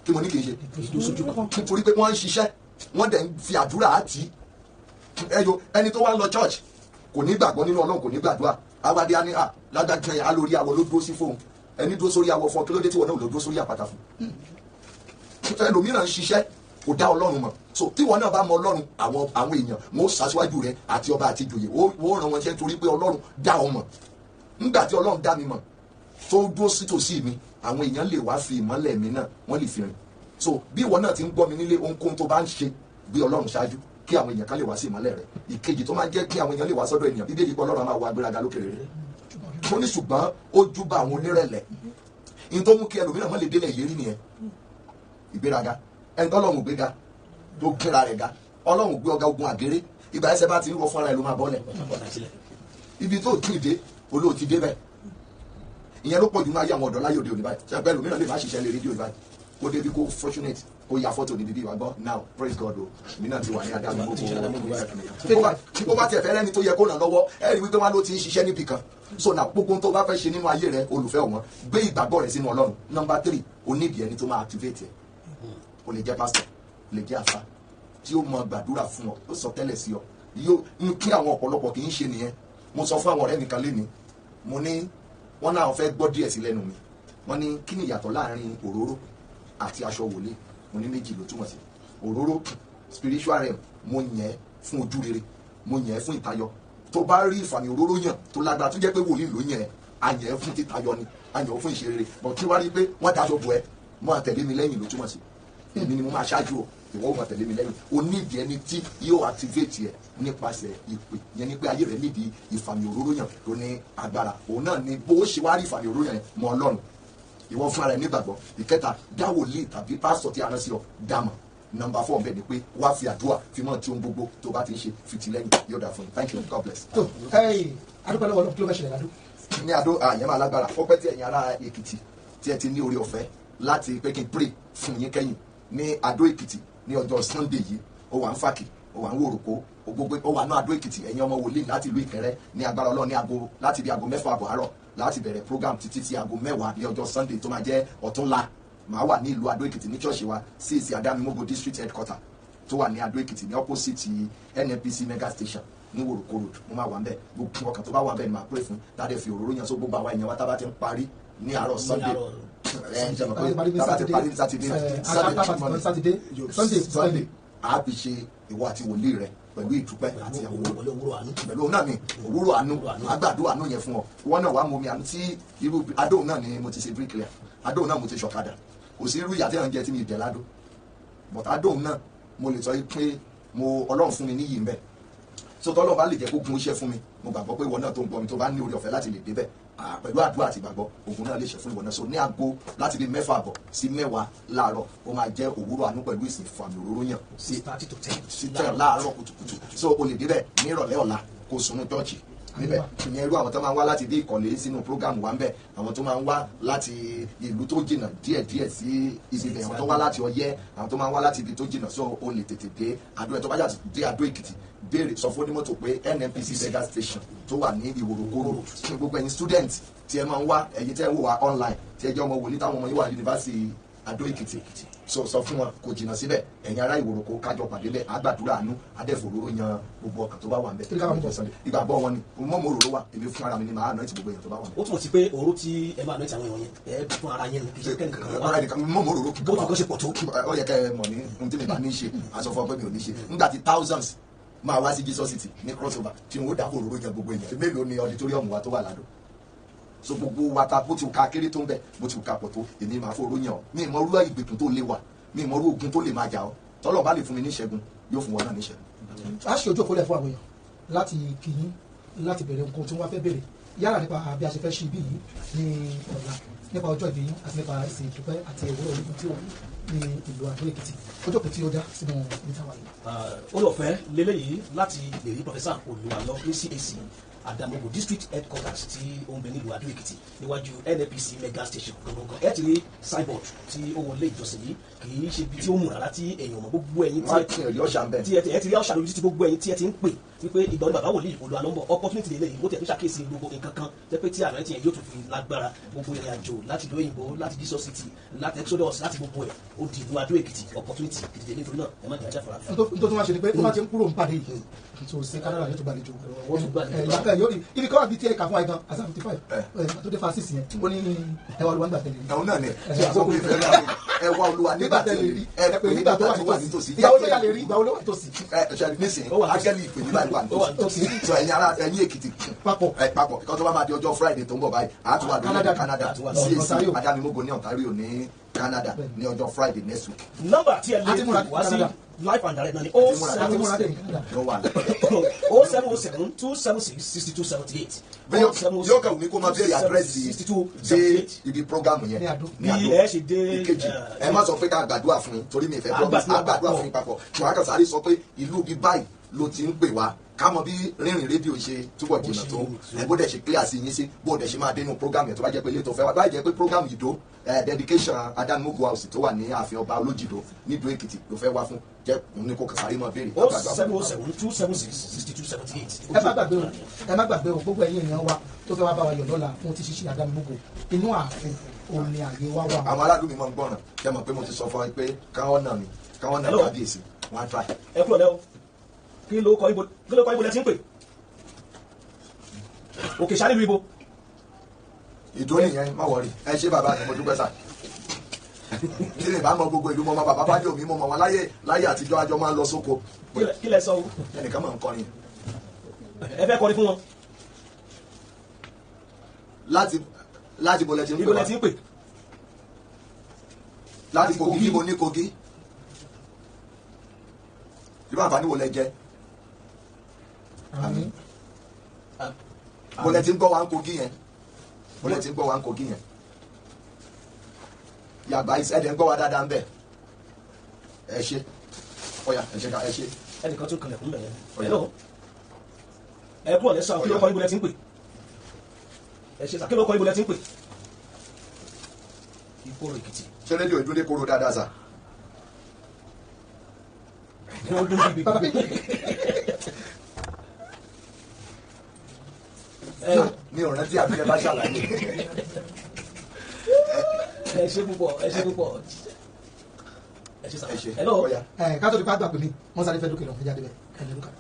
Kí mo ní kì í ṣe? Torí pé wọ́n ń ṣiṣẹ́, wọ́n dẹ̀ ń fi àdúrà àti ẹyọ. Ẹni tó wá ń lọ church kò ní gbàgbọ́ nínú Ọlọ́run, kò ní gbàdúrà, awádìí á ní à lágbàjọ yẹn á lórí awọ ló dúró sí fóun. Ẹni dúró sórí awọ fún ọ, kí ló dé tí wọn náà ló dúró sórí àpáta fún? Ẹlòmíràn ń ṣiṣẹ́, kò dá Ọlọ́run mọ̀. So tí wọn náà bá mọ Ọlọ́run, àwọn èèyàn wọn ó ṣaṣíwájú rẹ, àti ọba àti ìjòyè ó ràn wọn ṣe, torí pé Ọlọ́run dá ọ mọ̀. Nígbà tí Ọlọ́run dá mi mọ̀, tó dúró sítòsí mi, àwọn èèyàn lè wá fi ìmọ́lẹ̀ mi náà, wọ́n lè fi rìn. So bí ìwọ náà ti ń gbọ́ mi nílé, ohunkóhun tó bá ń ṣe, gbé Ọlọ́run ṣáájú kí àwọn èèyàn kan lè wá sí ìmọ́lẹ̀ rẹ̀. Ìkejì tó máa ń jẹ́ kí àwọn èèyàn lè wá sọ́dọ̀ ènìyàn, Bíbélì pé Ọlọ́run á máa wo agbéraga lókèrè rẹ̀. Ó ní ṣùgbọ́n ó júbà àwọn onírẹ̀lẹ̀. In tó mú kí ẹlòmíràn mọ́ lè délẹ̀ ìlérí nìyẹn. Ìgbéraga, ẹni tọ́lọ́run gbéga tó gbéra rẹ̀ ga, Ọlọ́run gbé ọ̀gá ogun àgéré. Ìgbà ẹsẹ̀ bá ti ń wọ fúnra ẹ̀ ló máa bọ́lẹ̀. Ibi tó tún ìdé olóòtí débẹ̀. Ìyẹn ló pọ̀ jù ní ayé àwọn ọ̀dọ́ láyé òde òní báyìí. Ṣé ẹgbẹ́ ẹlòmíràn lè má ṣiṣẹ́ lé rédíò báyìí, kó débi kó fortunate kó ya fọ́tò níbi bí ìwà gbọ́. Now praise God o, èmi náà ti wà ní Adámimógo. Bó bá tiẹ̀ fẹ́ rẹ́ni tó yẹ kó ràn lọ́wọ́, ẹ rí wípé wọn ló ti ń ṣiṣẹ́ níbì kan. So now gbogbo tó bá fẹ́ ṣe nínú ayé rẹ, olùfẹ́ wọn, gbé ìgbàgbọ́ rẹ sínú Ọlọ́run. Number 3, o nídìí ẹni tó máa activate ẹ. O lè jẹ́ pastor, o lè jẹ́ àfà tí ó mọ gbàdúrà fún ọ, ó sọ tẹ́lẹ̀ sí ọ. Yóò ń kí àwọn ọ̀pọ̀lọpọ̀ kì í ṣe nìyẹn. Mo sọ fún àwọn ọ̀rẹ́ mi kan lénìí, mo ní wọ́n náà fẹ́ gbọ́ díẹ̀ sí lẹ́nu mi. Wọ́n ní kí ni ìyàtọ̀ láàrin òróró àti aṣọ wòlíì? Mo ní méjì ló túmọ̀ sí. Òróró spiritual realm, mo yàn ẹ́ fún ojú rere, mo yàn ẹ́ fún ìtayọ. Tó bá rí ìfàmì òróró yàn tó lágbára tó jẹ́ pé wòlíì ló yàn ẹ́, a yàn ẹ́ fún títayọ ni, a yàn ẹ́ fún ìṣerere. Bọ̀ kí wá rí pé wọ́n daṣọ bò ẹ́, máa tẹ̀lé mi lẹ́yìn ló túmọ̀ sí. Èmi ni mo máa ṣáájú o, ìwọ ó máa tẹ̀lé mi lẹ́yìn. O nídìí ẹni tí yóò activate ẹ nípasẹ̀ ìpè yẹn, ni pé ayé rẹ nídìí ìfàmì òróró yàn tó ní agbára. Òun náà ni bó ṣe wá rí ìfàmì òróró yàn mọ́ Ọlọ́run, ìwọ fúnra rẹ nígbàgbọ́. Ìkẹta, dá wòlíì tàbí pásítọ̀ tí a rán sí ọ dámọ̀. Nọ́mbà 4 bẹ́ẹ̀ ni pé wá fi àdúrà fi mọ́ tí ohun gbogbo tó bá ti ń ṣe fi tì lẹ́yìn, yóò dà fún yín. Thank you, God bless. Tó ẹyìn adúpẹ́ lọ́wọ́ Ọlọ́run, kí ló fẹ́ ṣẹlẹ̀ ládùú? Ní Adó àyẹ̀ máa lágbára. Ó pẹ́ tí ẹ̀yin ará Èkìtì tí ẹ ti ní orí ọ̀fẹ́ láti pé kí n pray fún yín kẹ́yìn ní Adó Èkìtì ní ọjọ́ Sunday yìí. Ó wà ń Fàkì, ó wà ń Wòròkó, ó wà ní Adó Èkìtì. Ẹ̀yin ọmọ wòlíì láti ìlú Ìkẹrẹ, ní agbára Ọlọ́run ní aago láti bí aago 6:30 àárọ̀ láti bẹ̀rẹ̀ program títí tí aago 10 ní ọjọ́ Sunday tó máa jẹ́ ọ̀túnla. Màá wà ní ìlú Adó Èkìtì ní ṣọ́ọ̀ṣì wa CAC Adámimógo district headquarter tó wà ní Adó Èkìtì ní opposite NNPC mega station ní Wòròkó road. Mo máa wà ń bẹ̀. Gbogbo ọkàn tó bá wà ń bẹ̀ ni màá pray fún dáadé fi òróró yàn. So gbogbo àwa èèyàn wa tá bá ti ń parí ní àárọ̀ Sunday, tá bá ti parí ní Saturday, Sunday a fi ṣe ìwọ àti wòlíì rẹ pẹ̀lú ìdúpẹ́ àti àwòrán pẹ̀lú òun náà ni òwúrò àánú àgbàdo àánú yẹn fún ọ. Ìwọ náà wàá mú omi àánú tí irú adóhùn náà ni mo ti ṣe bricklayer, adóhùn náà mo ti ṣọ̀kadà. Kò sí irú ìyá tí wọ́n ń jẹ tí mi jẹ ládó, but adóhùn náà mo lè sọ pé mo Ọlọ́run fún mi níyì ń bẹ̀. So tọ́lọ́ bá lè jẹ́ kó gun iṣẹ́ fún mi, mo gbàgbọ́ pé ìwọ náà tó ń gbọ́ mi tó bá ní orí ọ̀fẹ́ láti lè débẹ̀ pẹ̀lú àdúrà àti ìgbàgbọ́, ogun náà lè ṣe fún ìwọ náà. So ní aago láti bí 6:30 sí 10 láàárọ̀, ó máa jẹ́ òwúrọ̀ àánú pẹ̀lú ìsìn fàmì òróró yàn sí 10 láàárọ̀ kùtùkùtù. So o lè débẹ̀ ní ìrọ̀lẹ́ ọ̀la kó sunu chọ́ọ̀chì níbẹ̀. Ìyẹn irú àwọn tó máa ń wá láti bí ìkọ̀lé sínú prógámù wa ń bẹ̀, àwọn tó máa ń wá láti ìlú tó jìnnà díẹ̀díẹ̀ sí ibi ibẹ̀, àwọn tó wá láti Ọ̀yẹ́, àwọn tó máa ń wá láti ibi tó jìnnà. So o lè tètè dé Adó ẹ̀. Tó bá jà dé Adó Èkìtì, béèrè sọ fún onímọ́tò pé NNPC mega station tó wà ní Ìwòròkó road. Gbogbo ẹ̀yin student tí ẹ máa ń wá, ẹ̀yin tẹ́ ẹ wò wá online, tí ẹ jẹ́ ọmọ wòlíì táwọn ọmọ yìí wà yunifásitì Adó Èkìtì, so sọ fún wọn kò jìnnà síbẹ̀. Ẹ̀yin ará Ìwòròkó kájọ pàdé bẹ́ẹ̀, àgbàdúrà àánú adẹ́fòróró yan gbogbo ọkàn tó bá wà ń bẹ̀. Ìgbàgbọ́ wọn ni mo mọ òróró wa, èmi fún ara mi ni màá anoint gbogbo èèyàn tó bá wà ń bẹ̀. Ó túmọ̀ sí pé òróró tí ẹ máa anoint àwọn èèyàn yẹn ẹ fún ara yẹn kì í ṣe kẹ́nìkan kan wá. Mo mọ òróró bó ti kọ́ ṣe pọ̀ tó. Ó yẹ kẹ́ ẹ mọ̀ ní ohun tí mi bá ní ṣe, àsọ fún ọ pé mi ò ní ṣe. Nígbà tí thousands máa wá sí Jesus City ní crossover tí wọn ó dàpọ̀ òróró yan gbogbo èèyàn, mélòó ni auditorium wa tó wà ládùn? So gbogbo wa ta bó ti ka kéré tó ń bẹ, bó ti ka pọ̀ tó, èmi máa fòró yàn ọ́. Mi mọ irú ìgbèkùn tó lè wà, mi mọ irú ogun tó lè máa jà ọ́. Tọ́lọ̀ bá lè fún mi níṣẹ́gun, yóò fún wọn náà níṣẹ́gun. A ṣe ojú òpólẹ̀ fún àwọn èèyàn láti kí yín, láti bèrè nǹkan tí wọ́n fẹ́ bèrè, yálà nípa bí a ṣe fẹ́ ṣe ibí yìí ní ọ̀la, nípa ọjọ́ ìbí yín, àti nípa ìsìn ìdúpẹ́ àti òwúrọ̀ ológun tí ó ní ìlú Adó Èkìtì. Ojú òpó tí ó dá sínú ibi táwa yìí. Orí ọ̀fẹ́ lélẹ́yìí láti lè rí Professor Olúwalọ ní CAC Adamogo district headquarters tí ó ń bẹ nílùú Adó Èkìtì níwájú NNPC mega station gangan. Ẹ ti rí signboard tí ó wọlé ìjọsìn yìí, kì í ṣe ibi tí ó mú rárá tí èèyàn mọ̀. Gbogbo ẹ̀yin tí ẹ ti rí ọ̀ṣà lójú títí, gbogbo ẹ̀yin tí ẹ ti ń pè wípé ìgbà oní bàbá wòlíì Olúwa ló ń bọ̀, opportunity lè léyìí. Ó tẹ̀ tó ṣàkíyèsí gbogbo nǹkan kan jẹ́ pé tí àná ti yẹn yóò tún fi lágbára. Gbogbo ìrìn àjò láti ìlú òyìnbó, láti Jesus City, láti Exodus, láti gbogbo ẹ̀ ó di ìlú Adó Èkìtì, opportunity gidigidi. Nítorí náà ẹ má jẹ́ àjàfara. N tó tún wá ṣe ni pé tó bá ti ń kúrò ń pàdé yìí tó ṣe Canada yóò tún gbàlejò ìgbà yóò rí ibi kan wà bí tí ẹ kà fún wa gan asa 55 tó dé fa 6 yẹn, ó ní ẹwà Olúwa nígbà tẹ́lẹ̀ rí. Ẹ̀hún náà ni ẹ wá Olúwa nígbà tẹ́lẹ̀ rí, ẹ pè nígbà tó wà nítòsí. Ìgbà wo ló yà lè rí, ìgbà wo ló wà nítòsí. Ẹ ṣe nísìnyí ángẹ́lì ìpè nígbà ìwà nítòsí. So ẹ̀yin ará ẹ̀yin Èkìtì papọ̀ papọ̀ kí wọ́n tó bá máa di ọjọ́ Friday tó ń bọ̀ báyìí, àá tún wà lórí Canada CAC Adámimógo ní Ontario ní Canada ní ọjọ́ Friday next week. Nọ́mbà tí ẹ lè wá sí Live and direct náà ni 070 070 276 6278. Yóò kàn wí kó máa béèrè àdírẹ́sì dé ibi programu yẹn. Bí ẹ ṣe dé. Ìkejì, ẹ má sọ pé ká gbàdúrà fún yín torí mi ìfẹ́ promise, á gbàdúrà fún yín papọ̀, ṣùgbọ́n a kàn sáré sọ pé ìlú bíi báyìí ló ti ń pè wá, ká mọ bí rírìn rédíò ṣe túbọ̀ jìnnà tó, ẹ bó dẹ̀ ṣe clear sí yín sí, bó dẹ̀ ṣe máa dénú program yẹn. Tó bá jẹ́ pé ilé tó fẹ́ wá, bá jẹ́ pé program Ìdó dedication Adámimógo House tó wà ní ààfin ọba Olójìdó nídó Èkìtì ló fẹ́ wá fún, jẹ́ ní kó sáré mọ́ béèrè. 070 276 6278. Ẹ má gbàgbé o, ẹ má gbàgbé o, gbogbo ẹ̀yin èèyàn wa tó fẹ́ wá bá wa yọ̀ lọ́la fún ti ṣíṣe Adámimógo, inú ààfin òun ni àyè wa wà. Àwọn aládùn mi máa ń gbọ́ràn, ṣé mọ̀ pé mo ti sọ fún ọ pé káwọn nà mí, káwọn nà kábíyèsí, wọ́n á try. Ẹ kúrò lẹ́wọ̀, kí ló kọ ibo, kí ló kọ ibo lẹ ti ń pè? Òkè sáré lu ibo. Ìdó nìyẹn, má wọrí, ẹ ṣé bàbá mi, mo dúpẹ́ sà. Kí lè bá mọ gbogbo ìlú, mọ mọ bàbá bá dé omi, mọ mọ wọn láyé láyé àtijọ́, àjọ máa ń lọ sóko. Kí lẹ sọ o? Ẹnìkan máa ń kọrin. Ẹ fẹ́ kọrin fún wọn. Láti bo lẹ ti ń pè? Ibo lẹ ti ń pè? Láti Kogi. Níbo ní Kogi? Irú àǹfààní wo lẹ jẹ? Àmín. Mo lẹ ti ń gbọ́ wa ń Kogi yẹn, mo lẹ ti ń gbọ́ wa ń Kogi yẹn, yàgbá ẹ̀dẹ̀ ń gbọ́ wa dáadáa ń bẹ̀. Ẹ ṣe, ọ̀yà, ẹ ṣe, ẹ ṣe. Ẹnìkan tún kanlẹ̀kùn bẹ̀rẹ̀. Hello, ẹ kúrò lẹ́sọ̀, kí ló kọ́ ibo lẹ ti ń pè? Ẹ ṣe sà, kí ló kọ́ ibo lẹ ti ń pè? Ìkorò Èkìtì. Ṣé rédíò ìdúndé kóró dáadáa sà? Mi ò rántí, àbí ẹ bá ṣàlàyé. Ẹ ṣe púpọ̀, ẹ ṣe púpọ̀, ẹ ṣe sà. Hello. Ẹ ká tó di pa àgbà pè mí, wọ́n sáré fẹ́ dókè lọ, ẹ jáde bẹ́ẹ̀, ẹ lè lókà.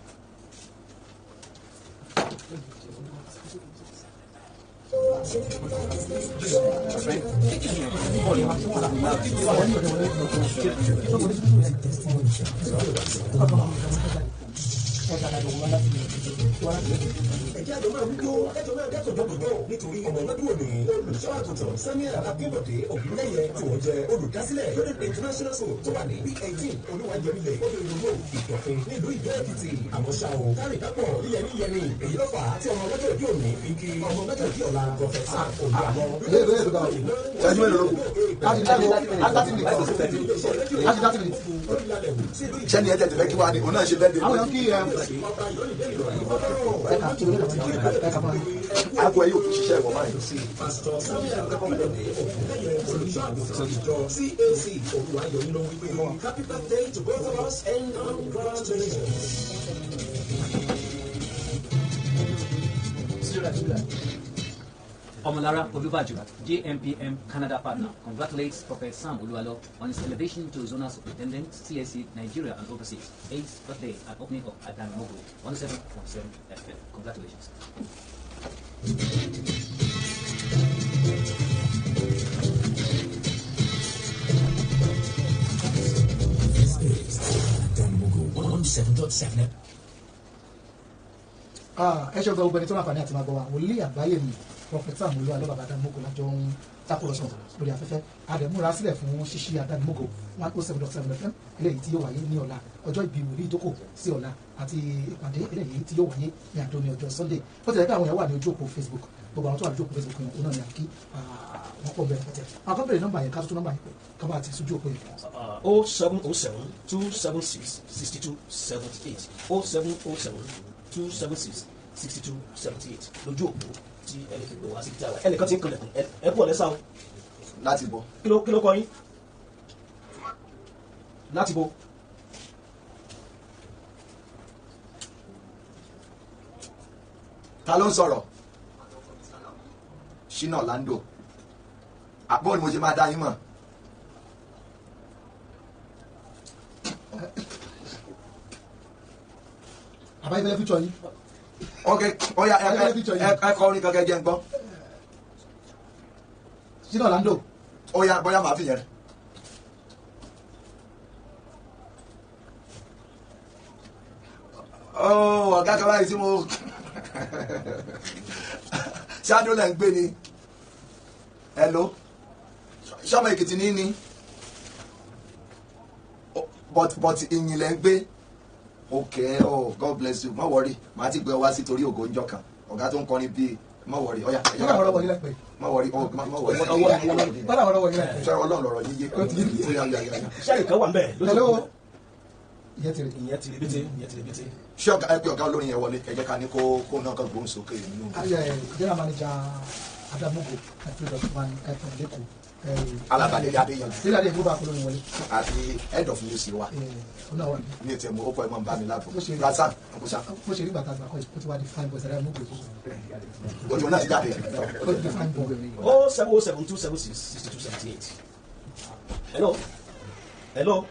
Ẹjẹ́ àjọ máa wíjó, ẹjọ́ máa dẹ́tọ̀ dọ́gbọ̀dọ́ nítorí ọmọ ọlọ́dún òní, olùṣọ́ àgùntàn Samuel Akínbọ̀dé Ògúnlẹ́yẹ, tí wọ́n jẹ́ olùdásílẹ̀ Golden International School tó wà ní B18 Olúwàjẹmílẹ̀ Obìnrin Ìdọ̀fin nílùú Ìdó Èkìtì. Àmọ́ ṣá o, kárì kápọ̀ yíyẹni yẹni, èyí ló fà á tí ọmọ ọlọ́jọ́ ìbí òní fi kí ọmọ ọlọ́jọ́ ìbí ọ̀la Prọfẹ̀sà Olúwalọ. Ṣáájú mélòó ló kù? Ṣẹ́ni ẹ tẹ̀ tẹ̀fẹ́ kí wá ní òun náà ṣe bẹ́ẹ̀ dé. Àwọn èèyàn kí ẹ Aago ẹ yóò tún ṣiṣẹ́ ìwọ̀n báyìí. Pastor Samuel Akínbọ̀dé Ògúnlẹ́yẹ, olùṣọ́ àgùntàn ìjọ CAC Olúwayọ̀mí ló wí pé happy birthday to both of us and congratulations. Omolara Olubaju, JMPM Canada partner, congratulates Prophet Sam Oluwalo on his elevation to Zonal Superintendent, CSC Nigeria and Overseas, 8th birthday at opening of Adamimogo, 107.7 FM. Congratulations. This is Adamimogo 107.7. Ẹ ṣe gbogbo ẹni tó láǹfààní àti máa gbọ́ wa, wòlíì àgbáyé mi Prophet Sam Olúwalọ bàbá Adámimógo lájọ ń takùrọ̀sọ lórí afẹ́fẹ́. Àdẹ̀múra sílẹ̀ fún ṣíṣí Adámimógo 107.7 FM eléyìí tí yóò wáyé ní ọ̀la, ọjọ́ ìbí wòlíì ìjókòó sí ọ̀la, àti ìpàdé eléyìí tí yóò wáyé ní Àdó ní ọjọ́ Sunday. Ó ti rẹ̀ pé àwọn èèyàn wà ní ojú òpó Facebook, gbogbo àwọn tó wà lójú òpó Facebook yẹn òun náà ní àkí wọn pọ̀ bẹ̀rẹ̀ pẹ̀tẹ̀. Àwọn kan bèrè nọ́mbà yẹn, ká tó tún nọ́mbà yẹn pé ká bá ti sójú òpó yẹn. 0707 276 6278, 0707 276 6278 lójú òpó tí ẹnì fi pè wá sí ìjà wa. Ẹnìkan ti ń kanlẹ̀kùn, ẹ kú ọ̀lẹ́ sáà o. Láti bọ̀. Kí ló kọ yín? Láti bo. Ta ló ń sọ̀rọ̀? Ṣínà Lando. Àbọ̀ ni mo ṣe máa dá yín mọ̀. Àbáyé fẹ́lẹ́ fíjọ yín. Ok, oya, ẹ kọ orin kankan jẹ́ n gbọ́. Ṣínà Lando. Oya, bóyá màá fi yẹn. Ọ̀gá kan báyìí tí mo ṣáájú lẹ́ ń gbé ni. Hello, ṣọ́mọ Èkìtì ní ní. But ìyìn lẹ́ ń gbé. Okay, oh God bless you. Má worry, màá ti gbé ọ wá sí torí ògo ńjọ́ kan. Ọ̀gá tó ń kọrin bíi má worry, ọ̀yà Wọ́n làwọn ọlọ́wọ́ yín láìpẹ́. Má worry, oh má worry. Wọ́n làwọn ọlọ́wọ́ yín láìpẹ́. Ṣé Ọlọ́run lọ̀rọ̀ yíyé? Ó yá, yá, yá. Ṣé ìkan wà ń bẹ̀? Hello. Ìyẹn ti rè. Ìyẹn ti rèbété, ìyẹn ti rèbété. Ṣé ọ̀gá ẹ pé ọ̀gá olórin yẹn wọlé? Ẹ jẹ́ ká ní kó náà kó gbóhùn sókè nínú. Ayẹ general manager Adamugo 3.1 FM lẹ́kọ̀ọ́. Alábàdé Adéyanjú. Sílẹ̀ Adé ìfowópamọ́ olórin wọlé. Àti head of news wa. Ó náà wà ní. Mi ò tiẹ̀ mọ̀, ó kọ́ ẹ mọ̀ ń bá mi láàbò. Bó ṣe rí. Rasan, Akusa. Bó ṣe rí bàtà àgbà kọ́ yìí, ó ti wá di fine boy Adamugo. Ojú náà ti jáde. Ó ti di fine boy. 07072766278. Hello. Hello.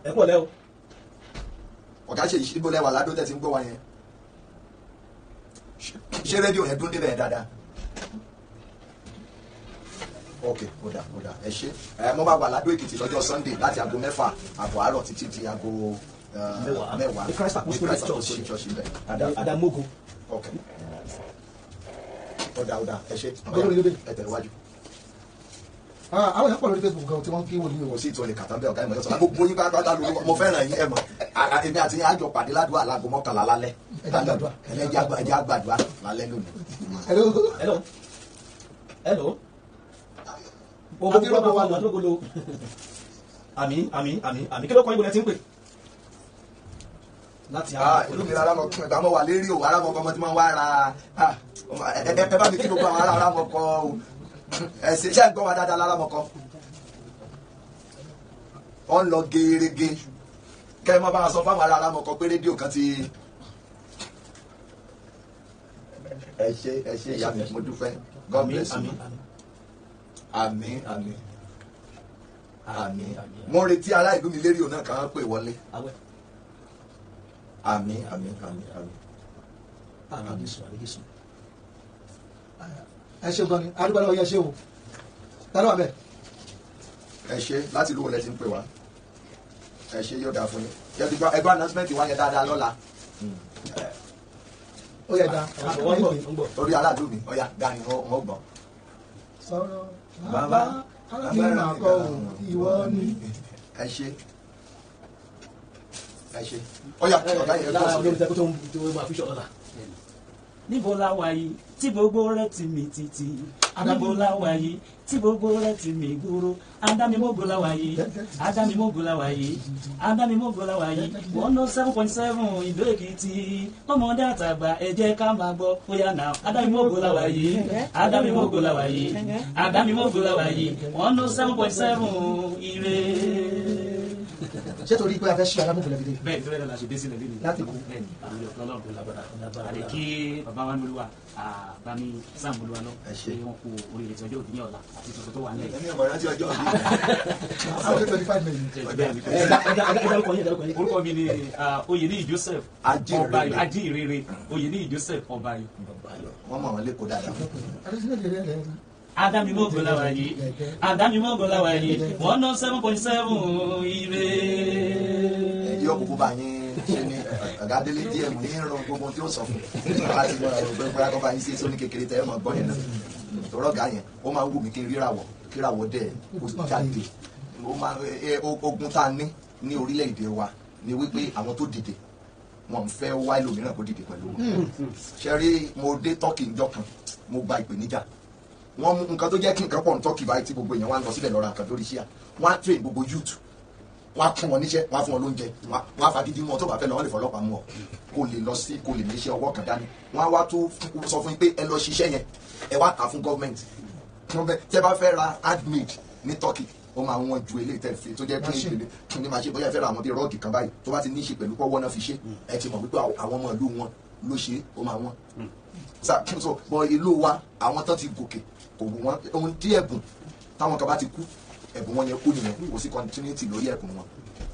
Ẹ kú ọ̀lẹ́ o. Ọ̀gá ṣe ìṣíbó lẹ́wà ládó tẹ̀ tí ń gbọ́ wa yẹn. Ṣé rédíò yẹn dún débẹ̀ dáadáa? Ok, ó dà, ó dà, ẹ ṣé. Ẹ mo máa wà ládó Èkìtì lọ́jọ́ Sunday láti aago 6:30 àárọ̀ títí di aago 10. Ní Christ Apostolic Church. Ní Christ Apostolic Church ibẹ̀. Adamogo. Ok. Ó dà, ó dà, ẹ ṣé. Ẹ tẹ̀wájú. Àwọn èèyàn pọ̀ lórí Facebook gan tí wọ́n ń kí wòlíì o. Kò sí ìtòlè kàtà bẹ́ẹ̀ ọ̀gá ìmọ̀ yọ̀sọ̀lá. Gbogbo yín pátápátá lórí mo fẹ́ràn yín ẹ̀ mọ̀. Èmi àti yín á jọ pàdé ládùúgbò àlágò 11 lálẹ́. Ẹ jẹ́ àgbàdua lálẹ́ lónìí. Hello. Hello. Hello. Gbogbo gbogbo wa lọ. Àmín àmín àmín àmín. Kí ló kọ́ yín bó lẹ ti ń pè? Láti ìlú mi rárá mọ kí ẹgbàá mọ wà lérí o ará mọ kọ ọmọ tí mo wá ra ẹ bá mi kí gbogbo àwọn ará mọ kọ o. Ẹ ṣe ṣe ń gbọ́ wa dáadáa lára mọ kọ. Ó ń lọ gerege kẹ́ ẹ má bá wa sọ fáwọn ará mọ kọ pé rédíò kan ti. Ẹ ṣé ẹ ṣé ìyá mi, mo dúpẹ́. God bless you. Àmín àmín àmín. Mo retí ará ìlú mi lérí òun náà kàn án pè wọlé. Àmín àmín àmín àmín. Àmín Jésù, àmín Jésù. Ẹ ṣe gan ni, arúgbó lọ́wọ́ yẹ ṣe o. Ta ló wà bẹ́ẹ̀? Ẹ ṣé, láti ìlú wo lẹ ti ń pè wá? Ẹ ṣé, yóò dáa fún yín. Ẹ gbọ́ announcement wa yẹn dáadáa lọ́la. Ó yẹ da. Torí aláàdú mi, ọ̀ya dání wọ́n gbọ́. Sọ̀rọ̀ bàbá alábìrin àkọ́ ìwọ ni. Ẹ ṣé. Ẹ ṣé. Ọ̀ya ọ̀gá yẹn lára olórí tẹ́kọ̀ tó ń máa fi ṣọ̀rọ̀ la. Níbo la wà yìí tí gbogbo rẹ̀ ti mì tìtì? Níbo la wà yìí tí gbogbo rẹ̀ ti mì gbòòrò? Adámimógo la wà yìí, Adámimógo la wà yìí, Adámimógo la wà yìí. 107.7 Ìdó Èkìtì. Ọmọdé àtàgbà ẹ jẹ́ ká máa gbọ́ bóyá náà. Adámimógo la wà yìí, Adámimógo la wà yìí, Adámimógo la wà yìí. 107.7 ire. Ṣé torí pé a fẹ́ ṣe Adámógo lẹ́bi dé? Bẹ́ẹ̀ nítorí náà la ṣe dé sílẹ̀ lẹ́nu. Láti kú. Bẹ́ẹ̀ ni, àwọn ọ̀pọ̀ Ọlọ́run tó lágbára. Àlè kí bàbá wa nílùú wa, Bami Sam Olúwa lọ. Ṣé wọ́n kú oríire tí ọjọ́ òbí ní ọ̀la àti tuntun tó wà nílẹ̀. Ẹ̀mí ọmọ rántí ọjọ́ òbí. Àwọn 25 million. Orúkọ mi ni Oyèníyì Joseph Ọbayọ̀ Ajínrere Oyèníyì Joseph Ọbayọ̀. Wọ́n mọ̀ wọ́n lẹ́kọ̀ọ́ dáadáa. Adámimógo la wà yìí, Adámimógo la wà yìí, 107.7 ire. Yóò kúkú bá yín ṣe ní ọ̀gá délé díẹ̀ mú yín rọ gbogbo tí ó sọ fún láti mọ ọ̀rọ̀ pé bóyá kó bá yín ṣe sóní kékeré tẹ́ ẹ mọ̀ gbọ́ yẹn náà. Tọ́rọ̀ ọ̀gá yẹn ó máa ń wù mí kí n ríràwọ̀ kíràwọ̀ dẹ̀ kó jáde. Ó máa ogun tá a ní ní orílẹ̀-èdè wa ni wípé àwọn tó dìde wọn ń fẹ́ wá ẹlòmíràn kó dìde pẹ̀lú wọn. Ṣé rí, mo dé Turkey ńjọ́ kan, mo gba ìpèníjà. Wọ́n mú nǹkan tó jẹ́ kí nǹkan pọ̀ ní Turkey báyìí tí gbogbo èèyàn wá ń lọ síbẹ̀ lọ́ra nǹkan lórí ṣíà. Wọ́n á train gbogbo youth, wọ́n á fún wọn níṣẹ́, wọ́n á fún wọn lóúnjẹ, wọ́n á fagídí mú ọ, tó bá fẹ́ lọ wọ́n lè fọlọ́pàá mú ọ kó lè lọ sí kó lè ní iṣẹ́ ọwọ́ kan dání. Wọ́n á wá tó sọ fún yín pé ẹ lọ ṣiṣẹ́ yẹn, ẹ wá tà fún gọ́ọ̀mẹ̀ntì. Tẹ́ bá fẹ́ ra handmade ní Turkey, ó máa wọ́n ju eléyìí tẹ́ fi tó jẹ́ pé kí ni máa ṣe bóyá ẹ fẹ́ ra àwọn bíi rọ́ọ̀gì kan báyìí tó bá ti ní í ṣe pẹ̀lú pọ́wọ́ náà fi ṣe, ẹ ti mọ̀ wípé àwọn ọmọ ìlú wọn ló ṣe, ó máa wọ́n. So bọ ìlú wa àwọn tán ti gòkè kò wù wọ́n ohun tí ẹ̀bùn táwọn kan bá ti kú ẹ̀bùn wọn yẹn kú nìyẹn, kò sí continuity lórí ẹ̀bùn wọn.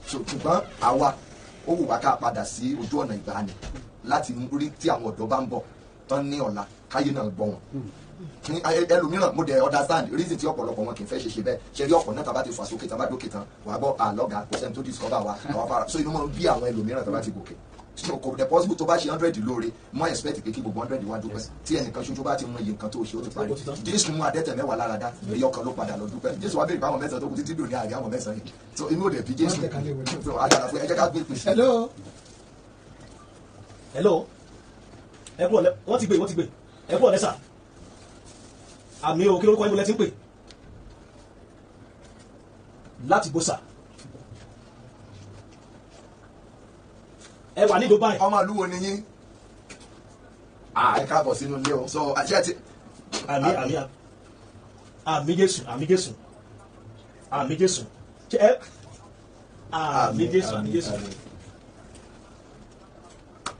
Ṣùgbọ́n àwa ó wù wá ká padà sí ojú ọ̀nà ìgbàanì láti rí tí àwọn ọ̀dọ́ bá ń bọ̀ tán ní ọ̀la káyé náà gbọ́ wọn. Ẹlòmíràn mo dẹ̀ understand reason tí ọ̀pọ̀lọpọ̀ wọn kì í fẹ́ ṣe ṣe bẹ́ẹ̀. Ṣe rí ọ̀pọ̀ náà tá bá ti fà sókè tá bá dókè tán wàá gbọ́ àlọ́gà kò sẹ́ni tó discover wa àwọn afárá, so inú máa ń bí àwọn ẹlòmíràn tá bá ti gòkè. Kò dẹ̀ possible tó bá ṣe 100 lóore mọ́ expect pé kí gbogbo 100 wá dúpẹ́. Tí ẹnìkan ṣoṣo bá ti mọ iye nǹkan tó ṣe, ó ti parí. Jésù mú adẹ́tẹ̀ 10 lára dá, ẹyọ kan ló padà lọ dúpẹ́. Jésù wá béèrè báwọn 9 tó kù títí dòní àrí àwọn 9 yìí. So inú òde bí Jésù adára fún ẹ jẹ́ ká gbé pèsè. Hello. Hello. Ẹ kúrò lẹ, wọ́n ti gbé, wọ́n ti gbé. Ẹ kúrò lẹ́sà. Àmì o, kí lórúkọ yín lẹ ti ń pè? Láti bó sà. Ẹ wà ní Dubai. Ọmọ ìlú wo ni yín? Ẹ káàbọ̀ sínú ilé o. So àṣẹ ti. Àmì àmì àmì Jésù, àmì Jésù, àmì Jésù, ṣe ẹ àmì Jésù, àmì Jésù,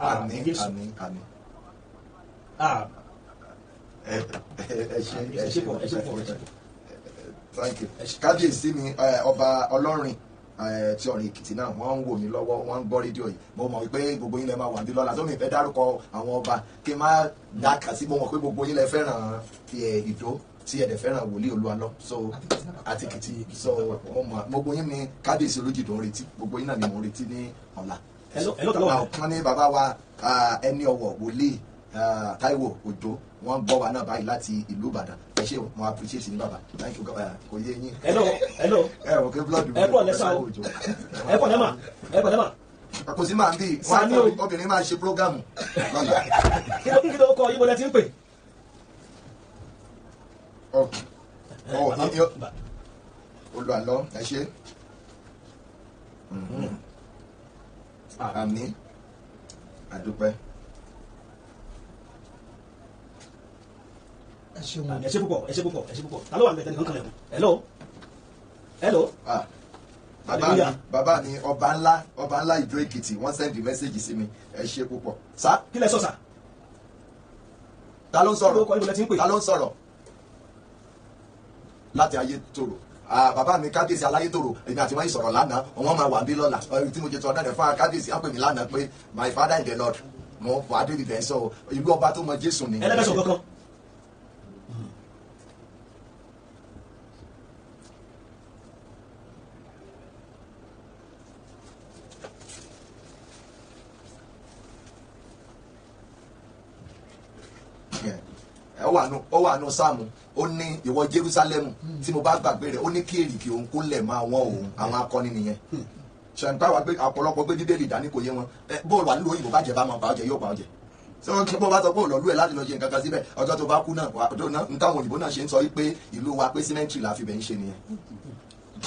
àmì Jésù, àmì àmì. Ẹ ṣe, ẹ ṣe, ẹ ṣe pọ̀, ẹ ṣe pọ̀. Thank you. Kábíyèsí mi, ọba Ọlọ́rin tí Ọ̀rìn Èkìtì náà, wọ́n ń wò mí lọ́wọ́, wọ́n ń gbọ́ rédíò yìí. Mo mọ̀ pé gbogbo yín lẹ máa wà ní lọ́la tó mi fẹ́ dárúkọ àwọn ọba kí n má dáka sí. Mo mọ̀ pé gbogbo yín lẹ fẹ́ràn Ìdó, tí ẹ dẹ̀ fẹ́ràn wòlíì Olúwalọ, so àti Èkìtì. So mo mọ̀ gbogbo yín ni kábíyèsí Olójìdó ń retí, gbogbo yín náà ni mo ń retí ní ọ̀la. Ọ̀kan ní bàbá wa ẹni ọ̀wọ̀ wòlíì Táíwò Òjó, wọ́n gbọ́ wa náà báyìí láti ìlú Ìbàdàn. Ẹ ṣé o, mo appreciate yín bàbá, thank you. Kò yé yín. Hello, hello. Ẹ ò kí blood. Ẹ kúrò lẹ́sà o, ẹ kúrò lẹ́mà, ẹ kúrò lẹ́mà. Kò sí máa ń bí wọn, obìnrin máa ṣe programu lọ́la. Kí ló kọ yín, mo lẹ ti ń pè? Olùwàlọ́, ẹ ṣé. Àmín, àdúpẹ́. Ẹ ṣeun. Ẹ ṣe púpọ̀, ẹ ṣe púpọ̀, ẹ ṣe púpọ̀. Ta ló wà ní ẹ̀tẹ̀ nìkan kan lẹ̀kùn? Hello, hello. Bàbá mi, bàbá mi, ọba ńlá, ọba ńlá Ìdó Èkìtì, wọ́n send message sí mi. Ẹ ṣe púpọ̀. Sá. Kí lẹ sọ sà? Ta ló ń sọ̀rọ̀? Ta ló ń sọ̀rọ̀? Láti Ayétòrò. Bàbá mi kábíyèsí Aláyétòrò, èmi àti wọ́n sọ̀rọ̀ lánàá, wọ́n máa wà bí lọ́la. Tí mo jẹ sọ náà fún kábíyèsí, á pè mí lánàá pé my father in the Lord, mo wà á débi bẹ́ẹ̀ sọ ìlú ọba tó mọ Jésù ni. Ẹlẹ́bẹ̀sọ̀ kankan. Ó wà nù sáàmù, ó ní ìwọ Jerúsálẹ́mù tí mo bá gbàgbé rẹ̀, ó ní kí èrìgì òun kó lẹ̀ máa wọ́n òun. Àwọn akọni nìyẹn. Ṣàǹpá wa gbé ọ̀pọ̀lọpọ̀ gbé Bíbélì dání, kò yé wọn. Bó wà nílùú òyìnbó, bàjẹ́ bá máa bá ọjẹ́ yóò bá ọjẹ́. Ṣé bó bá sọ pé òlọ́lú ẹ̀ láti lọ ṣe nǹkan kan síbẹ̀, ọjọ́ tó bá kú náà ń táwọn òyìnbó náà ṣe ń sọ pé ìlú wa pé símẹ́ǹtì la fi bẹ̀ ń ṣe nìyẹn.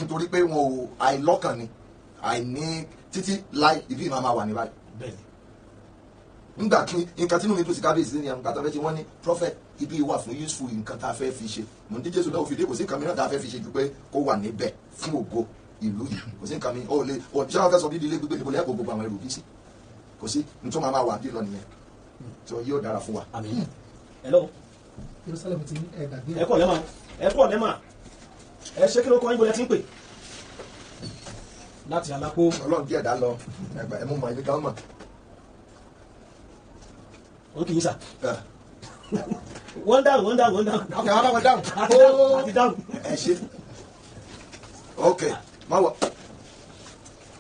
Nítorí pé wọn ò àìlọ́kàn ni àìní títí láì ìbí máa máa wà ní báyìí. Nígbà kí nǹkan tínú mi dùn sí kábíyèsí ni nǹkan tó fẹ́ ṣe, wọ́n ní prophet ibi wà fún useful nǹkan tá a fẹ́ fi ṣe. Mo ní Jésù náà fi dé, kò sí nǹkan mìíràn tá a fẹ́ fi ṣe ju pé kó wà níbẹ̀ fún ògo ìlú yìí. Kò sí nǹkan mi ò lè ò ṣé wọn fẹ́ sọ bí ilé gbígbé níbo lẹ́kọ̀ọ́ gbogbo àwọn ẹrù bí sí, kò sí nítorí máa wà bí lọ nìyẹn tí yóò dára fún wa. Àmín. Hello. Jerusalem ti ẹ gbàgbé. Ẹ kúrò lẹ́mà, ẹ kúrò lẹ́mà. Ẹ ṣé, kí ló kọ́ yín, bó lẹ ti ń pè? Láti Alápó. Ọlọ́run díẹ̀ dá lọ, ẹ mú mọ̀ ẹ̀mí gan mọ̀. Ó kì í sà. Wọ́n dáhùn, wọ́n dáhùn, wọ́n dáhùn. Ok, àwọn bá wọn dáhùn. Àti dáhùn. Ẹ ṣe. Ok, má wọ.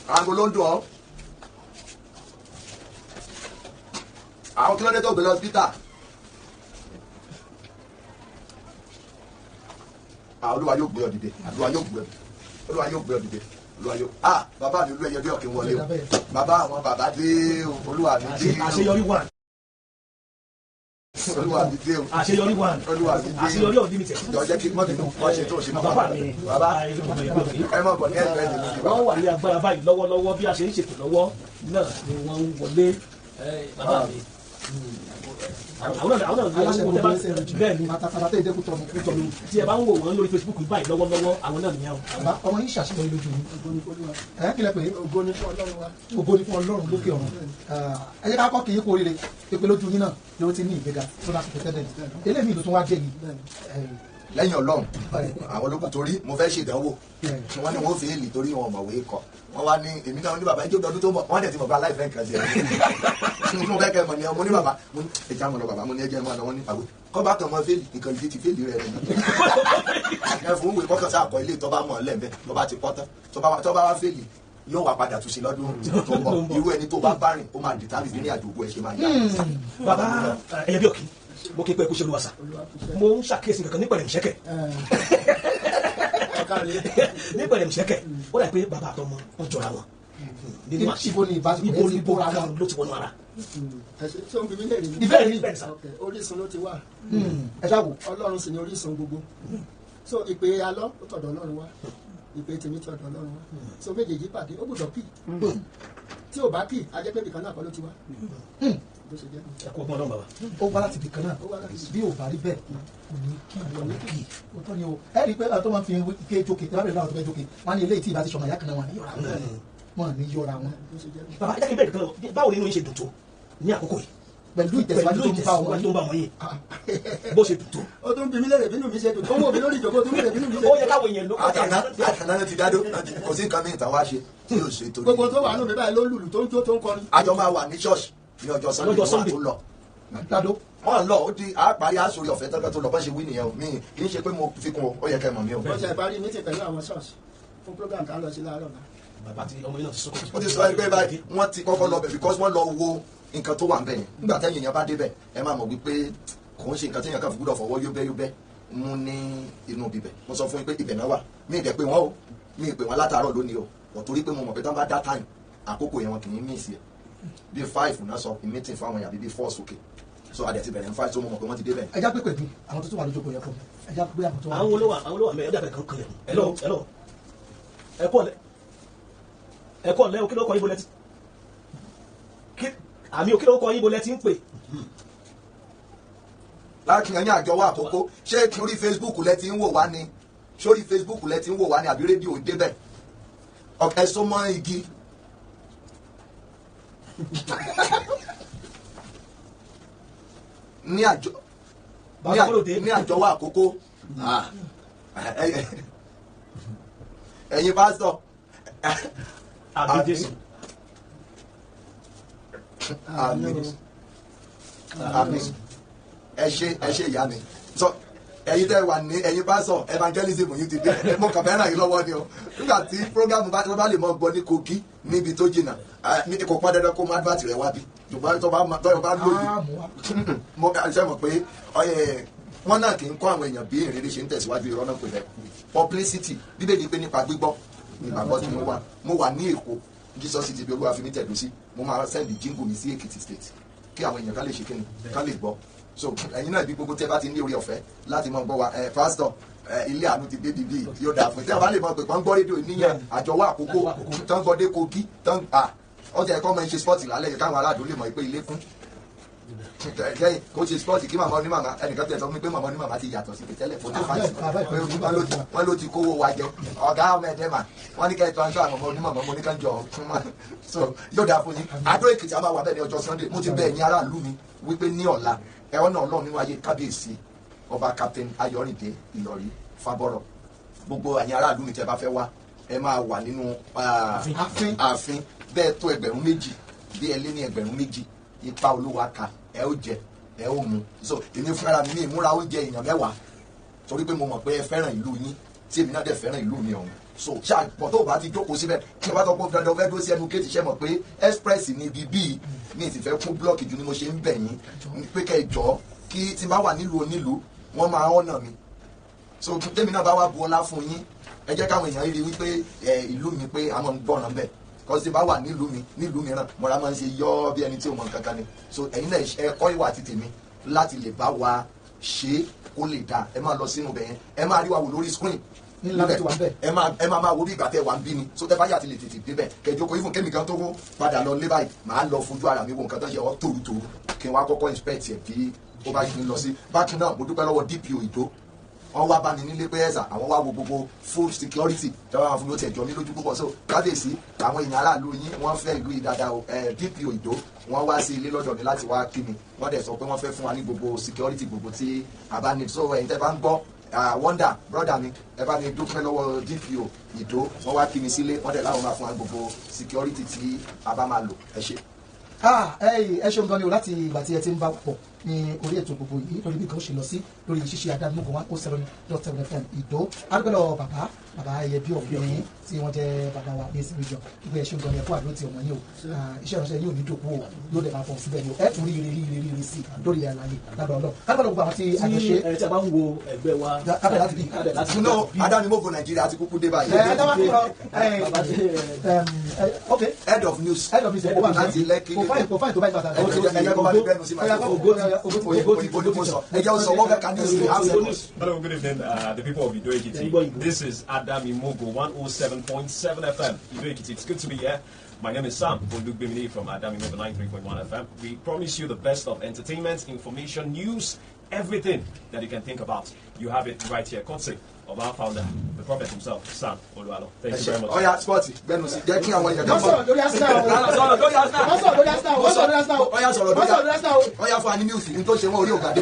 Aago ló ń dùn ọ́. Àwọn kí ló dé tó gbé lọ hospital? Olúwa yóò gbé ọ dìde. Olúwa yóò gbé ọ dìde. Olúwa yóò gbé ọ dìde. Olúwa yóò. Bàbá mi olú ẹyẹ bí ọ̀kìn wọlé o. Bàbá àwọn bàbá dé o. Olúwa mi dé o. Àṣeyọrí wà. Olúwa mi dé o. Àṣeyọrí wà. Olúwa mi dé o. Àṣeyọrí unlimited. Jọ jẹ́ kí mọ́tò wọ́n ṣe tó ṣe mọ́. Bàbá mi, Bàbá ẹ mọ̀ bọ̀ ní ẹgbẹ́ mi. Wọ́n wà ní agbára báyìí lọ́wọ́lọ́wọ́ bí a ṣe ń ṣètò lọ́wọ́ náà ni wọ́n ń wọlé. Bàbá mi, àwọn náà aláṣẹ gbogbo ẹsẹ rẹ jù bẹ́ẹ̀ ni pátápátá tẹ ìdẹkùn tọnu. Tọnu tí ẹ bá ń wò wọ́n lórí Facebook báyìí lọ́wọ́lọ́wọ́, àwọn náà nìyẹn o. Bàbá, ọmọ yìí ṣàṣeyọrí lójú yín. Ẹ kílẹ̀ pé ògo ni fún Ọlọ́run wa. Ògo ni fún Ọlọ́run lókè ọ̀run. Ẹ jẹ́ ká kọ́ kì í kú oríire pé lójú yín náà ni ó ti ní ìgbéga tó bá ti tẹ́lẹ̀ eléyìí ló tún wá dé yìí. Lẹ́yìn Ọlọ́run, àwọn ológun, torí mo fẹ́ ṣèdánwò, wọ́n ní wọ́n fi èlì torí wọn ọ̀mọ̀wé kọ. Wọ́n wá ní èmi náà ní bàbá ẹjọ́ ọdún tó ń bọ̀, wọ́n dẹ̀ ti mọ̀ pé aláìfẹ́ nǹkan jẹ́ mo fẹ́ kẹ́ mọ̀ ní ọmọ ní bàbá mo ní ẹja mọ̀ lọ bàbá mo ní ẹjẹ́ mọ̀ lọ. Wọ́n ní àwẹ̀ kọ́ bá kàn mọ́ fèlì nǹkan ìdí ti fèlì rẹ̀ rẹ̀ ẹ fún wèé kọ́kàn sáà kọ́ ilé tó bá mọ̀ lẹ́ẹ̀mẹ́ tó bá ti kọ́ tán tó bá wá fèlì Yóò wá padà túnṣe lọ́dún tó ń bọ̀. Irú ẹni tó bá bá rìn ó máa determine bí ní àjògbó ẹ ṣe máa yá. Bàbá ẹyẹ bí òkì, mo kí pé kú ṣe olúwa sà. Mo ń ṣàkíyèsí kankan ní pẹ̀lẹ́mùsẹ́kẹ̀, ní pẹ̀lẹ́mùsẹ́kẹ̀, ó dà pé bàbá àtọmọ wọn jọra wọn nínú àṣà. Ibo ni ìbáṣepọ̀ ibo yẹn ti ibo bóra kan wọn? Ló ti wọnú ara. Ẹ ṣe tí ó ń bi mí léèrè ni. Ìbéèrè ni. Bẹ́ẹ̀ ni sà. Ok, orísun ló ti wà. Ẹ ṣáà wò. Ọlọ́run sì ni orísun gbogbo. So ìpè alọ́ ó tọ̀dọ̀ Ọlọ́run wá, ìpè tèmi tọ̀dọ̀ Ọlọ́run wá. So méjèèjì pàdé, ó gbọ́dọ̀ kì. Tí ò bá kì, á jẹ́ pé ibìkan náà kọ́ ló ti wá. Bó ṣe jẹ́ nù. Ẹ kú ọgbọ́n Ọlọ́run, bàbá. Ó wá láti ibìkan náà. Ó wá láti Bí ò bá rí bẹ́ẹ̀, kò ní kí kò ní kí ó tọ́ ni o. Ẹ rí i pé àwọn tó máa ń fi ike jókè, tí wọ́n bẹ̀rẹ̀ láwọn tó fẹ́ jókè, wọ́n á ní eléyìí tí ìbá ti sọmọ ìyá kan náà, wọ́n ní yọra wọn, wọ́n ní yọra wọn. Bó ṣe jẹ́ nù. Bàbá, ẹ jẹ́ kí n bẹ̀rẹ̀ kan lọ. Báwo ni inú yín ṣe dùn tó ní àkókò yìí? Pẹ̀lú ìtẹ̀síwájú tó ń bá ọmọ ìtẹ̀síwájú tó yìí. ń bá ọmọ yìí, bó ṣe dùn tó. Ó tún bi mí léèrè bínú mi ṣe dùn tó ń wò mí lórí ìjókòó, tún béèrè bínú mi ṣe Ó dùn. yẹ káwọn èèyàn ló. Àtàná àtàná náà ti dádó, kò sí nǹkan mìíràn táwa ṣe tí yóò ṣe torí. Gbogbo tó wà nù mí báyìí ló ń lùlù, tó ń jó, tó ń kọrin. Àjọ máa wà ní ṣọ́ọ̀ṣì ní ọjọ́ Sunday. Lọ́jọ́ Lọ́wọ́ Sunday. tó lọ. Dado. Wọ́n lọ, ó di àparí àsòrí ọ̀fẹ́ tọ́kẹ́ tó lọ. Bọ́n ṣe wí nìyẹn o, mi kì í ṣe pé mo fi kún o, ó yẹ kẹ́ mọ̀ mí o. Wọ́n ṣe ìparí mítì pẹ̀lú àwọn ṣọ́ọ̀ṣì fún program tá a lọ sí láàárọ̀ náà. Bàbá tí ọmọ yìí náà ti sọ́kọ̀. Ó ti sọ ẹgbẹ́ báyìí, wọ́n ti kọ́kọ́ lọ bẹ̀ because wọ́n lọ wo nǹkan tó wà ń bẹ̀ yẹn. Nígbà tẹ́yìn èèyàn bá débẹ̀, ẹ máa mọ̀ wípé kò ń ṣe nǹkan téèyàn kan fi gbúdọ̀ fọwọ́ yóbẹ́ yóbẹ́ mú ní inú bíbẹ̀. Mo sọ fún yín pé ibẹ̀ náà wà. Mi ì dẹ̀ pé wọ́n o, mi ì pè wọ́n látàárọ̀ lónìí o, wọ́n torí pé mo mọ̀ pé tán bá dá time àkókò yẹn, wọn kì í miss yẹ. Bí 5 náà sọ meeting fáwọn èèyàn, àbí bí 4 sókè, so adẹ̀ ti bẹ̀rẹ̀ ní 5, so mo mọ̀ pé wọ́n ti débẹ̀. Ẹ já pé pẹ̀lú àwọn tó tún wà lójókòó yẹn fún mi, ẹ já pé àwọn tó wà. Àwọn olówó, àwọn olówó àmì ẹ̀dá kan kan lẹ̀. Hello, hello, ẹ kú ọ̀lẹ́, ẹ kú ọ̀lẹ́ o. Kí ló kọ yín? Bo lẹ ti kí àmì o? Kí ló kọ yín? Bo lẹ ti ń pè? Láti ẹ̀yìn àjọwọ́ àkókò, ṣé orí Facebook lẹ ti ń wò wá ni? Sórí Facebook lẹ ti ń wò wá ni àbí rédíò débẹ̀? Ẹ so mọ́ igi. Ní àjọ Bàbá Kọ́lódé. Ní àjọwọ́ àkókò. Ah, ẹ̀yin pásítọ̀. Àbí Jésù. Àmín, àmín. Ẹ ṣe, ẹ ṣe ìyá mi. So ẹ̀yin tẹ́ wà ní ẹ̀yin pásọ, evangelism yìí ti dé. Mo kàn fẹ́ ràn yín lọ́wọ́ ni o. Nígbà tí program bá bá lè mọ gbọ́ ní Kogi níbi tó jìnnà, kò pọn dandan kó mú advert rẹ wá bí, ṣùgbọ́n tó bá lóye, mo ṣe mọ̀ pé wọ́n náà kì í kọ́ àwọn èèyàn bí ìrírí ṣe ń tẹ̀síwájú. Irọ́ náà pè bẹ́ẹ̀, publicity. Bíbélì pé nípa gbígbọ́ nígbàgbọ́ tí mo wà. Mo wà ní Èkó, Jesus City bí Olúwa fi mí tẹ̀dó sí. Mo máa send jingle mi sí Èkìtì State kí àwọn èèyàn ká lè ṣe kíni, ká lè gbọ́. So ẹ̀yin náà, ibi gbogbo tẹ́ bá ti ní orí ọ̀fẹ́ láti máa gbọ́ wa, ẹ pásítọ̀ ẹ, ilé àánú ti dé bíbí, yóò dáa fún yín. Tí a bá lè mọ̀ pé wọ́n ń gbọ́ rédíò níyàn àjọwọ́ àkókò tó ń gbọ́ dé Kogi tó ń à ọjà ẹ̀kọ́ máa ń ṣe spọ́ọ̀tì lálẹ́ yìí, káwọn aládùn lè mọ̀ pé ilé kún kẹ́yìn kó ṣe spọ́ọ̀tì kí màmá onímàmá. Ẹnìkan tẹ̀ sọ fún mi pé màmá onímàmá ti yàtọ̀ sí tẹ́lẹ̀ fótó fáìsì, pé wọ́n ló ti kówó wa jẹ. Ọ̀gá ọmọ ẹ̀dẹ́ mà wọ́n ní kẹ́ ẹ̀ transfer àwọn ọmọ onímàmá, mo ní kán jọ. So yóò dáa fún yín. Adó Èkìtì a máa wà bẹ́ẹ̀ ní ọjọ́ Sunday. Mo ti bẹ̀ ẹ̀yin aráàlú mi wípé ní ọ̀la, ẹ ọ̀nà Ọlọ́run nínú ayé kábíyèsí ọba Captain Ayọ̀rìndé Ìlọrí Fábọ́rọ̀. Gbogbo ẹ̀yin aráàlú mi tẹ́ bá fẹ́ wá, ẹ máa wà nínú ààfin. Bẹ́ẹ̀ tó 2,000, bí ẹ lé ní 2,000, ipa Olúwa ka, ẹ ó jẹ, ẹ ó mu. So èmi fúnra mi ní ìmúra oúnjẹ èèyàn 10 torí pé mo mọ̀ pé ẹ fẹ́ràn ìlú yín, tí èmi náà dẹ̀ fẹ́ràn ìlú mi ọ̀hún. So ṣàpọ̀ tó o bá ti jókòó síbẹ̀, kí o bá tọ́ pé dandan fẹ́ dúró sí ẹnu kéètì, ṣe mọ̀ pé express ní ibi bíi mi ti fẹ́ kún blọọkì ju ni mo ṣe ń bẹ̀ yín pé kẹ́ ẹ jọ kí tí n bá wà nílùú onílùú, wọ́n máa ọ̀nà mi. So tèmi náà bá wà bu ọlá fún yín, ẹ jẹ́ káwọn èèyàn rí wípé ẹ ìlú mi pé àwọn ń gbọ́ràn bẹ́ẹ̀ kọ́sí. Tí bá wà nílùú mi, nílùú mìíràn, mọ̀ra máa ń ṣe yọ́ bí ẹni tí ò mọ̀ nǹkan kan ni. So ẹ̀yin náà, ẹ kọ́ ìwà àti tèmi láti lè bá wa ṣe é kó lè dáa. Ẹ máa lọ sínú bẹ̀ yẹn, ẹ máa rí wa wò lórí screen ńlá tó wà bẹ́ẹ̀. Ẹ máa máa wo bí ìgbà tẹ wà ń bí ni. So tẹ bá yà ti lè tètè débẹ̀ kẹjọ kó even kémi kan tó kó padà lọ lé báyìí, màá lọ fojú ara mi wo nǹkan tó ń ṣe ọ tòrútòrú, kí n wá kọ́kọ́ inspect ẹ̀ bí ó bá ṣe ń lọ sí. Bákan náà, mo dúpẹ́ lọ́wọ́ DPO Ìdó. Wọ́n wá bá mi nílé pé ẹ̀sà àwọn wá wo gbogbo full security tí wọ́n máa fún mi. Ó tiẹ̀ jọ mí lójú púpọ̀. So kábíyèsí, àwọn èèyàn aráàlú yín, wọ́n fẹ́ ìlú yìí dáadáa o. DPO Ìdó, wọ́n wá sí ilé lọ́dọ̀ mi láti wá kí mi. Wọ́n dẹ̀ sọ pé wọ́n fẹ́ fún wa ní gbogbo security gbogbo tí a bá ní. So ẹ̀yin tẹ́ bá ń gbọ́, Wonder brother mi, ẹ bá mi dúpẹ́ lọ́wọ́ DPO Ìdó. Wọ́n wá kí mi sílé, wọ́n dẹ̀ láwọn máa fún wa gbogbo security tí a bá máa lò. Ẹ ṣé. Ah, ẹ ṣeun gan ni o. Láti ìgbà tí ẹ ti ń bá pọ̀ ní orí ètò gbogbo yìí lórí bí nǹkan ó ṣe lọ sí lórí ṣíṣe Adámimógo 107.7 FM Ìdó. Adúpẹ́ lọ́wọ́ bàbá bàbá ẹyẹ bí ọ̀gbìn tí wọ́n jẹ́ bàbá wa ní ìsinmi jọ ìgbẹ́ ẹ̀ṣin gan ni ẹ̀kọ́ àdúró ti ọmọ yín o. Iṣẹ́ ìránṣẹ́ yóò ní dòkú o, yóò dẹ̀ máa fọ̀ síbẹ̀ ni o. Ẹ̀ tún rí ire rí ire rí ire sí lórí ilẹ̀ àlàyé lábẹ́ Ọlọ́run. Kábẹ́ lọ gbogbo àwọn tí àjọṣe. Tí a bá ń wo ẹgbẹ́ wa. Kábẹ́ láti bí. No, Adámimógo Nàìjíríà ti kúkú dé báyìí. Okay. Head of news. Head of news. Láti Lẹ́kì. Kò fáìn kò fáìn tó báyìí bàtà. Ẹ jẹ́ kó bá mi bẹ́ẹ̀ nu sí màá. Òyìnbó ni mo sọ. Ẹ jẹ́ ó sọ wọ́n fẹ́ ka news ní house. Hello, good evening, the people of Ido Ekiti. This is Adamimogo 107.7 FM, Ido Ekiti. It's good to be here. My name is Sam Olugbemini from Adamimogo 93.1 FM. We promise you the best of entertainment, information, news, everything that you can think about. You have it right here, courtesy of our founder, the prophet himself, Sam Oluwalo. Thank you very much. Oya, sporty, gbẹnu sí, jẹ́ kí àwọn èèyàn kan mọ̀. Wọ́n sọ̀rọ̀ lórí Arsenal o. Sọ̀rọ̀ lórí Arsenal. Wọ́n sọ̀rọ̀ lórí Arsenal o. Wọ́n sọ̀rọ̀ lórí Arsenal o. Oya sọ̀rọ̀ Wọ́n sọ̀rọ̀ lórí Arsenal o. Oya fún wa ní news ní tó ṣe wọ́n orí ògàdé.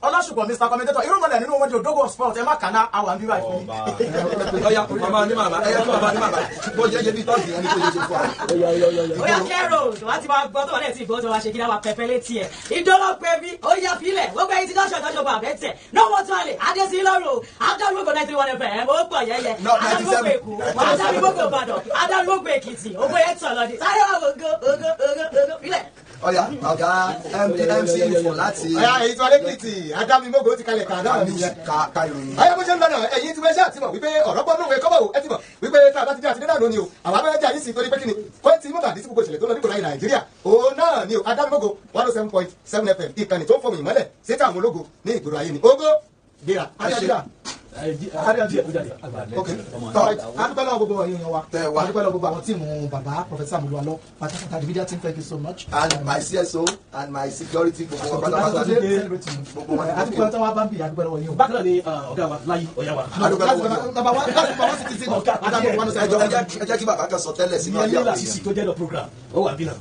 Ọlásùpọ̀ Mr. Commentator irúnmọlẹ̀ nínú wọn di Odogo sport ẹ má kàná àwọn àbí báyìí fún mi. Ọya màmá ní màmá ẹyẹ fún màmá ní màmá bó jẹ́ ṣe bí tọ́ọ̀gì yẹn ní kó ṣe ṣe fún wa. Oya kẹ́rò wá ti máa gbọ́ tó wà lẹ́yìn tí ìgbọ́ tó wá ṣe kí láwa pẹpẹ létí ẹ̀. Ìdọ́lọ́ pé bí ó yá filẹ̀ gbogbo ẹyin tí dọ́ṣọ̀ dọ́ṣọ̀ bọ̀ àbẹ́ tẹ̀. No more tó àlè Adésí lọ́rùn Adámimógo 93.1 FM ó pọ̀ yẹ́yẹ́. Adámimógo Èkó Adámimógo Ìbàdàn Adámimógo Èkìtì ògbó yẹn tọ̀ lọ́dí. Sáré wà ògo ògo ògo ògo filẹ̀. Ọya ọ̀gá MC Ifọ̀ láti. Ọya èyí tí wọ́n lẹ́kìtì Adámimógo ti kalẹ̀ kàdá mi yẹn. Ka ìròyìn. Ọya bó ṣe ń lọ náà ẹ̀yin tí wọ́n ṣe àtìmọ̀ wípé ọ̀rọ̀ gbọ́dọ̀ òwe kọ́bọ̀ ẹ ti mọ̀ wípé tá a bá ti dé àti dé náà lónìí o àwọn abẹ́rẹ́ jẹ́ àyíṣe torí pé kíni kó tí mọ̀ bàdí sí gbogbo ìṣẹ̀lẹ̀ tó lọ nígboro ayé Nàìjíríà òun náà ni o Adámimógo 107.7 FM ìkànnì tó ń fọmù ìmọ́lẹ̀ sétí àwọn ológo ní ìgboro ayé ni ogo gbéra. Adúpẹ́ lọ́wọ́ gbogbo ẹ̀yin èèyàn wa, adúpẹ́ lọ́wọ́ gbogbo àwọn tíìmù bàbá Professor Amoluwalo pátápátá, the media team, thank you so much. And my CSO and my security gbogbo wọn pátápátá. Gbogbo wọn adúpẹ́ tó wá bá ń bì, adúpẹ́ lọ́wọ́ yín o. Bákan náà ni ọ̀gá wa Láyé Ọ̀yá wa. Adúpẹ́ lọ́wọ́ yín o. Bàbá wa láti bá wọn sì ti sí Ẹ jẹ́ kí bàbá kan sọ tẹ́lẹ̀ sínú ayé àwọn èèyàn. Tó jẹ́ lọ program ó wà bí náà.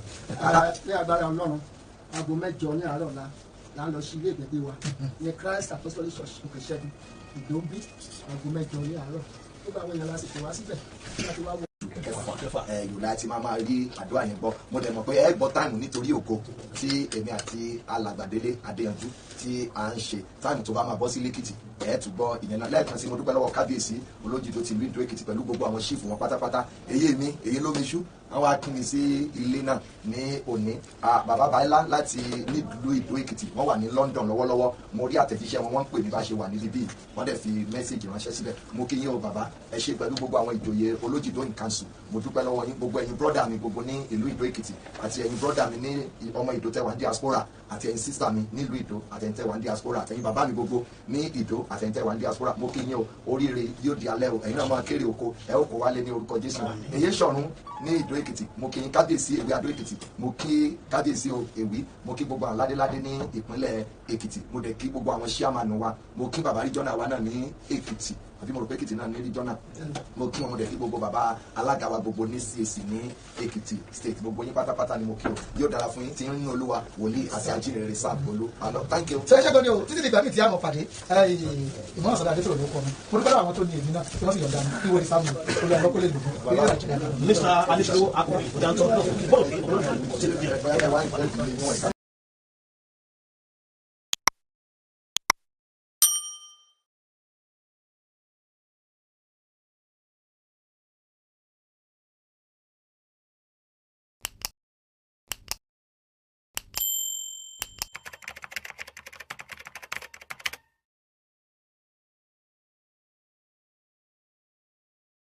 Ní agbára Ọlọ́run, aago 8 ní àárọ̀ la là ń lọ sí ilé ìgbẹ́bí wa ní Christ Apostolic Church Òkèṣẹ́gun Ìdóńbí, aago 8 ní àárọ̀. Nígbà àwọn èèyàn lásìkò wá síbẹ̀ láti wá wọ. Kẹfà yorùbá ti máa máa rí àdúrà yẹn gbọ́. Mo dẹ̀ mọ̀ pé ẹ gbọ́ táìmù nítorí ògo tí èmi àti alàgbàdélé Adéyanjú tí à ń ṣe táìmù tó bá máa bọ́ sí lẹ́kìtì ẹ tún gbọ́ ìyẹn náà. Lẹ́ẹ̀kan sí mo dúpẹ́ lọ́wọ́ kábíyèsí Olójìdó tìlú Ìdó Èkìtì pẹ̀lú gbogbo àwọn ṣífù wọn pátápátá. Èyí mi èyí ló mi ṣú wọn wá kí mi sí ilé náà ní òní. Bàbá Báílá láti nílùú Ìdó Èkìtì wọ́n wà ní London lọ́wọ́lọ́wọ́. Mo rí àtẹ̀jíṣẹ́ wọn, wọ́n ń pè mí bá ṣe wà níbí bíi wọ́n dẹ̀ fi mẹ́sẹ̀gì ránṣẹ́ síbẹ̀. Mo kí yín o bàbá, ẹ ṣe pẹ̀lú gbogbo àwọn ìjòyè Olójìdó in council. Mo dúpẹ́ lọ́wọ́ yín gbogbo ẹ̀yin brọ́dà mi gbogbo ní ìlú Ìdó Èkìtì àti ẹ̀yin brọ́dà mi ní ọmọ Ìdó tẹ́wà ní diaspora àti ẹ̀yin sísà mi nílùú Ìdó àti ẹ̀yin tẹ́wà ní diaspora àti ẹ̀yin bàbá mi gbogbo ní Ìdó àti ẹ̀yin tẹ́wà ní diaspora. Mo kí yín o, oríire yóò di alẹ́ o, ẹ̀yin náà máa kéré oko ẹ ó kó wálé ní orúkọ Jésù. Èyí sọ̀run ní Ìdó Èkìtì, mo kí yín kábíyèsí Ewé Adó Èkìtì, mo kí kábíyèsí o Èwí, mo kí gbogbo àwọn ládéládé ní ìpínlẹ̀ Èkìtì, mo dẹ̀ kí gbogbo àwọn ṣíàmánu wa, mo kí bàbá ríjọ́nà wa náà ní Èkìtì àbí mo rò pé Èkìtì náà ní ríjọ́nà, mo kí wọn, mo dẹ̀ kí gbogbo bàbá alága wa gbogbo ní CAC ní Èkìtì state, gbogbo yín pátápátá ni mo kí o. Yóò dára fún yín tí ń ní Olúwa wòlíì àti ajínrere Sam Olú Alọ. Thank you. Ṣe é ṣẹ́gun ni o títí dìgbà míì tí a mọ̀ pàdé ìmọ̀ràn sọ̀rọ̀ adé sọ̀rọ̀ ló kọ́ mi. Mo dúpẹ́ lọ́wọ́ àwọn tó ní èmi náà tí wọ́n sì yọ̀ǹda mi kí wọ́n ní sáàmù olú àlọ́ kó lè lò fún Mr. Alessio Akọ̀wé, Ọ̀dàntọ́, bọ́ọ̀lù ọ̀rọ̀